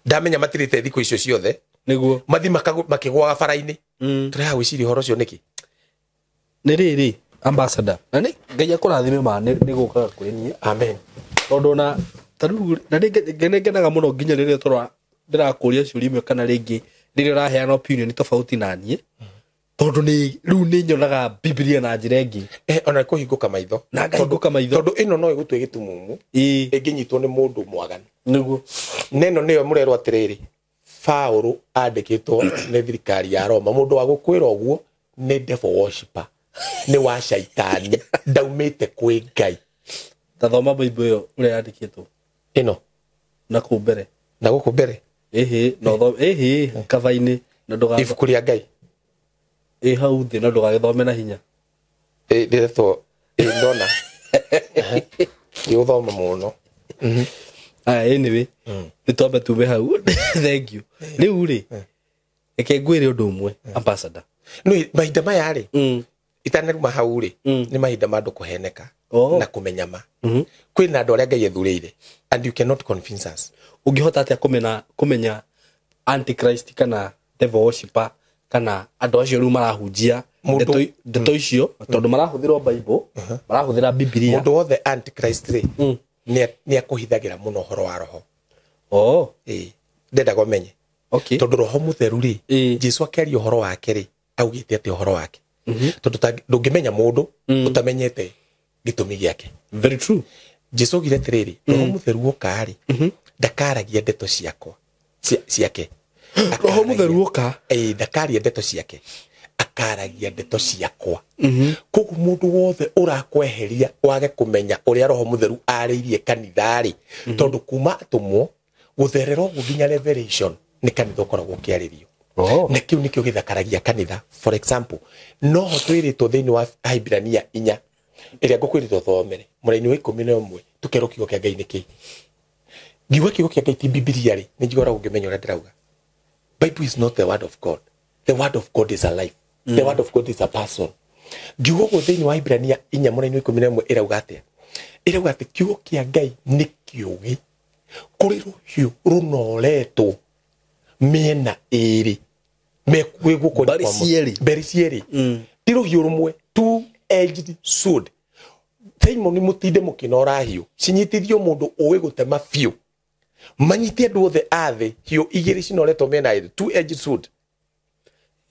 S1: Ndamenya matirĩte thikũ icio ciothe.
S2: Nĩguo.
S1: Mathi makĩgũaga bara-inĩ. Tũrehaga gwĩciria ũhoro ũcio nĩkĩ?
S2: Nĩ rĩrĩ ambassador. Na nĩ Ngai akũrathime ma nĩ gũkaga kũrĩ niĩ.
S1: Amen.
S2: Tondũ na tarĩu na nĩ ngenaga mũno nginya rĩrĩa tũra ndĩrakũria ciũria imwe kana rĩngĩ rĩrĩa ũraheana opinion tofauti na niĩ. Tondũ nĩ rĩu nĩ nyonaga Biblia na njĩra ĩngĩ.
S1: Ona kũhingũka maitho.
S2: Na ngahingũka maitho.
S1: Tondũ ĩno no ĩgũtue gĩtumumu. Ĩngĩnyitwo nĩ mũndũ mwaganu.
S2: Nĩguo.
S1: Neno nĩyo mũrerwo atĩrĩrĩ. Paũlũ andĩkĩtwo nĩ thirikari ya Roma. Mũndũ wa gũkwĩra ũguo nĩ devil worshipper. Nĩ wa shaitani. Ndaumĩte kwĩ Ngai.
S2: Ta thoma Bible ĩyo ũrĩa yandĩkĩtwo.
S1: Ĩno.
S2: Na kũu mbere.
S1: Na gũkũ mbere.
S2: Ĩhĩ, no thome, ĩhĩ, kaba-inĩ na ndũga.
S1: Ibuku rĩa Ngai.
S2: Ĩ hau thĩ na ndũgagĩthome na hinya.
S1: Ĩ ndĩretwo ĩ ndona. Ndĩgũthoma mũno.
S2: Aya anyway, nĩ twambe tume hau. Thank you. Rĩu rĩ, reke ngwĩre ũndũ ũmwe ambassador.
S1: No mahinda maya rĩ, itanaruma hau rĩ, nĩ mahinda ma andũ kũheneka na kũmenya ma. Kwĩna andũ arĩa Ngai ethurĩire and you cannot convince us.
S2: Ũngĩhota atĩa kũmenya antichrist kana devil worshipper kana andũ acio rĩu marahunjia ndeto icio tondũ marahũthĩra Bible, marahũthĩra Biblia.
S1: Mũndũ wothe antichrist rĩ, nĩ akũhithagĩra mũno ũhoro wa roho. Ndendaga ũmenye.
S2: Okay.
S1: Tondũ roho mũtheru rĩ, Jesu akĩaria ũhoro wake rĩ, augĩte atĩ ũhoro wake. Tondũ ndũngĩmenya mũndũ ũtamenyete gĩtũmi gĩake.
S2: Very true.
S1: Jesu augire atĩrĩrĩ, roho mũtheru oka rĩ, ndakaragia ndeto ciakwa ciake.
S2: Roho mũtheru oka
S1: ndakaria ndeto ciake, akaragia ndeto ciakwa. Koguo mũndũ wothe ũrakweheria wage kũmenya ũrĩa roho mũtheru arĩirie kanitha rĩ, tondũ kuma atũmwo gũtherera ũguo nginya Revelation nĩ kanitha ũkoragwo ũkĩarĩrio. Na kĩu nĩkĩo gĩthakaragia kanitha. For example, noho twĩrĩtwo thĩinĩ wa Ahibirania 4 ĩrĩa ngũkwĩrĩtwo thomere mũraini wa 11 tũkerwo kiugo kĩa Ngai nĩ kĩĩ. Ngiuga kiugo kĩa Ngai ti Biblia rĩ, nĩ njiguaga ũngĩmenya ũrĩa ndĩrauga. Bible is not the word of God. The word of God is alive. The word of God is a person. Ngiuga ũguo thĩinĩ wa Ahibirania 4 mũraini wa 11 ĩrauga atĩa? Ĩrauga atĩ kiugo kĩa Ngai nĩ kĩũgĩ kũrĩ rũhiũ rũnoretwo mĩena ĩĩrĩ mberi cierĩ, ti rũhiũ rũmwe, two edged sword. Simon mũtinde mũkĩnora hiũ cinyitithio mũndũ ũĩ gũtema biũ, manyite andũ othe a thĩ hiũ igĩrĩ cinoretwo mĩena ĩĩrĩ, two edged sword.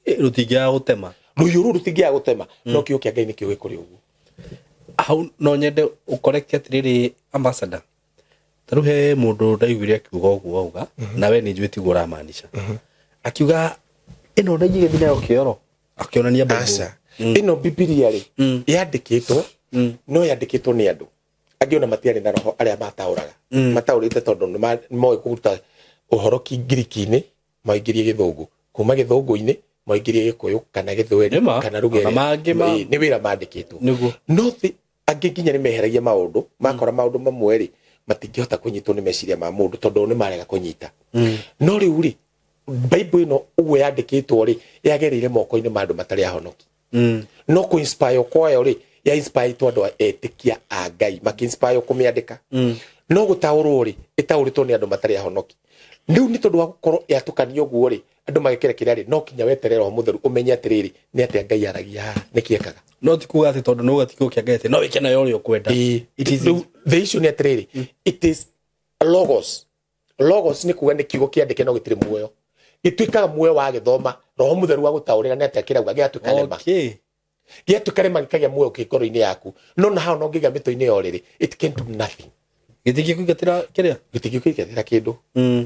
S2: Rũtingĩaga gũtema,
S1: rũhiũ rũu rũtingĩaga gũtema, no kiugo kĩa Ngai nĩ kĩũgĩ kũrĩ ũguo.
S2: Hau no nyende ũcorrect atĩrĩrĩ ambassador. Ta rĩu he mũndũ ndaiguire akiuga ũguo auga, na we nĩ njũĩ tiguo ũramaanisha. Akiuga ĩno ndaigĩte nayo kĩoro, akĩonania Bible.
S1: Aca. Ĩno Biblia rĩ, yandĩkĩtwo, no yandĩkĩtwo nĩ andũ angĩ ona matiarĩ na roho arĩa mataũraga. Mataũrĩte tondũ nĩ moĩ kũruta ũhoro Kĩngiriki-inĩ maingĩrie Gĩthũngũ, kuma Gĩthũngũ-inĩ maingĩrie Gĩkũyũ kana Gĩthweri kana Rũgere, nĩ wĩra mandĩkĩtwo. No angĩ nginya nĩ meheragia maũndũ, makora maũndũ mamwe rĩ matingĩhota kũnyitwo nĩ meciria ma mũndũ tondũ nĩ marega kũnyita. No rĩu rĩ, Bible ĩno ũguo yandĩkĩtwo rĩ, yagereire moko-inĩ ma andũ matarĩ ahonoki. No kũ inspire kwayo rĩ, ya inspire andũ etĩkia a Ngai, makĩ inspire kũmĩandĩka. No gũtaũrwo rĩ, ĩtaũrĩtwo nĩ andũ matarĩ ahonoki. Rĩu nĩ tondũ wa gũkorwo yatũkanio ũguo rĩ, Andũ magekĩra kĩrĩa rĩ, no kinya weterere Roho Mũtheru ũmenye atĩrĩrĩ, nĩ atĩa Ngai aragia haha, nĩkĩ ekaga.
S2: No ti kuga atĩ tondũ nĩ uga ti kiugo kĩa Ngai atĩ no wĩke nayo ũrĩa ũkwenda. It is
S1: The issue nĩ atĩrĩrĩ, it is logos. Logos nĩ kuga nĩ kiugo kĩandĩke no gĩtirĩ muoyo. Gĩtuĩkaga muoyo wa gĩthoma, Roho Mũtheru wa gũtaũrĩra nĩ atĩa kĩrauga, gĩgatuĩka rema. Gĩatuĩka rema gĩkagĩa muoyo kĩngoro-inĩ yaku. No na hau no ngĩgĩa mĩtwe-inĩ ya ũrĩrĩ, it can do nothing.
S2: Gĩtingĩkũingatĩra kĩrĩa?
S1: Gĩtingĩkũingatĩra kĩndũ.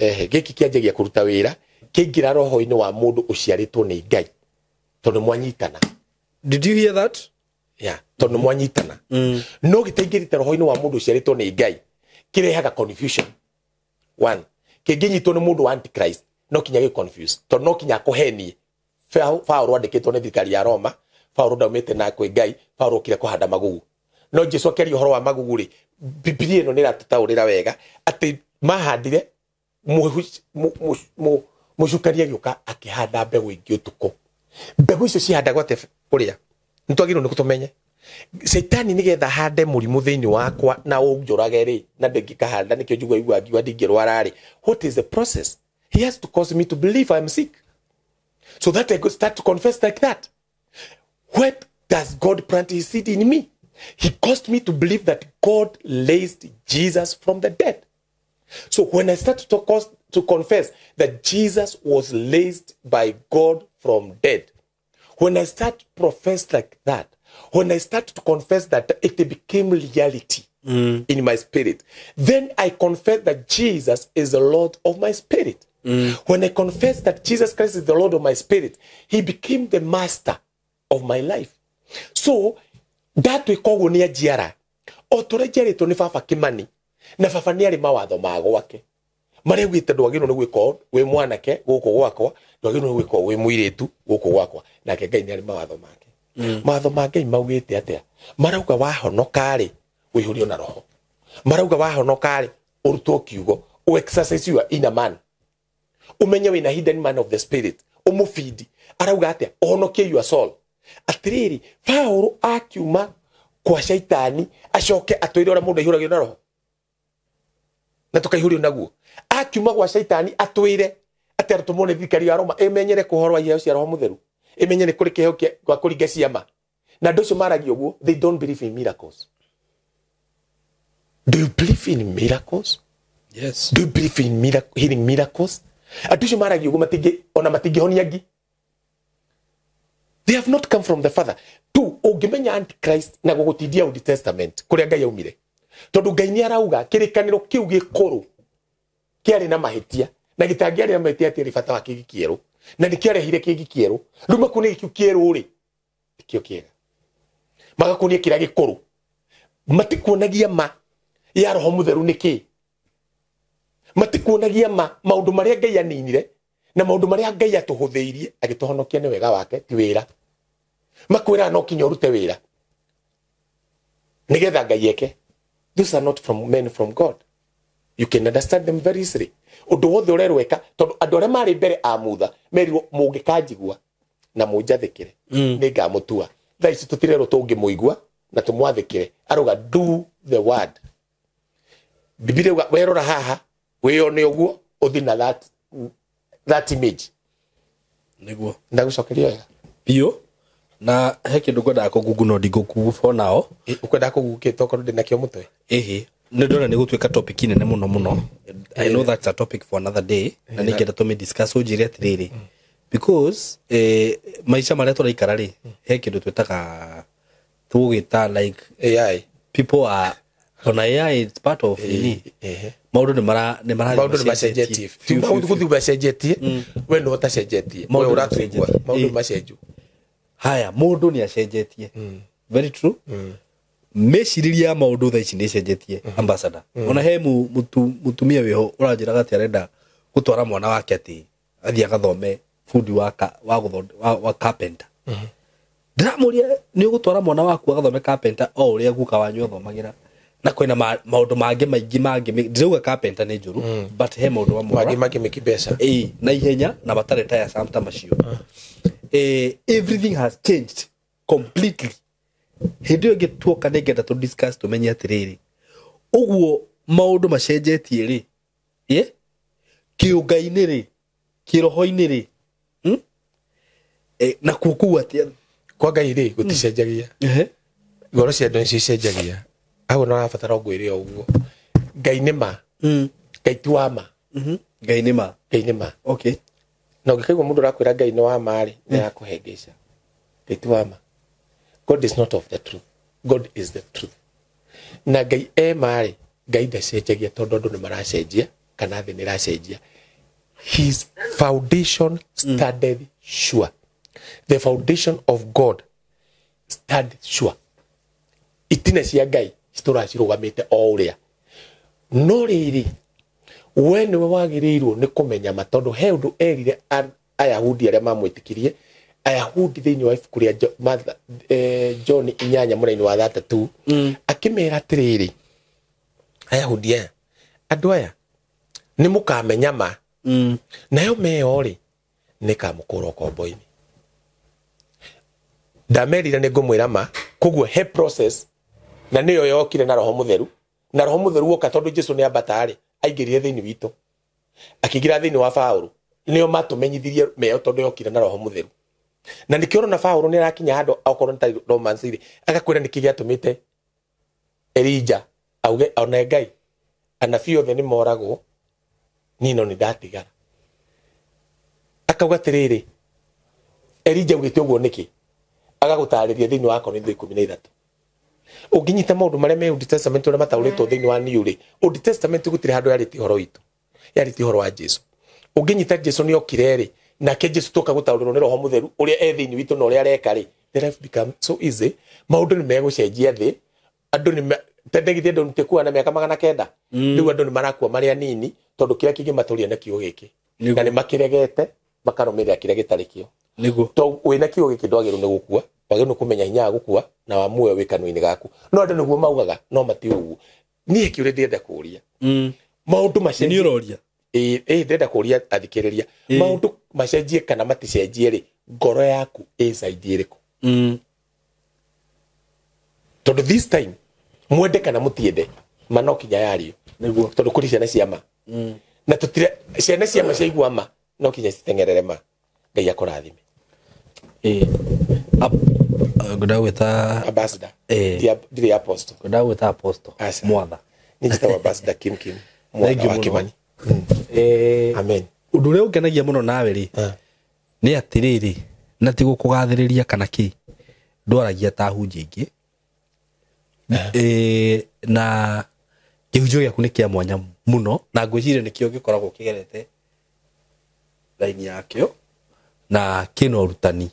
S1: Ehe, gĩkĩ kĩanjagia kũruta wĩra, kĩingĩra roho-inĩ wa mũndũ ũciarĩtwo nĩ Ngai. Tondũ mwanyitana.
S2: Did you hear that?
S1: Yeah, tondũ mwanyitana. No gĩtaingĩrĩte roho-inĩ wa mũndũ ũciarĩtwo nĩ Ngai, kĩrehaga confusion. One, kĩngĩnyitwo nĩ mũndũ wa Antichrist, no kinya gĩ confuse, tondũ no kinya akũhenie. Paũlũ andĩkĩtwo nĩ thirikari ya Roma, Paũlũ ndaumĩte na kwĩ Ngai, Paũlũ okire kũhanda magugu. No Jesu akĩaria ũhoro wa magugu rĩ, Bibilia ĩno nĩ ĩratũtaũrĩra wega atĩ mahandire, mũcukani agĩũka akĩhanda mbegũ ingĩ ũtukũ. Mbegũ icio cihandagwo atĩa kũrĩa? Nĩ twagĩrĩirwo nĩ tũmenye. Caitani nĩgetha ahande mũrimũ thĩinĩ wakwa na ũnjũrage rĩ, na ndĩngĩkahanda nĩkĩo njiguaga igua ngiuga ndingĩrwara rĩ. What is the process? He has to cause me to believe I am sick. So that I could start to confess like that. What does God plant his seed in me? He caused me to believe that God raised Jesus from the dead. So when I start to confess that Jesus was raised by God from dead, when I start to profess like that, when I start to confess that it became reality in my spirit, then I confess that Jesus is the Lord of my spirit. When I confess that Jesus Christ is the Lord of my spirit, he became the master of my life. So, that we call ni ajiara. O tore njiarĩtwo nĩ baba Kimani, na baba nĩ arĩ mawatho ma gwake. Marĩa augĩte ndwagĩrĩirwo nĩ gwĩka ũũ wĩ mwanake gũkũ gwakwa, ndwagĩrĩirwo nĩ gwĩka ũũ wĩ mũirĩtu gũkũ gwakwa. Nake Ngai nĩ arĩ mawatho make. Mawatho ma Ngai maugĩte atĩa? Marauga wahonoka rĩ, wĩihũrio na roho. Marauga wahonoka rĩ, ũrutwo kiugo, ũ exercise your inner man. Umenye wĩna hidden man of the spirit, ũmũbindi. Arauga atĩa? Ũhonokie your soul. Atĩrĩrĩ, Paũlũ akiuma kwa Shaitani acoke atwĩre ũrĩa mũndũ aihũragio na roho. Na tũkaihũrio naguo. Akiuma gwa Shaitani atwĩre atĩ arutwo nĩ thirikari ya Roma ĩmenyere kũhoro wa iheo cia Roho Mũtheru. Ĩmenye nĩ kũrĩ kĩheo gĩa kũringa ciama. Na andũ acio maragia ũguo, they don't believe in miracles. Do you believe in miracles?
S2: Yes.
S1: Do you believe in healing miracles? Andũ acio maragia ũguo ona matingĩhonia ngi. They have not come from the Father. Two, ũngĩmenya Antichrist na gũgũtindia Old Testament, kũrĩa Ngai aumire. Tondũ Ngai nĩ arauga kĩrĩkanĩro kĩu gĩkũrũ kĩarĩ na mahĩtia, na gĩtangĩarĩ na mahĩtia atĩ bata wa kĩngĩ kĩerũ. Na nĩ kĩarehire kĩngĩ kĩerũ. Rĩu makuonia gĩkĩu kĩerũ rĩ, tikĩo kĩega. Magakuonia kĩrĩa gĩkũrũ. Matikuonagia ma ya Roho Mũtheru nĩ kĩ. Matikuonagia ma maũndũ marĩa Ngai aninire na maũndũ marĩa Ngai atũhũthĩirie agĩtũhonokia nĩ wega wake, ti wĩra. Makwĩraga no kinya ũrute wĩra nĩgetha Ngai eke. Those are not from men, from God. You can understand them very easily. Ũndũ wothe ũrerwo eka, tondũ andũ arĩa marĩ mbere a Mutha merirwo mũngĩkanjigua na mũnjathĩkĩre, nĩ ngamũtua. Thaa ici tũtirerwo tũngĩmũigua na tũmwathĩkĩre. Arauga do the word. Bibilia ĩrauga werora haha wĩyone ũguo ũthiĩ na that image.
S2: Nĩguo.
S1: Ndagũcokeria wega.
S2: Biũ. Na he kĩndũ ngwendaga kũngungu no ndingũkungu for now.
S1: Ũkwendaga kũngungu kĩ tokorwo ndĩ nakĩo mũtwe?
S2: Ĩhĩ. Nĩ ndona nĩ gũtuĩka topic nene mũno mũno. I know that's a topic for another day. Na nĩ ngenda tũmĩ discuss ũnjĩre atĩrĩrĩ. Because maica marĩa tũraikara rĩ, he kĩndũ twĩtaga tũgũgĩta like
S1: AI.
S2: People are on AI, it's part of nini. Maũndũ nĩ mara, nĩ mara
S1: Maũndũ nĩ macenjetie.
S2: Few, few,
S1: Maũndũ
S2: few.
S1: gũthiĩ macenjetie. We nĩwe ũtacenjetie.
S2: Maũndũ
S1: We
S2: nĩ
S1: ũratũigua.
S2: macenjetie.
S1: Maũndũ nĩ macenju.
S2: Haya, mũndũ nĩ acenjetie. Very true. Mĩcirĩrie ya maũndũ thaa ici nĩ ĩcenjetie, ambassador. Ona he mũtumia wĩho ũranjĩraga atĩ arenda gũtwara mwana wake atĩ athiĩ agathome bundi wa carpenter. Ndĩramũria nĩ ũgũtwara mwana waku agathome carpenter o ũrĩa guka wanyu athomagĩra. Na kwĩna maũndũ mangĩ maingĩ mangĩ ndĩrauga carpenter nĩ njũru, but he maũndũ mamwe
S1: Mangĩ mangĩ mĩki mbeca.
S2: Ĩĩ, na ihenya na matarĩ taya sam ta macio. Everything has changed completely. Hĩndĩ ĩyo ĩngĩ tuoka nĩ ngenda tũ discuss tũmenye atĩrĩrĩ, ũguo maũndũ macenjetie rĩ, ĩ? Kĩũngai-inĩ rĩ, kĩroho-inĩ rĩ, Na kuo kuu atia
S1: kwa Ngai rĩ gũticenjagia. Ngoro cia andũ nĩcio icenjagia. Hau no ũrabatara ngwĩre o ũguo. Ngai nĩ ma. Ngai ti wa ma.
S2: Ngai nĩ ma.
S1: Ngai nĩ ma.
S2: Okay.
S1: Na ũngĩkaigua mũndũ ũrakwĩra Ngai nĩ wa ma rĩ, nĩ arakũhĩngĩca. Ngai ti wa ma. God is not of the truth. God is the truth. Na Ngai e ma rĩ, Ngai ndacenjagia tondũ andũ nĩ maracenjia kana thĩ nĩ ĩracenjia. His foundation standeth sure. The foundation of God stand sure. Itina cia Ngai citũraga cirũgamĩte o ũrĩa. No rĩrĩ, we nĩwe wagĩrĩirwo nĩ kũmenya ma tondũ he ũndũ erire Ayahudi arĩa mamwĩtĩkirie. Ayahudi thĩinĩ wa ibuku rĩa John 8 mũraini wa 32 akĩmera atĩrĩrĩ, Ayahudi aya, andũ aya nĩ mũkamenya ma. Nayo meo rĩ nĩ kamũkũra ũkombo-inĩ. Ndamerire nĩ ngũmwĩra ma, koguo he process na nĩyo yokire na Roho Mũtheru, na Roho Mũtheru woka tondũ Jesu nĩ ambata rĩ, aingĩrire thĩinĩ witũ, akĩingĩra thĩinĩ wa Paũlũ, nĩo matũmenyithirie meo tondũ yokire na Roho Mũtheru. Na nĩkĩo ũrona Paũlũ nĩ arakinya handũ okorwo nĩ ta Romans rĩ, agakwĩra nĩkĩ gĩatũmĩte Elija auge one Ngai anabii othe nĩ moragwo, niĩ no nĩ ndatigara. Akauga atĩrĩrĩ, Elija augĩte ũguo nĩkĩ? Agagũtarĩria thĩinĩ wa Korintho 13. Ũngĩnyita maũndũ marĩa me Old Testament ũrĩa mataũrĩtwo thĩinĩ wa New rĩ, Old Testament gũtirĩ handũ yarĩtie ũhoro witũ, yarĩtie ũhoro wa Jesu. Ũngĩnyita Jesu nĩ okire rĩ, nake Jesu toka gũtaũrĩrwo nĩ Roho Mũtheru ũrĩa e thĩinĩ witũ na ũrĩa areka rĩ, the life become so easy. Maũndũ nĩ megũcenjia thĩ, andũ nĩ tendegithia andũ nĩtĩkua na mĩaka 900. Rĩu andũ nĩ marakua marĩ anini tondũ kĩrĩa kĩngĩmatũria na kiugo gĩkĩ, na nĩ makĩregete makarũmĩrĩra kĩrĩa gĩtarĩ kĩo.
S2: Nĩguo
S1: to wĩna kiugo gĩkĩ ndwagĩrĩirwo nĩ gũkua, wagĩrĩirwo nĩ kũmenya hinya wa gũkua na wa muoyo wĩ kanua-inĩ gaku. No andũ nĩguo maugaga, no mati ũguo. Niĩ kĩũria ndĩrenda kũũria, maũndũ macenjie.
S2: Nĩ ũroria?
S1: Ĩĩ, ndĩrenda kũũria athikĩrĩria, maũndũ macenjie kana maticenjie rĩ, ngoro yaku ĩ side ĩrĩkũ? Tondũ this time mwende kana mũtiende, ma no kinya yario.
S2: Nĩguo.
S1: Tondũ kũrĩ ciana cia ma. Na tũtire ciana cia ma ciaigua ma, no kinya citeng'erere ma. Ngai akũrathime.
S2: Ngwenda gwĩta
S1: ambassador. Ndirĩ apostle.
S2: Ngwenda gwĩta apostle. Mwatha.
S1: Niĩ njĩtagwo ambassador Kim Kim. Mwatha wa Kimani. Amen.
S2: Ũndũ ũrĩa ũngenagia mũno nawe rĩ, nĩ atĩrĩrĩ, na ti gũkũgathĩrĩria kana kĩ, ndwaragia ta hunjia ingĩ. Na kĩhunjio gĩaku nĩ kĩa mwanya mũno, na ngwĩciria nĩkĩo gĩkoragwo kĩgerete raini yakĩo, na kĩna ũrutani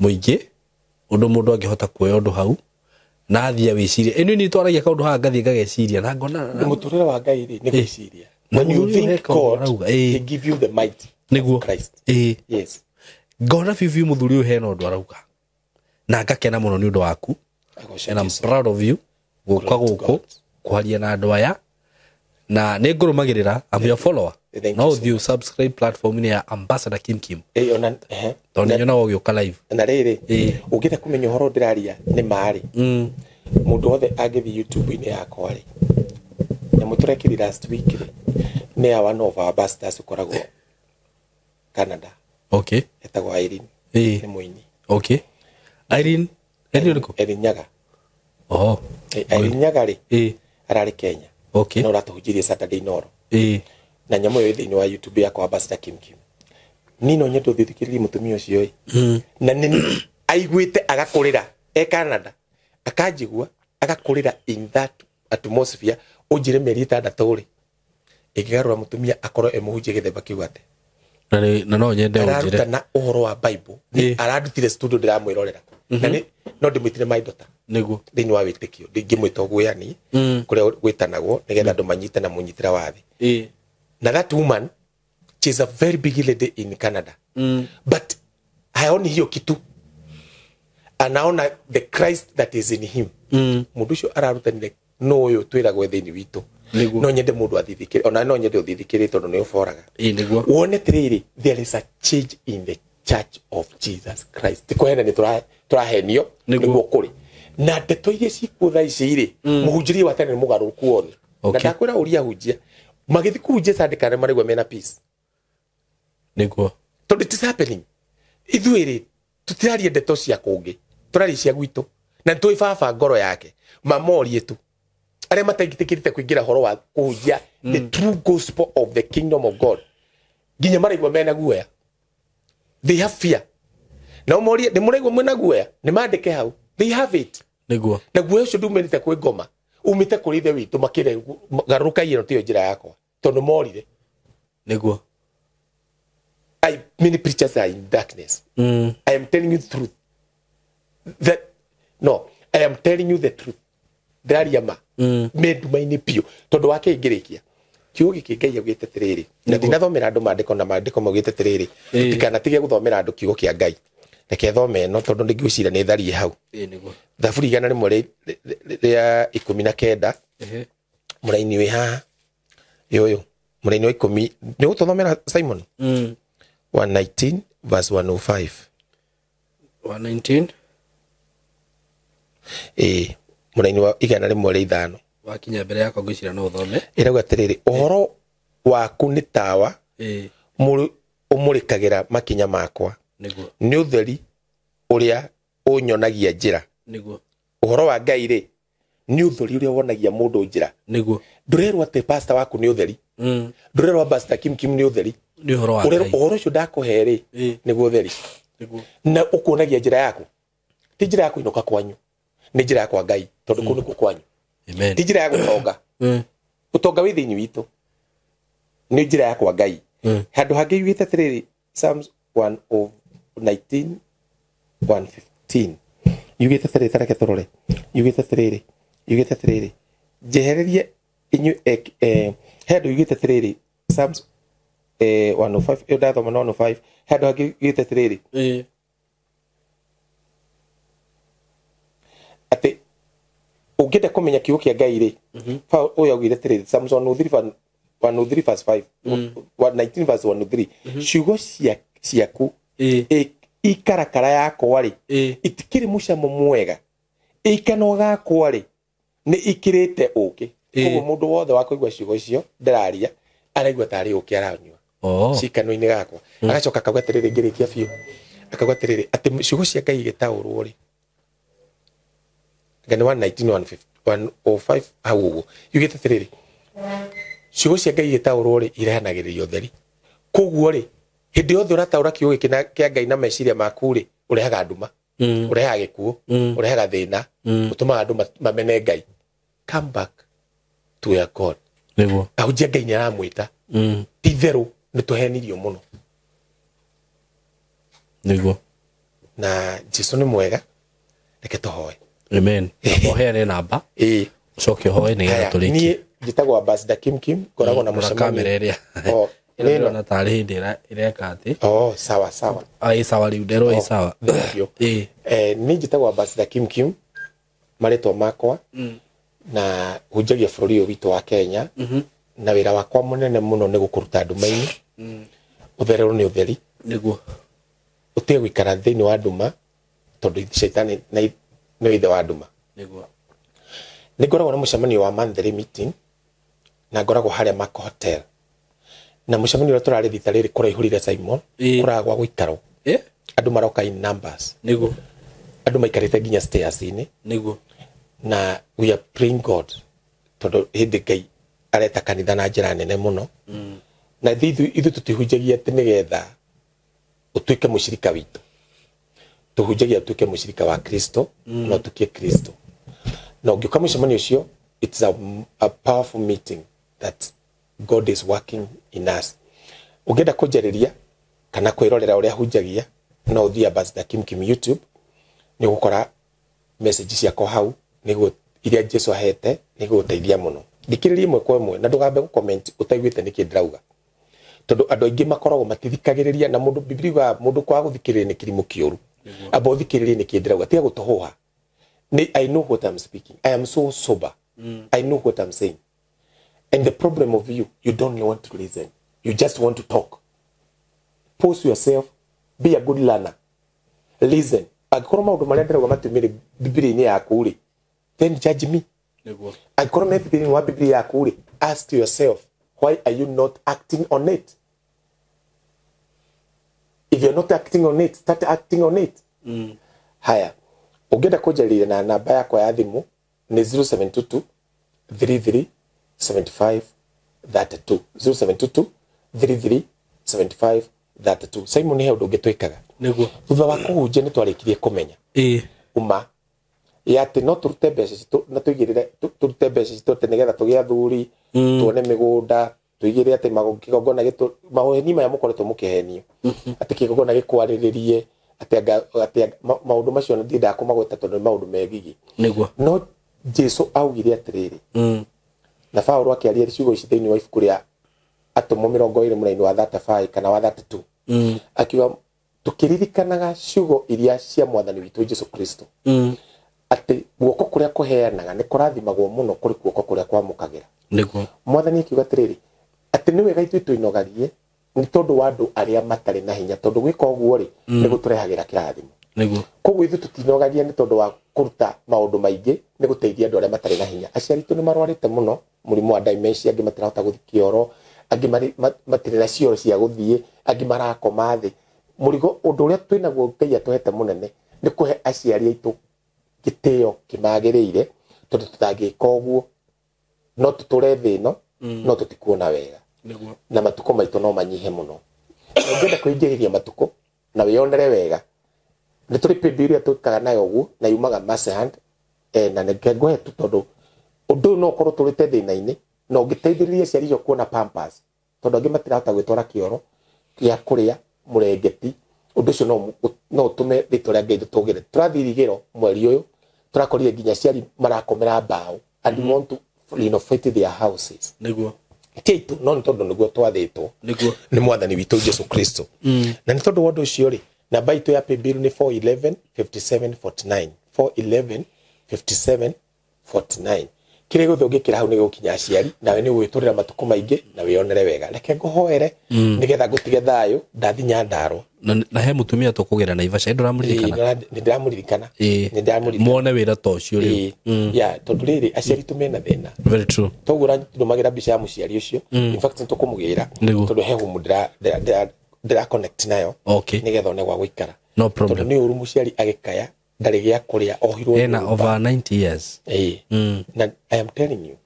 S2: mũingĩ, ũndũ mũndũ angĩhota kuoya ũndũ hau na athiĩ awĩcirie. Ĩno nĩ twaragia kaũndũ haha ngathiĩ ngageciria na ngona
S1: mũtũrĩre wa Ngai rĩ nĩ gwĩciria. When you think God, he give you the might of Christ. Yes.
S2: Ngona biũ biũ mũthuri ũyũ hena ũndũ arauga, na ngakena mũno nĩ ũndũ waku. And I'm proud of you. Gũka gũkũ kwaria na andũ aya, na nĩ ngũrũmagĩrĩra. I'm your follower. No ũthiĩ subscribe platform-inĩ ya Ambassador Kim Kim, tondũ nĩ nyonaga ũgĩũka live.
S1: Na rĩrĩ, ũngĩenda kũmenya ũhoro ndĩraria nĩ ma rĩ, mũndũ wothe angĩthiĩ YouTube-inĩ yakwa rĩ, nyamũ tũrekĩrire last week rĩ, nĩ ya one of our ambassadors ũkoragwo Canada.
S2: Okay.
S1: Etagwo Irene. Nĩ mũini.
S2: Okay. Irene, Irene ũrĩkũ?
S1: Irene Nyaga.
S2: Oh.
S1: Irene Nyaga rĩ, ararĩ Kenya.
S2: Okay.
S1: No ũratũhunjirie Saturday Noro. Na nyamũ ĩyo ĩ thĩinĩ wa YouTube yakwa Ambassador Kim Kim. Niĩ no nyende ũthikĩrĩrie mũtumia ũcio ĩ. Na nĩ aiguĩte agakũrĩra e Canada, akanjigua agakũrĩra in that atmosphere. Ũnjĩre mĩeri 6 rĩ, ĩngĩgarũra mũtumia akorwo e mũhunjia gĩthemba kĩu atĩa?
S2: Na no nyende ũnjĩre.
S1: Ararutana ũhoro wa Bible. Ararutire studio ndĩramwĩrorera. Na nĩ no ndĩmwĩtire my daughter.
S2: Nĩguo.
S1: Thĩinĩ wa wĩtĩkio ndingĩmwĩta ũguo, kũrĩa gwĩtanagwo nĩgetha andũ manyite na mũnyitĩra wa thĩ. Na that woman, she is a very big lady in Canada. But haoni hiyo kitu. Anaona the Christ that is in him. Mũndũ ũcio ararutanire no ũyũ twĩragwo thĩinĩ witũ. No nyende mũndũ athithikĩre, ona no nyende ũthithikĩre tondũ nĩ ũboraga.
S2: Nĩguo.
S1: Wone atĩrĩrĩ, there is a change in the church of Jesus Christ. Ti kũhena nĩ tũrahenio, nĩguo kũrĩ. Na ndeto iria cikuo thaa ici rĩ, mũhunjĩrie wa tene nĩ mũgarũrũku wothe. Na ndakwĩra ũria hunjia, magĩthiĩ kũhunjia Sunday kana maraigua mena peace.
S2: Nĩguo.
S1: Tondũ it is happening. Ithuĩ rĩ tutiraria ndeto cia kũngĩ, tũraria cia gwitũ na nĩtũĩ baba ngoro yake mamorie tu arĩa mataingĩtĩkĩrĩte kũingĩra horo wa kũhunjia the true gospel of the kingdom of God nginya maraigua mena guoya. They have fear. Na morie nĩ mũraigua mwĩna guoya, nĩ mandĩke hau. They have it.
S2: Nĩguo.
S1: Na guoya ũcio ndumĩrĩte kwĩ ngoma, umĩte kũrĩ ithe witũ makĩre garũrũkai ĩno tiyo njĩra yakwa tondũ morire.
S2: Nĩguo.
S1: Many preachers are in darkness. I am telling you the truth. I am telling you the truth. Ndĩraria ma. Me nduma-inĩ biũ tondũ wa kĩngĩrĩkia kiugo gĩkĩ Ngai augĩte atĩrĩrĩ, na ndinathomera andũ maandĩko na maandĩko maugĩte atĩrĩrĩ, ndikanatige gũthomera andũ kiugo kĩa Ngai. Reke thome ĩno tondũ ndingĩgwĩciria nĩ tharie hau. Thaburi 119 mũraini wĩ haha ũyũ mũraini wa 10 nĩ ũgũtũthomera Simon? 119 verse 105.
S2: 119
S1: mũraini wa 105
S2: wakinya mbere yakwa ngwĩciria no ũthome.
S1: Ĩrauga atĩrĩrĩ, ũhoro waku nĩ tawa ũmũrĩkagĩra makinya makwa, nĩ ũtheri ũrĩa ũnyonagia njĩra.
S2: Nĩguo.
S1: Ũhoro wa Ngai rĩ nĩ ũtheri ũrĩa wonagia mũndũ njĩra.
S2: Nĩguo.
S1: Ndũrerwo atĩ pastor waku nĩ ũtheri. Ndũrerwo pastor Kim Kim nĩ ũtheri.
S2: Nĩ ũhoro wa Ngai.
S1: Ũhoro ũcio ndakũhe rĩ nĩguo ũtheri.
S2: Nĩguo.
S1: Na ũkuonagia njĩra yaku. Ti njĩra ya kũinũka kwanyu, nĩ njĩra ya kwa Ngai tondũ kũu nĩkuo kwanyu.
S2: Amen.
S1: Ti njĩra ya gũtonga. Ũtonga wĩ thĩinĩ witũ nĩ njĩra ya kwa Ngai. Handũ hangĩ yugĩte atĩrĩrĩ, Psalms 119 115 yugĩte atĩrĩrĩ, tareke tũrore. Yugĩte atĩrĩrĩ, njehererie inyuĩ he handũ yugĩte atĩrĩrĩ, Psalms 105 ĩyo ndathoma na 105 handũ hangĩ yugĩte atĩrĩrĩ atĩ ũngĩenda kũmenya kiugo kĩa Ngai rĩ, ũyũ augire atĩrĩrĩ, Psalms 103 verse 5 119 verse 103, ciugo ciaku ikarakara yakwa rĩ itikĩrĩ mũcamo mwega, ikanua gakwa rĩ nĩ ikĩrĩte ũkĩ. Koguo mũndũ wothe wa kũigua ciugo icio ndĩraria araigua tarĩ ũkĩ aranyua cikanua-inĩ gakwa. Agacoka akauga atĩrĩrĩ, ngĩrĩkia biũ, akauga atĩrĩrĩ atĩ ciugo cia Ngai igĩtaũrwo rĩ, ngani 119 105 hau ũguo yugĩte atĩrĩrĩ, ciugo cia Ngai igĩtaũrwo rĩ irehanagĩrĩria ũtheri. Koguo rĩ hĩndĩ yothe ũrataũra kiugo gĩkĩ kĩa Ngai na meciria maku rĩ, ũrehaga nduma, ũrehaga gĩkuũ, ũrehaga thĩna, ũtũmaga andũ mamene Ngai. Come back to your God.
S2: Nĩguo.
S1: Ahunjia Ngai nĩ aramwĩta. Ti itherũ nĩ tũhenirio mũno.
S2: Nĩguo.
S1: Na Jesu nĩ mwega, reke tũhoe.
S2: Amen. Ũheane namba. Ũcoke ũhoe nĩgetha tũrĩkie.
S1: Niĩ njĩtagwo Ambassador Kim Kim, ngoragwo na mũcemanio.
S2: Kamera ĩrĩa. Ĩno tarĩ hĩndĩ ĩreka atĩ.
S1: Sawa sawa.
S2: Ĩ sawa rĩu nderwo ĩ sawa.
S1: Niĩ njĩtagwo Ambassador Kim Kim, marĩtwa makwa, na hunjagia bũrũri ũyũ witũ wa Kenya, na wĩra wakwa mũnene mũno nĩ gũkũruta nduma-inĩ. Ũthererwo nĩ ũtheri.
S2: Nĩguo.
S1: Ũtige gũikara thĩinĩ wa nduma tondũ caitani nĩ ithe wa nduma.
S2: Nĩguo.
S1: Nĩ ngoragwo na mũcemanio wa monthly meeting na ngoragwo harĩa Mark Hotel. Na mũcemanio ũrĩa tũrarĩ rita rĩrĩ kũraihũrire Simon, kũragwa gũikarwo. Andũ maroka in numbers.
S2: Nĩguo.
S1: Andũ maikarĩte nginya stairs-inĩ.
S2: Nĩguo.
S1: Na we are praying God tondũ hĩndĩ Ngai areta kanitha na njĩra nene mũno. Na ithuĩ tũtihunjagia atĩ nĩgetha ũtuĩke mũcirika witũ. Tũhunjagia ũtuĩke mũcirika wa Kristo, na ũtuĩke Kristo. Na ũngĩũka mũcemanio ũcio, it's a powerful meeting that God is working in us. Ũngĩenda kũnjarĩria kana kwĩrorera ũrĩa hunjagia, no ũthiĩ Ambassador Kim Kim YouTube, nĩ ũgũkora message ciakwa hau, nĩguo iria Jesu ahete nĩgũgũteithia mũno. Thikĩrĩria ĩmwe kwa ĩmwe na ndũgambe gũ-comment ũtaiguĩte nĩkĩ ndĩrauga. Tondũ andũ aingĩ makoragwo matithikagĩrĩria na mũndũ Biblia yugaga mũndũ kwaga gũthikĩrĩria nĩ kĩrimũ kĩũru. Amba ũthikĩrĩrie nĩkĩ ndĩrauga, tiga gũtũhũha. I know what I'm speaking. I am so sober. I know what I'm saying. And the problem of you, you don't want to listen. You just want to talk. Pause yourself. Be a good learner. Listen. Angĩkorwo maũndũ marĩa ndĩrauga matiumĩre Biblia-inĩ yaku rĩ, then judge me. Angĩkorwo me Biblia-inĩ wa Biblia yaku rĩ, ask yourself, why are you not acting on it? If You are not acting on it, start acting on it. Haya, ũngĩenda kũnjarĩria na namba yakwa ya thimũ nĩ 0722 33 75 32, 0722 33 75 32. Simon, he ũndũ ũngĩ twĩkaga
S2: nĩguo
S1: thutha wa kũhunjia nĩ twarĩkirie kũmenya uma ya atĩ no tũrute mbeca citũ na tũigĩrĩre, tũrute mbeca citũ atĩ nĩgetha tũgĩe athuri, tuone mĩgũnda, tũigĩrĩre atĩ kĩgongona gĩtũ, maheni maya mũkoretwo mũkĩhenio atĩ kĩgongona gĩkwarĩrĩrie atĩ maũndũ macio ndiendaga kũmagweta tondũ nĩ maũndũ megigi.
S2: Nĩguo.
S1: No Jesu augire atĩrĩrĩ, na Paũlũ akĩaria ciugo ici thĩinĩ wa ibuku rĩa Atũmwo 20 mũraini wa 35 kana wa 32, akiuga tũkĩririkanaga ciugo iria cia mwathani witũ Jesu Kristo, atĩ guoko kũrĩa kũheanaga nĩ kũrathimagwo mũno kũrĩ guoko kũrĩa kwamũkagĩra.
S2: Nĩguo.
S1: Mwathani akiuga atĩrĩrĩ, atĩ nĩ wega ithuĩ twĩnogagie nĩ tondũ wa andũ arĩa matarĩ na hinya, tondũ gwĩka ũguo rĩ nĩ gũtũrehagĩra kĩrathimo.
S2: Nĩguo.
S1: Koguo ithuĩ tũtinogagia nĩ tondũ wa kũruta maũndũ maingĩ, nĩ gũteithia andũ arĩa matarĩ na hinya. Aciari aitũ nĩ marwarĩte mũno mũrimũ wa dementia, angĩ matirahota gũthiĩ kĩoro, angĩ matirĩ na cioro cia gũthiĩ, angĩ marakoma thĩ. Mũrigo ũndũ ũrĩa twĩnaguo Ngai atũhete mũnene nĩ kũhe aciari aitũ gĩtĩo kĩmagĩrĩire, tondũ tũtangĩka ũguo no tũtũre thĩ ĩno, no tũtikuona wega.
S2: Nĩguo.
S1: Na matukũ maitũ no manyihe mũno. Ũngĩenda kũingĩrĩria matukũ na wĩyonere wega, nĩ tũrĩ paybill ĩrĩa twĩkaga nayo ũguo na yumaga Mercy Hand, na nĩ ngũhe tu tondũ ũndũ ũyũ no ũkorwo tũrĩte thĩna-inĩ, na ũngĩteithĩrĩria aciari acio kuona pampers, tondũ angĩ matirahota gwĩtwara kĩoro gĩa kũrĩa mũrengeti, ũndũ ũcio no ũtũme rĩtwa rĩa Ngai rĩtũgĩre. Tũrathiĩ Irigĩro mweri ũyũ, tũrakorire nginya aciari marakomera mbaũ and we want to renovate their houses.
S2: Nĩguo.
S1: Ti aitũ, no nĩ tondũ nĩguo twathĩtwo
S2: Nĩguo.
S1: nĩ mwathani witũ Jesu Kristo. Na nĩ tondũ wa ũndũ ũcio rĩ, namba itũ ya paybill nĩ 411 57 49, 411 57 49. Kĩrĩa gĩothe ũngĩkĩra hau nĩ gũkinya aciari, nawe nĩ ũgwĩtũrĩra matukũ maingĩ na wĩyonere wega. Reke ngũhoere nĩgetha ngũtige thayũ, ndathi Nyandarũa.
S2: Na he mũtumia tũkũgera Naivasha, ndũramũririkana?
S1: Nĩ ndĩramũririkana. Nĩ ndĩramũririkana.
S2: Muone wĩra ta ũcio rĩu.
S1: Ya, tondũ rĩrĩ aciari aitũ mena thĩna.
S2: Very true.
S1: Toguo ũrandũmagĩra mbica ya mũciari ũcio. In fact nĩ tũkũmũgĩra tondũ he humu ndĩra connect nayo.
S2: Okay.
S1: Nĩgetha one gwa gũikara.
S2: No problem.
S1: Tondũ nĩ ũru mũciari agĩkaya ndarĩ gĩa kũrĩa, ohirwo
S2: ena over 90 years.
S1: Na I am telling you,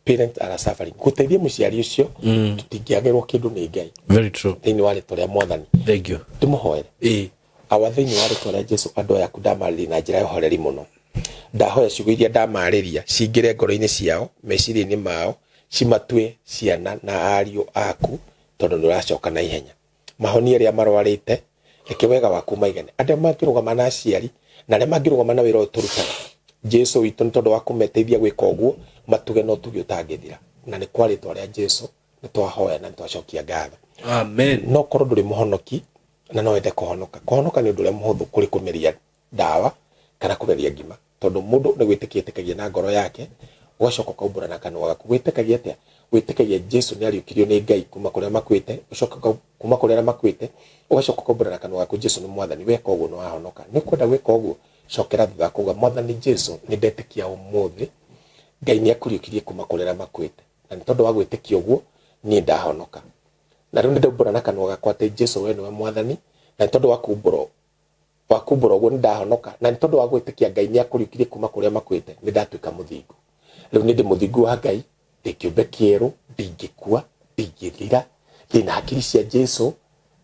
S1: parents are suffering. Gũteithia mũciari ũcio tũtingĩagĩrwo kĩndũ nĩ Ngai.
S2: Very true.
S1: Thĩinĩ wa rĩtwa rĩa mwathani.
S2: Thank you.
S1: Ndĩmũhoere. Awa thĩinĩ wa rĩtwa rĩa Jesu, andũ aya aku ndamarĩria na njĩra ya ũhoreri mũno. Ndahoya ciugo iria ndamarĩria cingĩre ngoro-inĩ ciao, meciria-inĩ mao, cimatue ciana na ariũ aku, tondũ nĩ ũracoka na ihenya. Mahonie arĩa marwarĩte, reke wega waku maigane. Andũ mangĩrũgama na aciari na arĩa mangĩrũgama na wĩra ũyũ tũrutaga, Jesu witũ nĩ tondũ wa kũmeteithia gwĩka ũguo, matuge no tuge ũtangĩthira. Na nĩ kwa rĩtwa rĩa Jesu nĩ twahoya na nĩ twacokia ngatho.
S2: Amen.
S1: No korwo ndũrĩ mũhonoki na no wende kũhonoka, kũhonoka nĩ ũndũ ũrĩa mũhũthũ kũrĩ kũmeria ndawa kana kũmeria ngima, tondũ mũndũ nĩ gwĩtĩkia etĩkagia na ngoro yake, ũgacoka ũkaumbũra na kanua gaku. Gwĩtĩkagia atĩa? Gwĩtĩkagia Jesu nĩ ariũkirio nĩ Ngai kuma kũrĩa makuĩte, ũcoka kuma kũrĩa arĩa makuĩte, ũgacoka ũkaumbũra na kanua gaku Jesu nĩ mwathani. Weka ũguo nĩ wahonoka. Nĩ ũkwenda gwĩka ũguo, cokera thutha kuuga mwathani Jesu nĩ ndetĩkia ũmũthĩ Ngai nĩ akũriũkirie kuma kũrĩa arĩa makuĩte, na nĩ tondũ wa gwĩtĩkia ũguo niĩ ndahonoka. Na rĩu nĩ ndaumbũra na kanua gakwa atĩ Jesu we nĩwe mwathani, na nĩ tondũ wa kumbũra ũguo nĩ ndahonoka, na nĩ tondũ wa gwĩtĩkia Ngai nĩ akũriũkirie kuma kũrĩa makuĩte, nĩ ndatuĩka mũthingu. Rĩu nĩ ndĩ mũthingu wa Ngai, ndĩ kĩũmbe kĩerũ, ndingĩkua, ndingĩthira, ndĩna hakiri cia Jesu,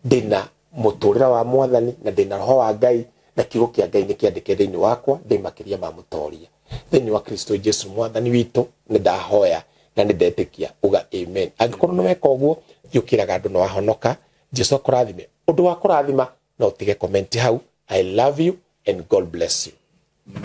S1: ndĩna mũtũrĩre wa mwathani, na ndĩna roho wa Ngai, na kiugo kĩa Ngai nĩ kĩandĩke thĩinĩ wakwa, ndĩ makĩria ma mũtoria. Thĩinĩ wa Kristo Jesu mwathani witũ nĩ ndahoya na nĩ ndetĩkia, uga amen. Angĩkorwo nĩ weka ũguo, thiĩ ũkĩraga andũ nĩ wahonoka. Jesu akũrathime. Ũndũ wa kũrathima no ũtige comment hau, I love you and God bless you.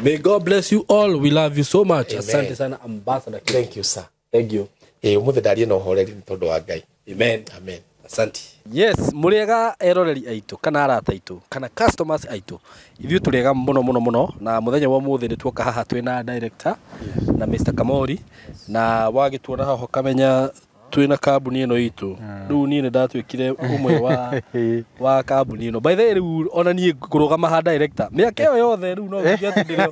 S2: May God bless you all. We love you so much.
S1: Amen.
S2: Asante sana Ambassador.
S1: Thank you sir.
S2: Thank you.
S1: Ũmũthĩ ndaria na ũhoreri nĩ tondũ wa Ngai.
S2: Amen.
S1: Amen.
S2: Asante. Yes, mũrĩega eroreri aitũ kana arata aitũ kana customers aitũ. Ithuĩ tũrĩega mũno mũno mũno, na mũthenya wa ũmũthĩ nĩ tuoka haha twĩna director na Mr. Kamori, na wagĩtuona haha ũkamenya Twina kambuni ĩno itũ. Rĩu niĩ nĩ ndatuĩkire ũmwe wa kambuni ĩno. By the way, rĩu ona niĩ ngũrũgama ha director. Mĩaka ĩyo yothe rĩu no nginya atĩ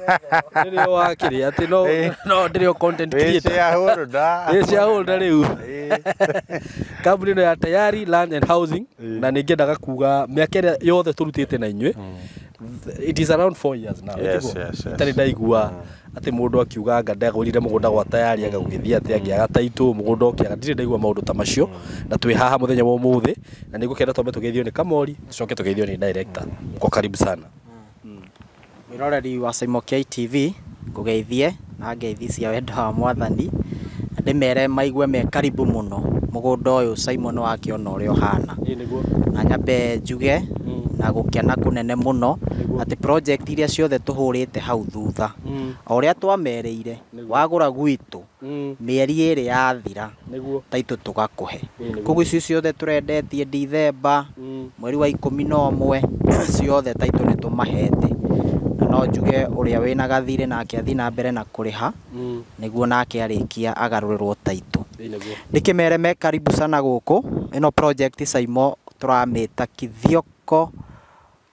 S2: ndĩrĩ wa kĩrĩa atĩ no ndĩrĩ o content creator. Wĩ shareholder rĩu. Kambuni ĩno ya Tayari Land and Housing, na nĩ ngĩendaga kuga mĩaka ĩrĩa yothe tũrutĩte na inyuĩ, it is around 4 years now.
S3: Yes.
S2: Itarĩ ndaigua atĩ mũndũ akiuga anga ndagũrire mũgũnda gwa Tayari anga gũgĩthiĩ atĩ angĩaga taitũ mũgũnda ũkĩaga, ndirĩ ndaigua maũndũ ta macio. Na twĩ haha mũthenya wa ũmũthĩ na nĩngũkenda twambe tũgeithio nĩ Kamori, tũcoke tũgeithio nĩ director. Mko karibu sana.
S4: Mwĩroreri wa Saimo K TV, ngũgeithie na ngeithi cia wendo wa mwathani, na ndĩmere maigue me karibu mũno mũgũnda ũyũ Saimo nĩ wakĩona ũrĩa ũhana. Na nyambe njuge na gũkena kũnene mũno atĩ project iria ciothe tũhũrĩte hau thutha, o ũrĩa twamerĩire wagũra gwitũ mĩeri ĩrĩ yathira taitũ tũgakũhe. Koguo icio ciothe tũrendetie Dithemba, mweri wa 11, ciothe taitũ nĩ tũmahete. Na no njuge ũrĩa wĩna gathirĩ nake athiĩ na mbere na kũrĩha, nĩguo nake arĩkia agarũrĩrwo taitũ. Ndĩkĩmere me karibu sana gũkũ. Ĩno project Saimo tũramĩta Kithioko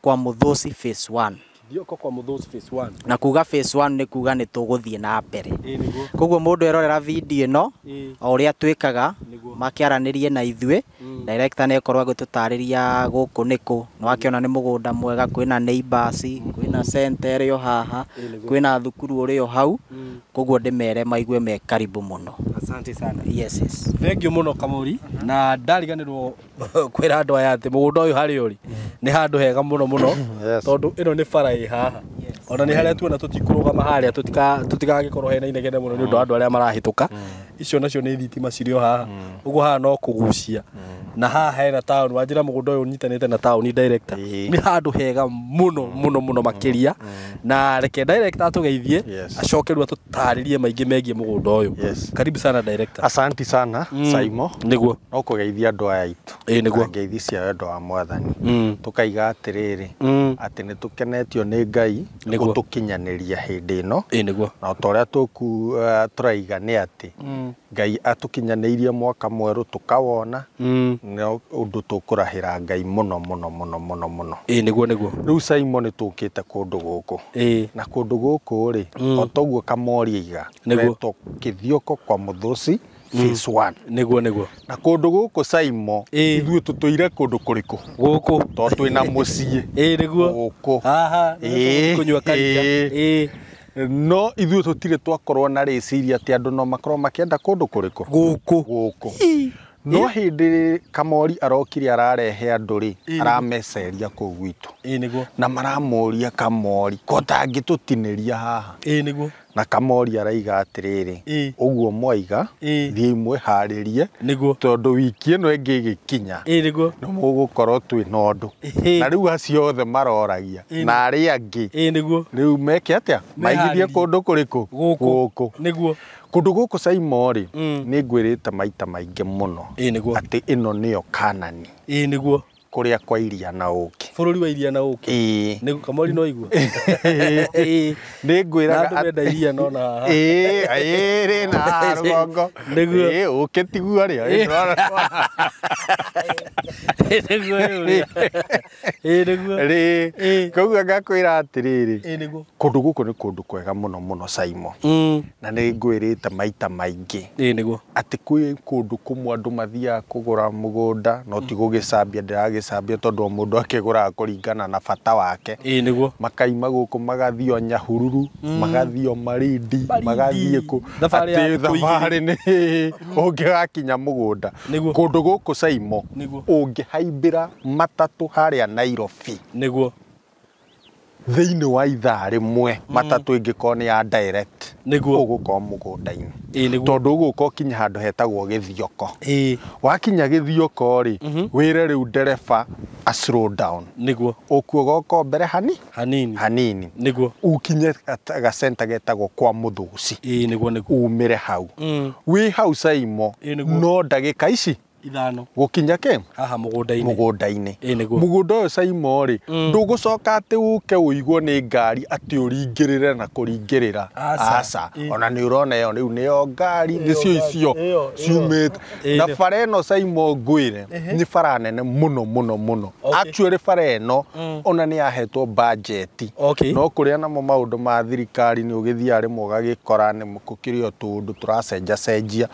S4: kwa Muthusi phase 1.
S2: Kithioko kwa Muthusi phase 1.
S4: Na kuga phase 1 nĩ kuga nĩ tũgũthiĩ na mbere. Koguo mũndũ erorera video ĩno o ũrĩa twĩkaga, makĩaranĩrie na ithuĩ, director nĩ ekorwo agĩtũtarĩria gũkũ nĩkũ. Nĩ wakĩona nĩ mũgũnda mwega, kwĩna neighbors, kwĩna center ĩrĩ o haha, kwĩna thukuru ũrĩ o hau. Koguo ndĩmere maigue me karibu mũno.
S2: Asante sana.
S4: Yes.
S2: Thank you mũno Kamori. Na ndariganĩrwo kwĩra andũ aya atĩ mũgũnda ũyũ harĩa ũrĩ nĩ handũ hega mũno mũno, tondũ ĩno nĩ bara ĩ haha. Ona nĩ harĩa tuona tũtikũrũgama harĩa, tũtigagĩkorwo hena inegene mũno nĩ ũndũ wa andũ arĩa marahĩtũka. Icio nacio nĩ thitima cirĩ o haha. Ũguo haha no kũgucia. Na haha hena town, wanjĩra mũgũnda ũyũ ũnyitanĩte na town director. Nĩ handũ hega mũno mũno mũno makĩria. Na reke director atũgeithie, acoke rĩu atũtarĩrie maingĩ megiĩ mũgũnda ũyũ. Karibu sana director.
S3: Asante sana Saimo.
S2: Nĩguo.
S3: No kũgeithia andũ aya aitũ.
S2: Nĩguo.
S3: Ngeithi cia wendo wa mwathani. Tũkaiga atĩrĩrĩ, atĩ nĩ tũkenetio nĩ Ngai gũtũkinyanĩria hĩndĩ ĩno.
S2: Nĩguo.
S3: Na o ta ũrĩa tũraiga nĩ atĩ Ngai atũkinyanĩirie mwaka mwerũ tũkawona, nĩ ũndũ tũkũrahĩra Ngai mũno mũno mũno mũno mũno.
S2: Nĩguo nĩguo.
S3: Rĩu Saimo nĩ tũkĩte kũndũ gũkũ. Na kũndũ gũkũ rĩ, o toguo Kamori aiga, retwo Kithioko kwa Muthusi phase 1.
S2: Nĩguo nĩguo.
S3: Na kũndũ gũkũ Saimo, ithuĩ tũtũire kũndũ kũrĩkũ?
S2: Gũkũ.
S3: Tondũ twĩna mũciĩ.
S2: Nĩguo.
S3: Gũkũ.
S2: Haha, kũnyua karia.
S3: No ithuĩ tũtirĩ twakorwo na rĩciria atĩ andũ no makorwo makĩenda kũndũ kũrĩkũ?
S2: Gũkũ.
S3: Gũkũ. No hĩndĩ Kamori arokire ararehe andũ rĩ, arameceria kũu gwitũ.
S2: Nĩguo.
S3: Na maramũria Kamori, ko tangĩtũtinĩria haha.
S2: Nĩguo.
S3: Na Kamori araiga atĩrĩrĩ, ũguo mwaiga, thiĩi mwĩharĩrie, tondũ wiki ĩno ĩngĩ ĩgĩkinya,
S2: nĩguo,
S3: nĩ mũgũkorwo twĩna ũndũ. Na rĩu acio othe maroragia, na arĩa angĩ,
S2: nĩguo,
S3: rĩu meke atĩa? Maigithie kũndũ kũrĩkũ?
S2: Gũkũ. Nĩguo.
S3: Kũndũ gũkũ Saimo rĩ, nĩ ngwĩrĩte maita maingĩ mũno, atĩ ĩno nĩyo Kanani.
S2: Nĩguo.
S3: Kũrĩa kwa iria na ũkĩ.
S2: Bũrũri wa iria na ũkĩ. Nĩguo Kamori no igua.
S3: Nĩ ngwĩraga
S2: andũ menda iria no na haha.
S3: Rĩ na haha rũgongo.
S2: Nĩguo.
S3: Ũkĩ tiguo rĩ.
S2: Nĩguo rĩ. Nĩguo.
S3: Rĩ. Koguo ngakwĩra atĩrĩrĩ.
S2: Nĩguo.
S3: Kũndũ gũkũ nĩ kũndũ kwega mũno mũno Saimo. Na nĩ ngwĩrĩte maita maingĩ.
S2: Nĩguo.
S3: Atĩ kwĩ kũndũ kũmwe andũ mathiaga kũgũra mũgũnda no ti gũgĩcambia ndĩragĩcambia tondũ o mũndũ akĩgũraga kũringana na bata wake.
S2: Nĩguo.
S3: Makaima gũkũ magathiĩ o Nyahururu, magathiĩ o Malindi, magathiĩ kũ. Atĩ thabarĩ nĩ ũngĩgakinya mũgũnda. Kũndũ gũkũ Saimo ũngĩhaimbĩra matatũ harĩa Nairobi.
S2: Nĩguo.
S3: Thĩinĩ wa ithaa rĩmwe matatũ ĩngĩkorwo nĩ ya direct,
S2: nĩguo,
S3: ũgũkorwo mũgũnda-inĩ. Tondũ ũgũka ũkinya handũ hetagwo Gĩthioko. Wakinya Gĩthioko rĩ, wĩre rĩu ndereba a slow down.
S2: Nĩguo.
S3: Ũkuoga ũko mbere
S2: hanini.
S3: Hanini.
S2: Nĩguo.
S3: Ũkinye gacenta getagwo kwa Muthusi.
S2: Nĩguo nĩguo.
S3: Umĩre hau. Wĩ hau Saimo, no ndagĩka ici
S2: Ithano.
S3: Gũkinya kĩ?
S2: Haha mũgũnda-inĩ.
S3: Mũgũnda-inĩ.
S2: Ĩĩ nĩguo.
S3: Mũgũnda ũyũ Saimo rĩ, ndũgũcoka atĩ ũke ũigwo nĩ ngari atĩ ũringĩrĩre na kũringĩrĩra.
S2: Aca.
S3: Aca. Ona nĩ ũrona ĩyo rĩu nĩyo ngari, nĩcio icio ciumĩte. Na bara ĩno Saimo ngwĩre, nĩ bara nene mũno mũno mũno. Actually bara ĩno ona nĩ yahetwo budget. No kũrĩa namo maũndũ ma thirikari nĩ ũgĩthiaga rĩmwe ũgagĩkora nĩ gũkĩrĩ o tũũndũ tũracenjacenjia.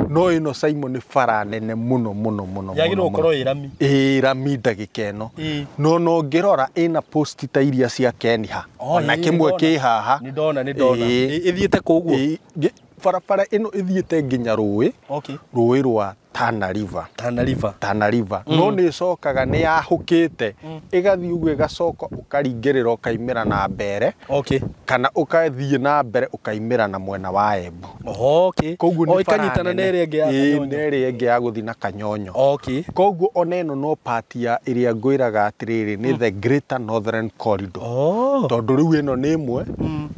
S3: No ĩno Saimo nĩ bara nene mũno mũno mũno.
S2: Yagĩrĩirwo gũkorwo ĩ rami.
S3: Ĩ rami ndagĩka ĩno. No no ngĩrora ĩna post ta iria cia Keniha. Ona kĩmwe kĩ haha.
S2: Nĩ ndona, nĩ ndona. Ĩthiĩte kũ ũguo?
S3: Barabara ĩno ĩthiĩte nginya rũĩ. Rũĩ rwa Tana River.
S2: Tana River.
S3: Tana River. No nĩ ĩcokaga nĩ yahũkĩte ĩgathiĩ ũguo ĩgacoka ũkaringĩrĩra ũkaimĩra na mbere. Kana ũkathiĩ na mbere ũkaimĩra na mwena wa Embu. Koguo nĩ
S2: ĩkanyitana na ĩrĩa ĩngĩ ya Kanyonyo.
S3: Na ĩrĩa ĩngĩ ya gũthiĩ na Kanyonyo. Koguo ona ĩno no part ya ĩrĩa ngwĩraga atĩrĩrĩ nĩ the Greater Northern Corridor. Tondũ rĩu ĩno nĩ ĩmwe,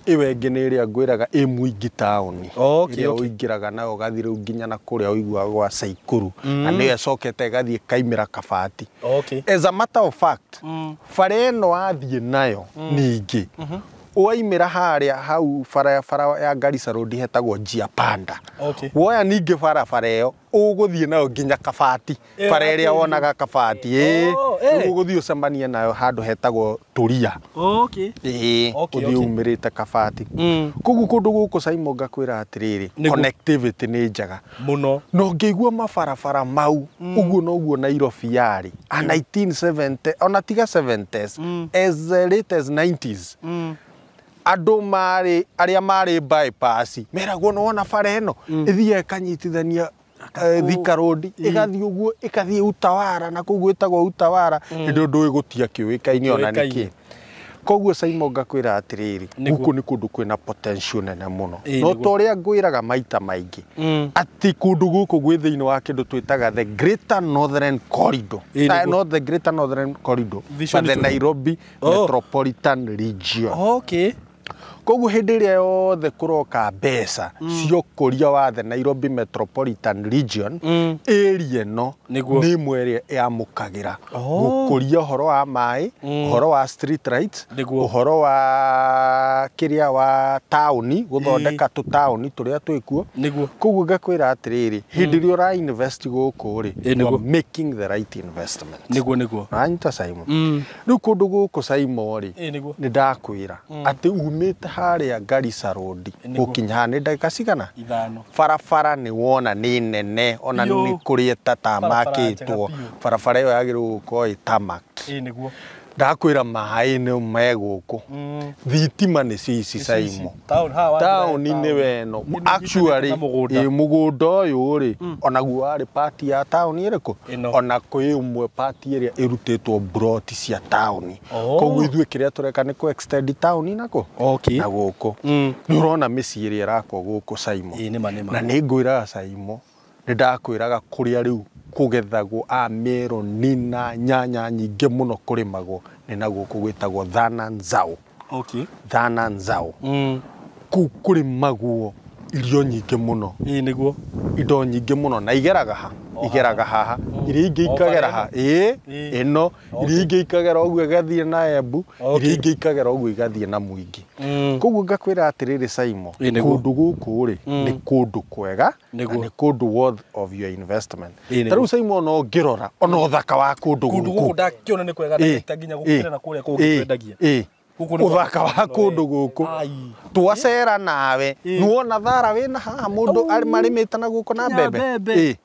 S3: ĩyo ĩngĩ nĩ ĩrĩa ngwĩraga ĩ Mwingi taũni. Ĩrĩa ũingĩraga nayo ũgathiĩ rĩu nginya na kũrĩa ũiguaga gwa Saikuru. Na nĩyo ĩcokete ĩgathiĩ ĩkaimĩra Kabati. As a matter of fact, bara ĩno wathiĩ nayo ningĩ waimĩra harĩa hau barabara ya Garissa Road hetagwo Njia Panda. Woya ningĩ barabara ĩyo ũgũthiĩ nayo nginya Kabati. Bara ĩrĩa wonaga Kabati ĩĩ ũgũthiĩ ũcemanie nayo handũ hetagwo Turia. Ũthiĩ umĩrĩte Kabati. Koguo kũndũ gũkũ Saimo ngakwĩra atĩrĩrĩ, connectivity nĩ njega
S2: mũno.
S3: Na ũngĩigua mabarabara mau ũguo noguo Nairobi yarĩ a 1970 ona tiga 70s as late as 90s. Andũ marĩ arĩa marĩ bypass meragwo nĩ wona bara ĩno ĩthiaga ĩkanyitithania Thika Road ĩgathiĩ ũguo ĩkathiĩ Utawara na kũu gwĩtagwo Utawara hĩndĩ ĩyo ndũĩ gũtia kĩũĩkaine ona nĩkĩ. Koguo Saimo ngakwĩra atĩrĩrĩ, gũkũ nĩ kũndũ kwĩna potential nene mũno. No ta ũrĩa ngwĩraga maita maingĩ atĩ kũndũ gũkũ gwĩ thĩinĩ wa kĩndũ twĩtaga the Greater Northern Corridor. Not the Greater Northern Corridor, but the Nairobi Metropolitan Region. Koguo hĩndĩ ĩrĩa yothe kũroka mbeca cia ũkũria wa the Nairobi Metropolitan Region, area ĩno nĩ ĩmwe ĩrĩa ĩamũkagĩra gũkũria ũhoro wa maĩ, ũhoro wa street lights, ũhoro wa kĩrĩa wa taũni, gũthondeka tũtaũni tũrĩa twĩkuo. Koguo ngakwĩra atĩrĩrĩ, hĩndĩ ĩrĩa ũra invest gũkũ rĩ, you are making the right investment.
S2: Nĩguo nĩguo.
S3: Ũranyita Saimo? Rĩu kũndũ gũkũ Saimo rĩ, nĩ ndakwĩra atĩ umĩte harĩa Garissa Road gũkinya haha nĩ ndagĩka cigana?
S2: Ithano.
S3: Barabara nĩ wona nĩ nene ona nĩ kũrĩ ĩtatamakĩtwo. Barabara ĩyo yagĩrĩirwo gũkorwo ĩ tarmac.
S2: Nĩguo.
S3: Ndakwĩra maĩ nĩ me gũkũ. Thitima nĩcio ici Saimo. Taũni nĩ weno. Actually mũgũnda ũyũ rĩ, onaguo warĩ part ya taũni ĩrĩkũ? Ona kwĩ ũmwe part ĩrĩa ĩrutĩtwo broti cia taũni. Koguo ithuĩ kĩrĩa tũreka nĩ kũ extend taũni nako? Na gũkũ. Nĩ ũrona mĩciĩ ĩrĩa ĩrakwo gũkũ Saimo. Na nĩ ngwĩraga Saimo, nĩ ndakwĩraga kũrĩa rĩu kũgethagwo a meroni na nyanya nyingĩ mũno kũrĩmagwo nĩ na gũkũ gwĩtagwo Thana Nzau. Thana Nzau. Kũu kũrĩmagwo irio nyingĩ mũno.
S2: Nĩguo.
S3: Indo nyingĩ mũno na igeraga ha? Igeraga haha. Iria ingĩ ikagera ha? Ĩno. Iria ingĩ ikagera ũguo ĩgathiĩ na Embu, iria ingĩ ikagera ũguo igathiĩ na Mwingi. Koguo ngakwĩra atĩrĩrĩ Saimo, kũndũ gũkũ rĩ nĩ kũndũ kwega na nĩ kũndũ worth of your investment. Ta rĩu Saimo ona ũngĩrora ona ũthaka wa kũndũ gũkũ.
S2: Kũndũ gũkũ ndakĩona nĩ kwega na nginya gũkĩra na kũrĩa kũngĩ twendagia.
S3: Ũthaka wa kũndũ gũkũ twacera nawe nĩwona thara wĩna haha mũndũ marĩmĩte na gũkũ na mbembe.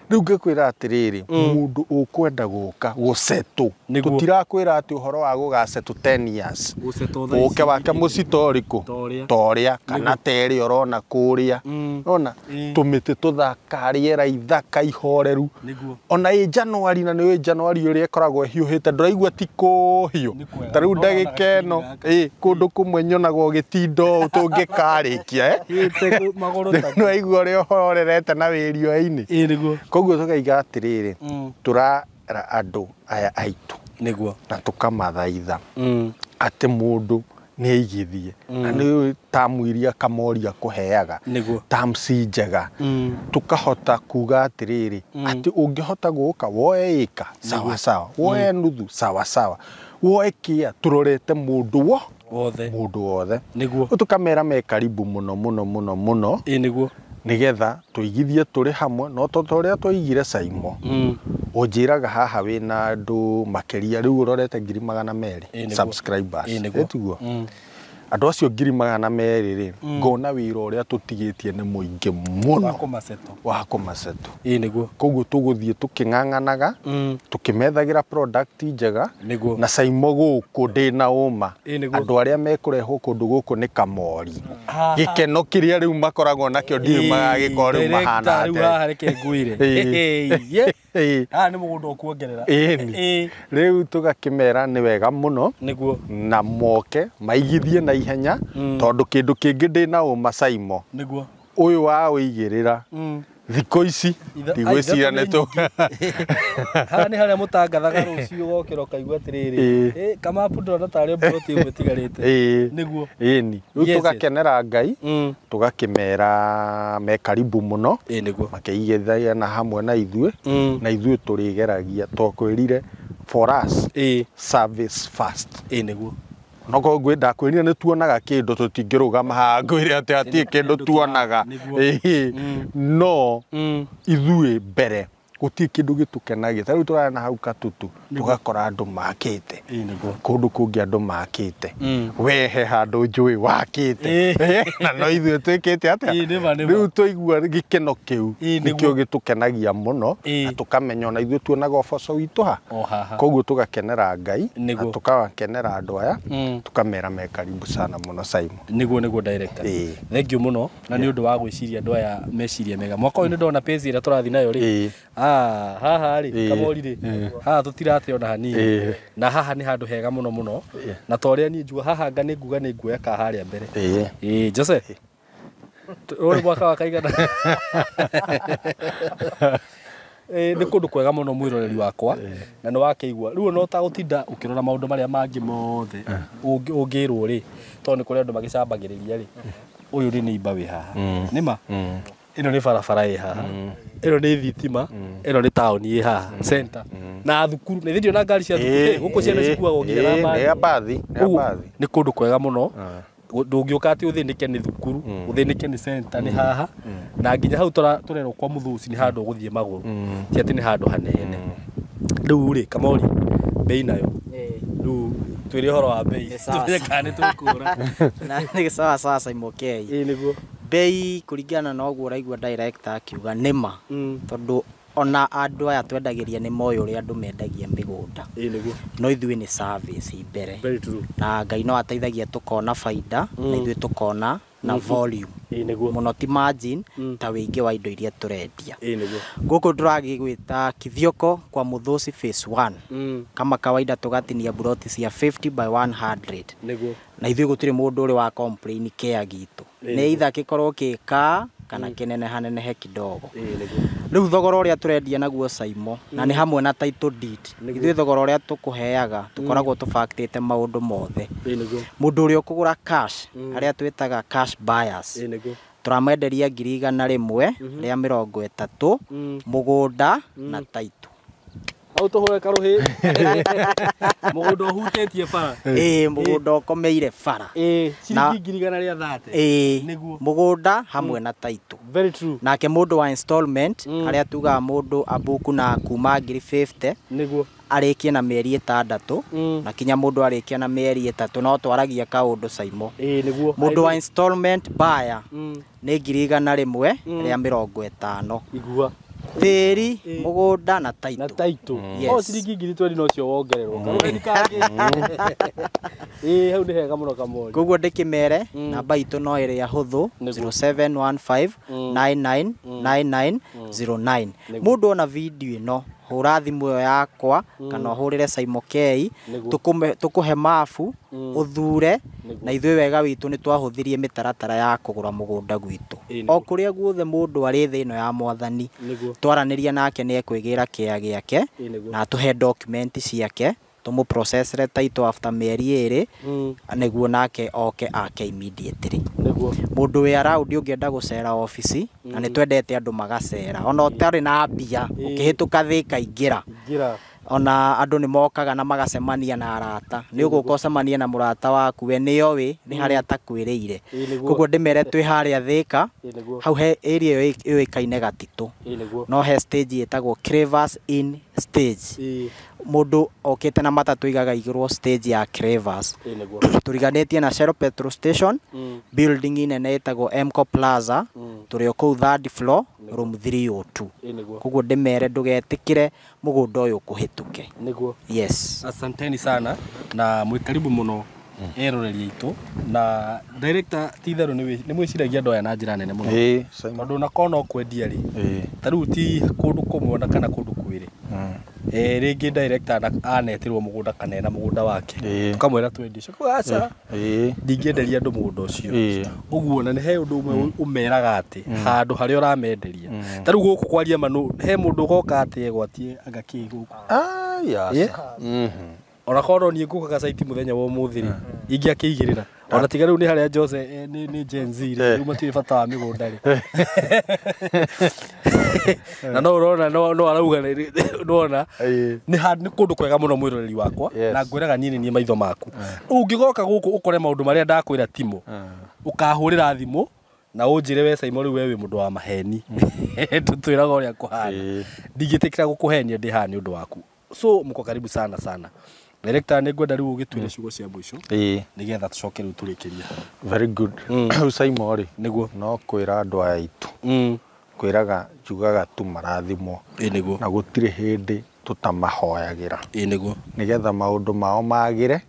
S3: Rĩu ngĩkwĩra atĩrĩrĩ, mũndũ ũkwenda gũka gũcetũ, tũtirakwĩra atĩ ũhoro wa gũgacetũ 10 years, ũke wake mũcito ũrĩkũ ta ũrĩa kana ta ĩrĩa ũrona kũrĩa, ũrona tũmĩtĩ tũthaka, rĩera ithaka ihoreru, ona ĩ Januari na nĩ ũĩ Januari ũrĩa ĩkoragwo ĩhiũhĩte, ndũraigua ti kũhiũ ta rĩu ndagĩka ĩno kũndũ kũmwe nyonaga ũgĩtinda ũũ tũngĩkarĩkia nĩwaigua ũrĩa ũhorerete na wĩ riũa-inĩ. Koguo tũkaiga atĩrĩrĩ, tũrera andũ aya aitũ
S2: nĩguo
S3: na tũkamathaitha atĩ mũndũ Nĩ aigithie. Na nĩ tamu iria Kamoria kũheaga. Terms njega. Tukahota kuga atĩrĩrĩ atĩ ũngĩhota gũka woe ĩka sawa sawa, woe nuthu sawa sawa, woe kĩa tũrorete mũndũ wo
S2: wothe.
S3: Mũndũ wothe.
S2: Nĩguo.
S3: Tũkamera me karibu mũno mũno mũno mũno.
S2: Ĩĩ nĩguo.
S3: Nĩgetha tũigithie tũrĩ hamwe no to ũrĩa twaigire Saimo. Ũnjĩraga haha wĩna andũ makĩria rĩu ũrorete 200,000 subscribers. Ĩtiguo. Andũ acio 200,000 rĩ ngona wĩra ũrĩa tũtigĩtie nĩ mũingĩ mũno wa kũmaceto.
S2: Ĩĩ nĩguo.
S3: Koguo tũgũthiĩ tũkĩng'ang'anaga tũkĩmethagĩra product njega.
S2: Nĩguo.
S3: Na Saimo gũkũ ndĩna ũma
S2: Ĩĩ nĩguo.
S3: andũ arĩa mekũrehwo kũndũ gũkũ nĩ Kamori. Gĩkeno kĩrĩa rĩu makoragwo nakĩo ndiũĩ magagĩkorwo rĩu mahana
S2: rĩu
S3: atĩa.
S2: Haha reke ngwĩre. Haha nĩ mũgũnda ũkuongerera.
S3: Ĩni. Rĩu tũgakĩmera nĩ wega mũno.
S2: Nĩguo.
S3: Na moke maigithie na ihenya tondũ kĩndũ kĩngĩ ndĩna ũma Saimo.
S2: Nĩguo.
S3: Ũyũ wa ũigĩrĩra thikũ ici ndigwĩciria nĩ tũ
S2: Haha nĩ harĩa mũtangathaga rũciũ ũgokĩra ũkaigua atĩrĩrĩ kamapu ndĩrona tarĩ mburoti ĩmwe ĩtigarĩte. Nĩguo.
S3: Ĩni. Rĩu tũgakenera Ngai tũgakĩmera me karibu mũno.
S2: Ĩĩ nĩguo.
S3: Makĩigithia na hamwe na ithuĩ na ithuĩ tũrĩgeragia twakwĩrire for us service first.
S2: Ĩĩ nĩguo.
S3: No koguo ndakwĩrire nĩ tuonaga kĩndũ tũtingĩrũgama haha ngwĩre atĩ hatirĩ kĩndũ tuonaga. No ithuĩ mbere gũtirĩ kĩndũ gĩtũkenagia. Ta rĩu tũrarĩ na hau Katutu tũgakora andũ makĩte. Kũndũ kũngĩ andũ makĩte. We he handũ njũĩ wakĩte. Na no ithuĩ twĩkĩte atĩa? Rĩu twaigua gĩkeno kĩu nĩkĩo gĩtũkenagia mũno na tũkamenya ona ithuĩ tuonaga ũboco witũ ha. Koguo tũgakenera Ngai na tũgakenera andũ aya tũkamera me karibu sana mũno Saimo.
S2: Nĩguo nĩguo director. Thank you mũno na nĩ ũndũ wa gwĩciria andũ aya meciria mega. Mwaka ũyũ nĩ ndona page ĩrĩa tũrathiĩ nayo rĩ. Haha rĩ Kamori rĩ haha tũtirate ona hanini na haha nĩ handũ hega mũno mũno na ta ũrĩa niĩ njuga haha anga nĩ nguga nĩ nguoya ka harĩa mbere. Ĩĩ Jose ũrĩ mwaka wa kaigana. Nĩ kũndũ kwega mũno mwĩroreri wakwa na nĩ wakĩigua rĩu no ta gũtinda ũkĩrora maũndũ marĩa mangĩ mothe ũngĩrwo rĩ tondũ nĩ kũrĩ andũ magĩcambagĩrĩria rĩ ũyũ rĩ nĩ imba wĩ haha nĩma ĩno nĩ barabara ĩ haha ĩno nĩ thitima ĩno nĩ taũni ĩ haha center na thukuru nĩ thĩinĩ na ngari cia thukuru gũkũ ciana cikuagwo nginya na
S3: mbathi.
S2: Nĩ kũndũ kwega mũno ndũngĩũka atĩ ũthĩnĩke nĩ thukuru ũthĩnĩke nĩ center nĩ haha na nginya hau tũrerwo kwa Mũthũci nĩ handũ ũgũthiĩ magũrũ ti atĩ nĩ handũ hanene. Rĩu rĩ Kamori bei nayo rĩu twĩre ũhoro wa bei tũmenye kana nĩ tũkũra.
S4: Na nĩ sawa sawa Saimo K.
S2: Ĩĩ nĩguo.
S4: Bei kũringana na ũguo ũraigua director akiuga nĩma tondũ ona andũ aya twendagĩria nĩ moĩ ũrĩa andũ mendagia mĩgũnda.
S2: Ĩĩ nĩguo.
S4: No ithuĩ nĩ service mbere.
S2: Very true.
S4: Na Ngai no ateithagia tũkona baida na ithuĩ tũkona na volume.
S2: Ĩĩ nĩguo.
S4: Mũno ti margin ta wĩingĩ wa indo iria tũrendia.
S2: Ĩĩ nĩguo.
S4: Gũkũ tũragĩgwĩta Kithioko kwa Mũthũci phase 1. Kama kawaida tũgatinia buroti cia 50 by 100.
S2: Nĩguo.
S4: Na ithuĩ gũtirĩ mũndũ ũrĩ wa complain kĩa gitũ. Nĩ either gĩkorwo gĩka kana kĩnenehanenehe kidogo. Rĩu thogora ũrĩa tũrendia naguo Saimo na nĩ hamwe na title deed. Ithuĩ thogora ũrĩa tũkũheaga tũkoragwo tũbactĩte maũndũ mothe. Mũndũ ũrĩa ũkũgũra cash arĩa twĩtaga cash buyers tũramenderia 130,000 mũgũnda na title.
S2: Hau tũhũre karũhĩ. Mũgũnda ũhutĩtie bara.
S4: Ĩĩ mũgũnda ũkomeire bara.
S2: Ĩĩ ciringi 130,000.
S4: Ĩĩ
S2: nĩguo.
S4: Mũgũnda hamwe na title.
S2: Very true.
S4: Nake mũndũ wa installment harĩa tugaga mũndũ abuku na kuma 50,000
S2: nĩguo
S4: arĩkie na mĩeri 6 na kinya mũndũ arĩkia na mĩeri 3 no twaragia kaũndũ Saimo.
S2: Ĩĩ nĩguo.
S4: Mũndũ wa installment buyer nĩ 150,000.
S2: Igua.
S4: Tĩri mũgũnda na title.
S2: Na title.
S4: Yes.
S2: O ciringi 20,000 no cio wongererwo. Karũhĩ kangĩ. Ĩĩ hau nĩ hega mũno Kamori.
S4: Koguo ndĩkĩmere namba itũ no ĩrĩa hũthũ 0715 999909. Mũndũ ona video ĩno hũra thimũ ĩyo yakwa kana ũhũrĩre Saimo K tũkũhe mabu ũthure na ithuĩ wega witũ nĩ twahũthirie mĩtaratara ya kũgũra mũgũnda gwitũ. O kũrĩa guothe mũndũ arĩ thĩ ĩno ya mwathani twaranĩria nake nĩ ekwĩgĩra kĩa gĩake na atũhe document ciake Tũmũ-processre title after mĩeri 2 nĩguo nake oke ake immediately. Mũndũ wĩ around ũngĩenda gũcera obici na nĩ twendete andũ magacera ona ũtarĩ na mbia ũkĩhĩtũka Thĩka ingĩra. Ona andũ nĩ mokaga na magacemania na arata. Nĩ ũgũka ũcemanie na mũrata waku we nĩoĩ nĩ harĩa atakwĩrĩire. Koguo ndĩmere twĩ harĩa Thĩka hau he area ĩyo yũĩkaine Gatitũ. No he stage ĩtagwo Cravers Inn stage. Mũndũ okĩte na matatũ igaga igĩrwo stage ya Cravers. Tũriganĩtie na Shell petrol station building nene ĩtagwo Mco Plaza tũrĩ o kũu third floor room 302. Koguo ndĩmere ndũgetĩkĩre mũgũnda ũyũ ũkũhĩtũke. Yes.
S2: Asanteni sana na mwĩ karibu mũno eroreri aitũ na director ti itherũ nĩ mwĩciragia andũ aya na njĩra nene mũno. Tondũ na korwo no kwendia rĩ ta rĩu ti kũndũ kũmwe na kana kũndũ kwĩrĩ. Rĩngĩ director anetĩrwo mũgũnda kana ena mũgũnda wake tũkamwĩra twendie ũcio aca ndingĩenderia andũ mũgũnda ũcio. Ũguo na nĩ he ũndũ ũmwe ũmeraga atĩ handũ harĩa ũramenderia ta rĩu gũkũ kwaria ma he mũndũ ũgoka atĩ egwatie anga kĩ gũkũ. Ona korwo niĩ ngũkaga site mũthenya wa ũmũthĩ rĩ ingĩakĩigĩrĩra ona tiga rĩu nĩ harĩa Jose nĩ Gen Z rĩ rĩu matirĩ bata wa mĩgũnda rĩ na no ũrona no arauga nĩwona nĩ kũndũ kwega mũno mwĩroreri wakwa na ngwĩraga niĩ nĩ niĩ maitho maku. Ũngĩgoka gũkũ ũkore maũndũ marĩa ndakwĩra timo ũkahũrĩra thimũ na ũnjĩre we Saimo rĩu we wĩ mũndũ wa maheni tũtwĩraga ũrĩa kũhana ndingĩtĩkĩra gũkũhenia ndĩ haha nĩ ũndũ waku. So mko karibu sana sana. Director nĩ ngwenda rĩu ũgĩtwĩre ciugo cia mũico nĩgetha tũcoke rĩu tũrĩkĩrie.
S3: Very good. Rĩu Saimo rĩ
S2: nĩguo
S3: no kwĩra andũ aya aitũ kwĩraga njugaga tu marathimwo na gũtirĩ hĩndĩ tũtamahoyagĩra
S2: nĩguo
S3: nĩgetha maũndũ mao magĩre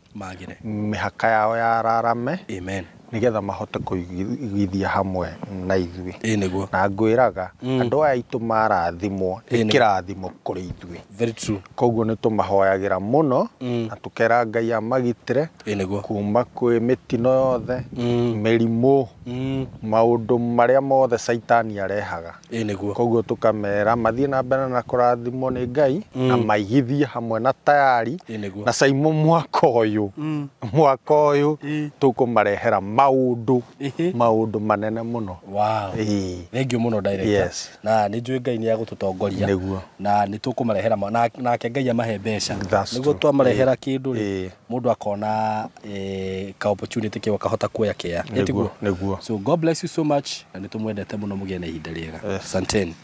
S3: mĩhaka yao yararame.
S2: Amen.
S3: Nĩgetha mahote kũigithia hamwe na ithuĩ.
S2: Nĩguo
S3: na ngwĩraga andũ aya aitũ marathimwo nĩ kĩrathimo kũrĩ ithuĩ.
S2: Very true.
S3: Koguo nĩ tũmahoyagĩra mũno na tũkera Ngai amagitĩre kuma kwĩ mĩtino yothe mĩrimũ maũndũ marĩa mothe Caitani arehaga.
S2: Nĩguo
S3: koguo tũkamera mathiĩ na mbere na kũrathimwo nĩ Ngai na maigithie hamwe na tayari na Saimo mwaka ũyũ tũkũmarehera maũndũ manene mũno.
S2: Wow. Thank you mũno director.
S3: Yes.
S2: Na nĩ njũĩ Ngai nĩ agũtũtongoria na nĩ tũkũmarehera nake Ngai amahe mbeca nĩguo twamarehera kĩndũ rĩ mũndũ akona ka opportunity kĩu akahota kuoya kĩa.
S3: Nĩguo.
S2: So God bless you so much na nĩ tũmwendete mũno mũgĩe na ihinda rĩega. Asanteni.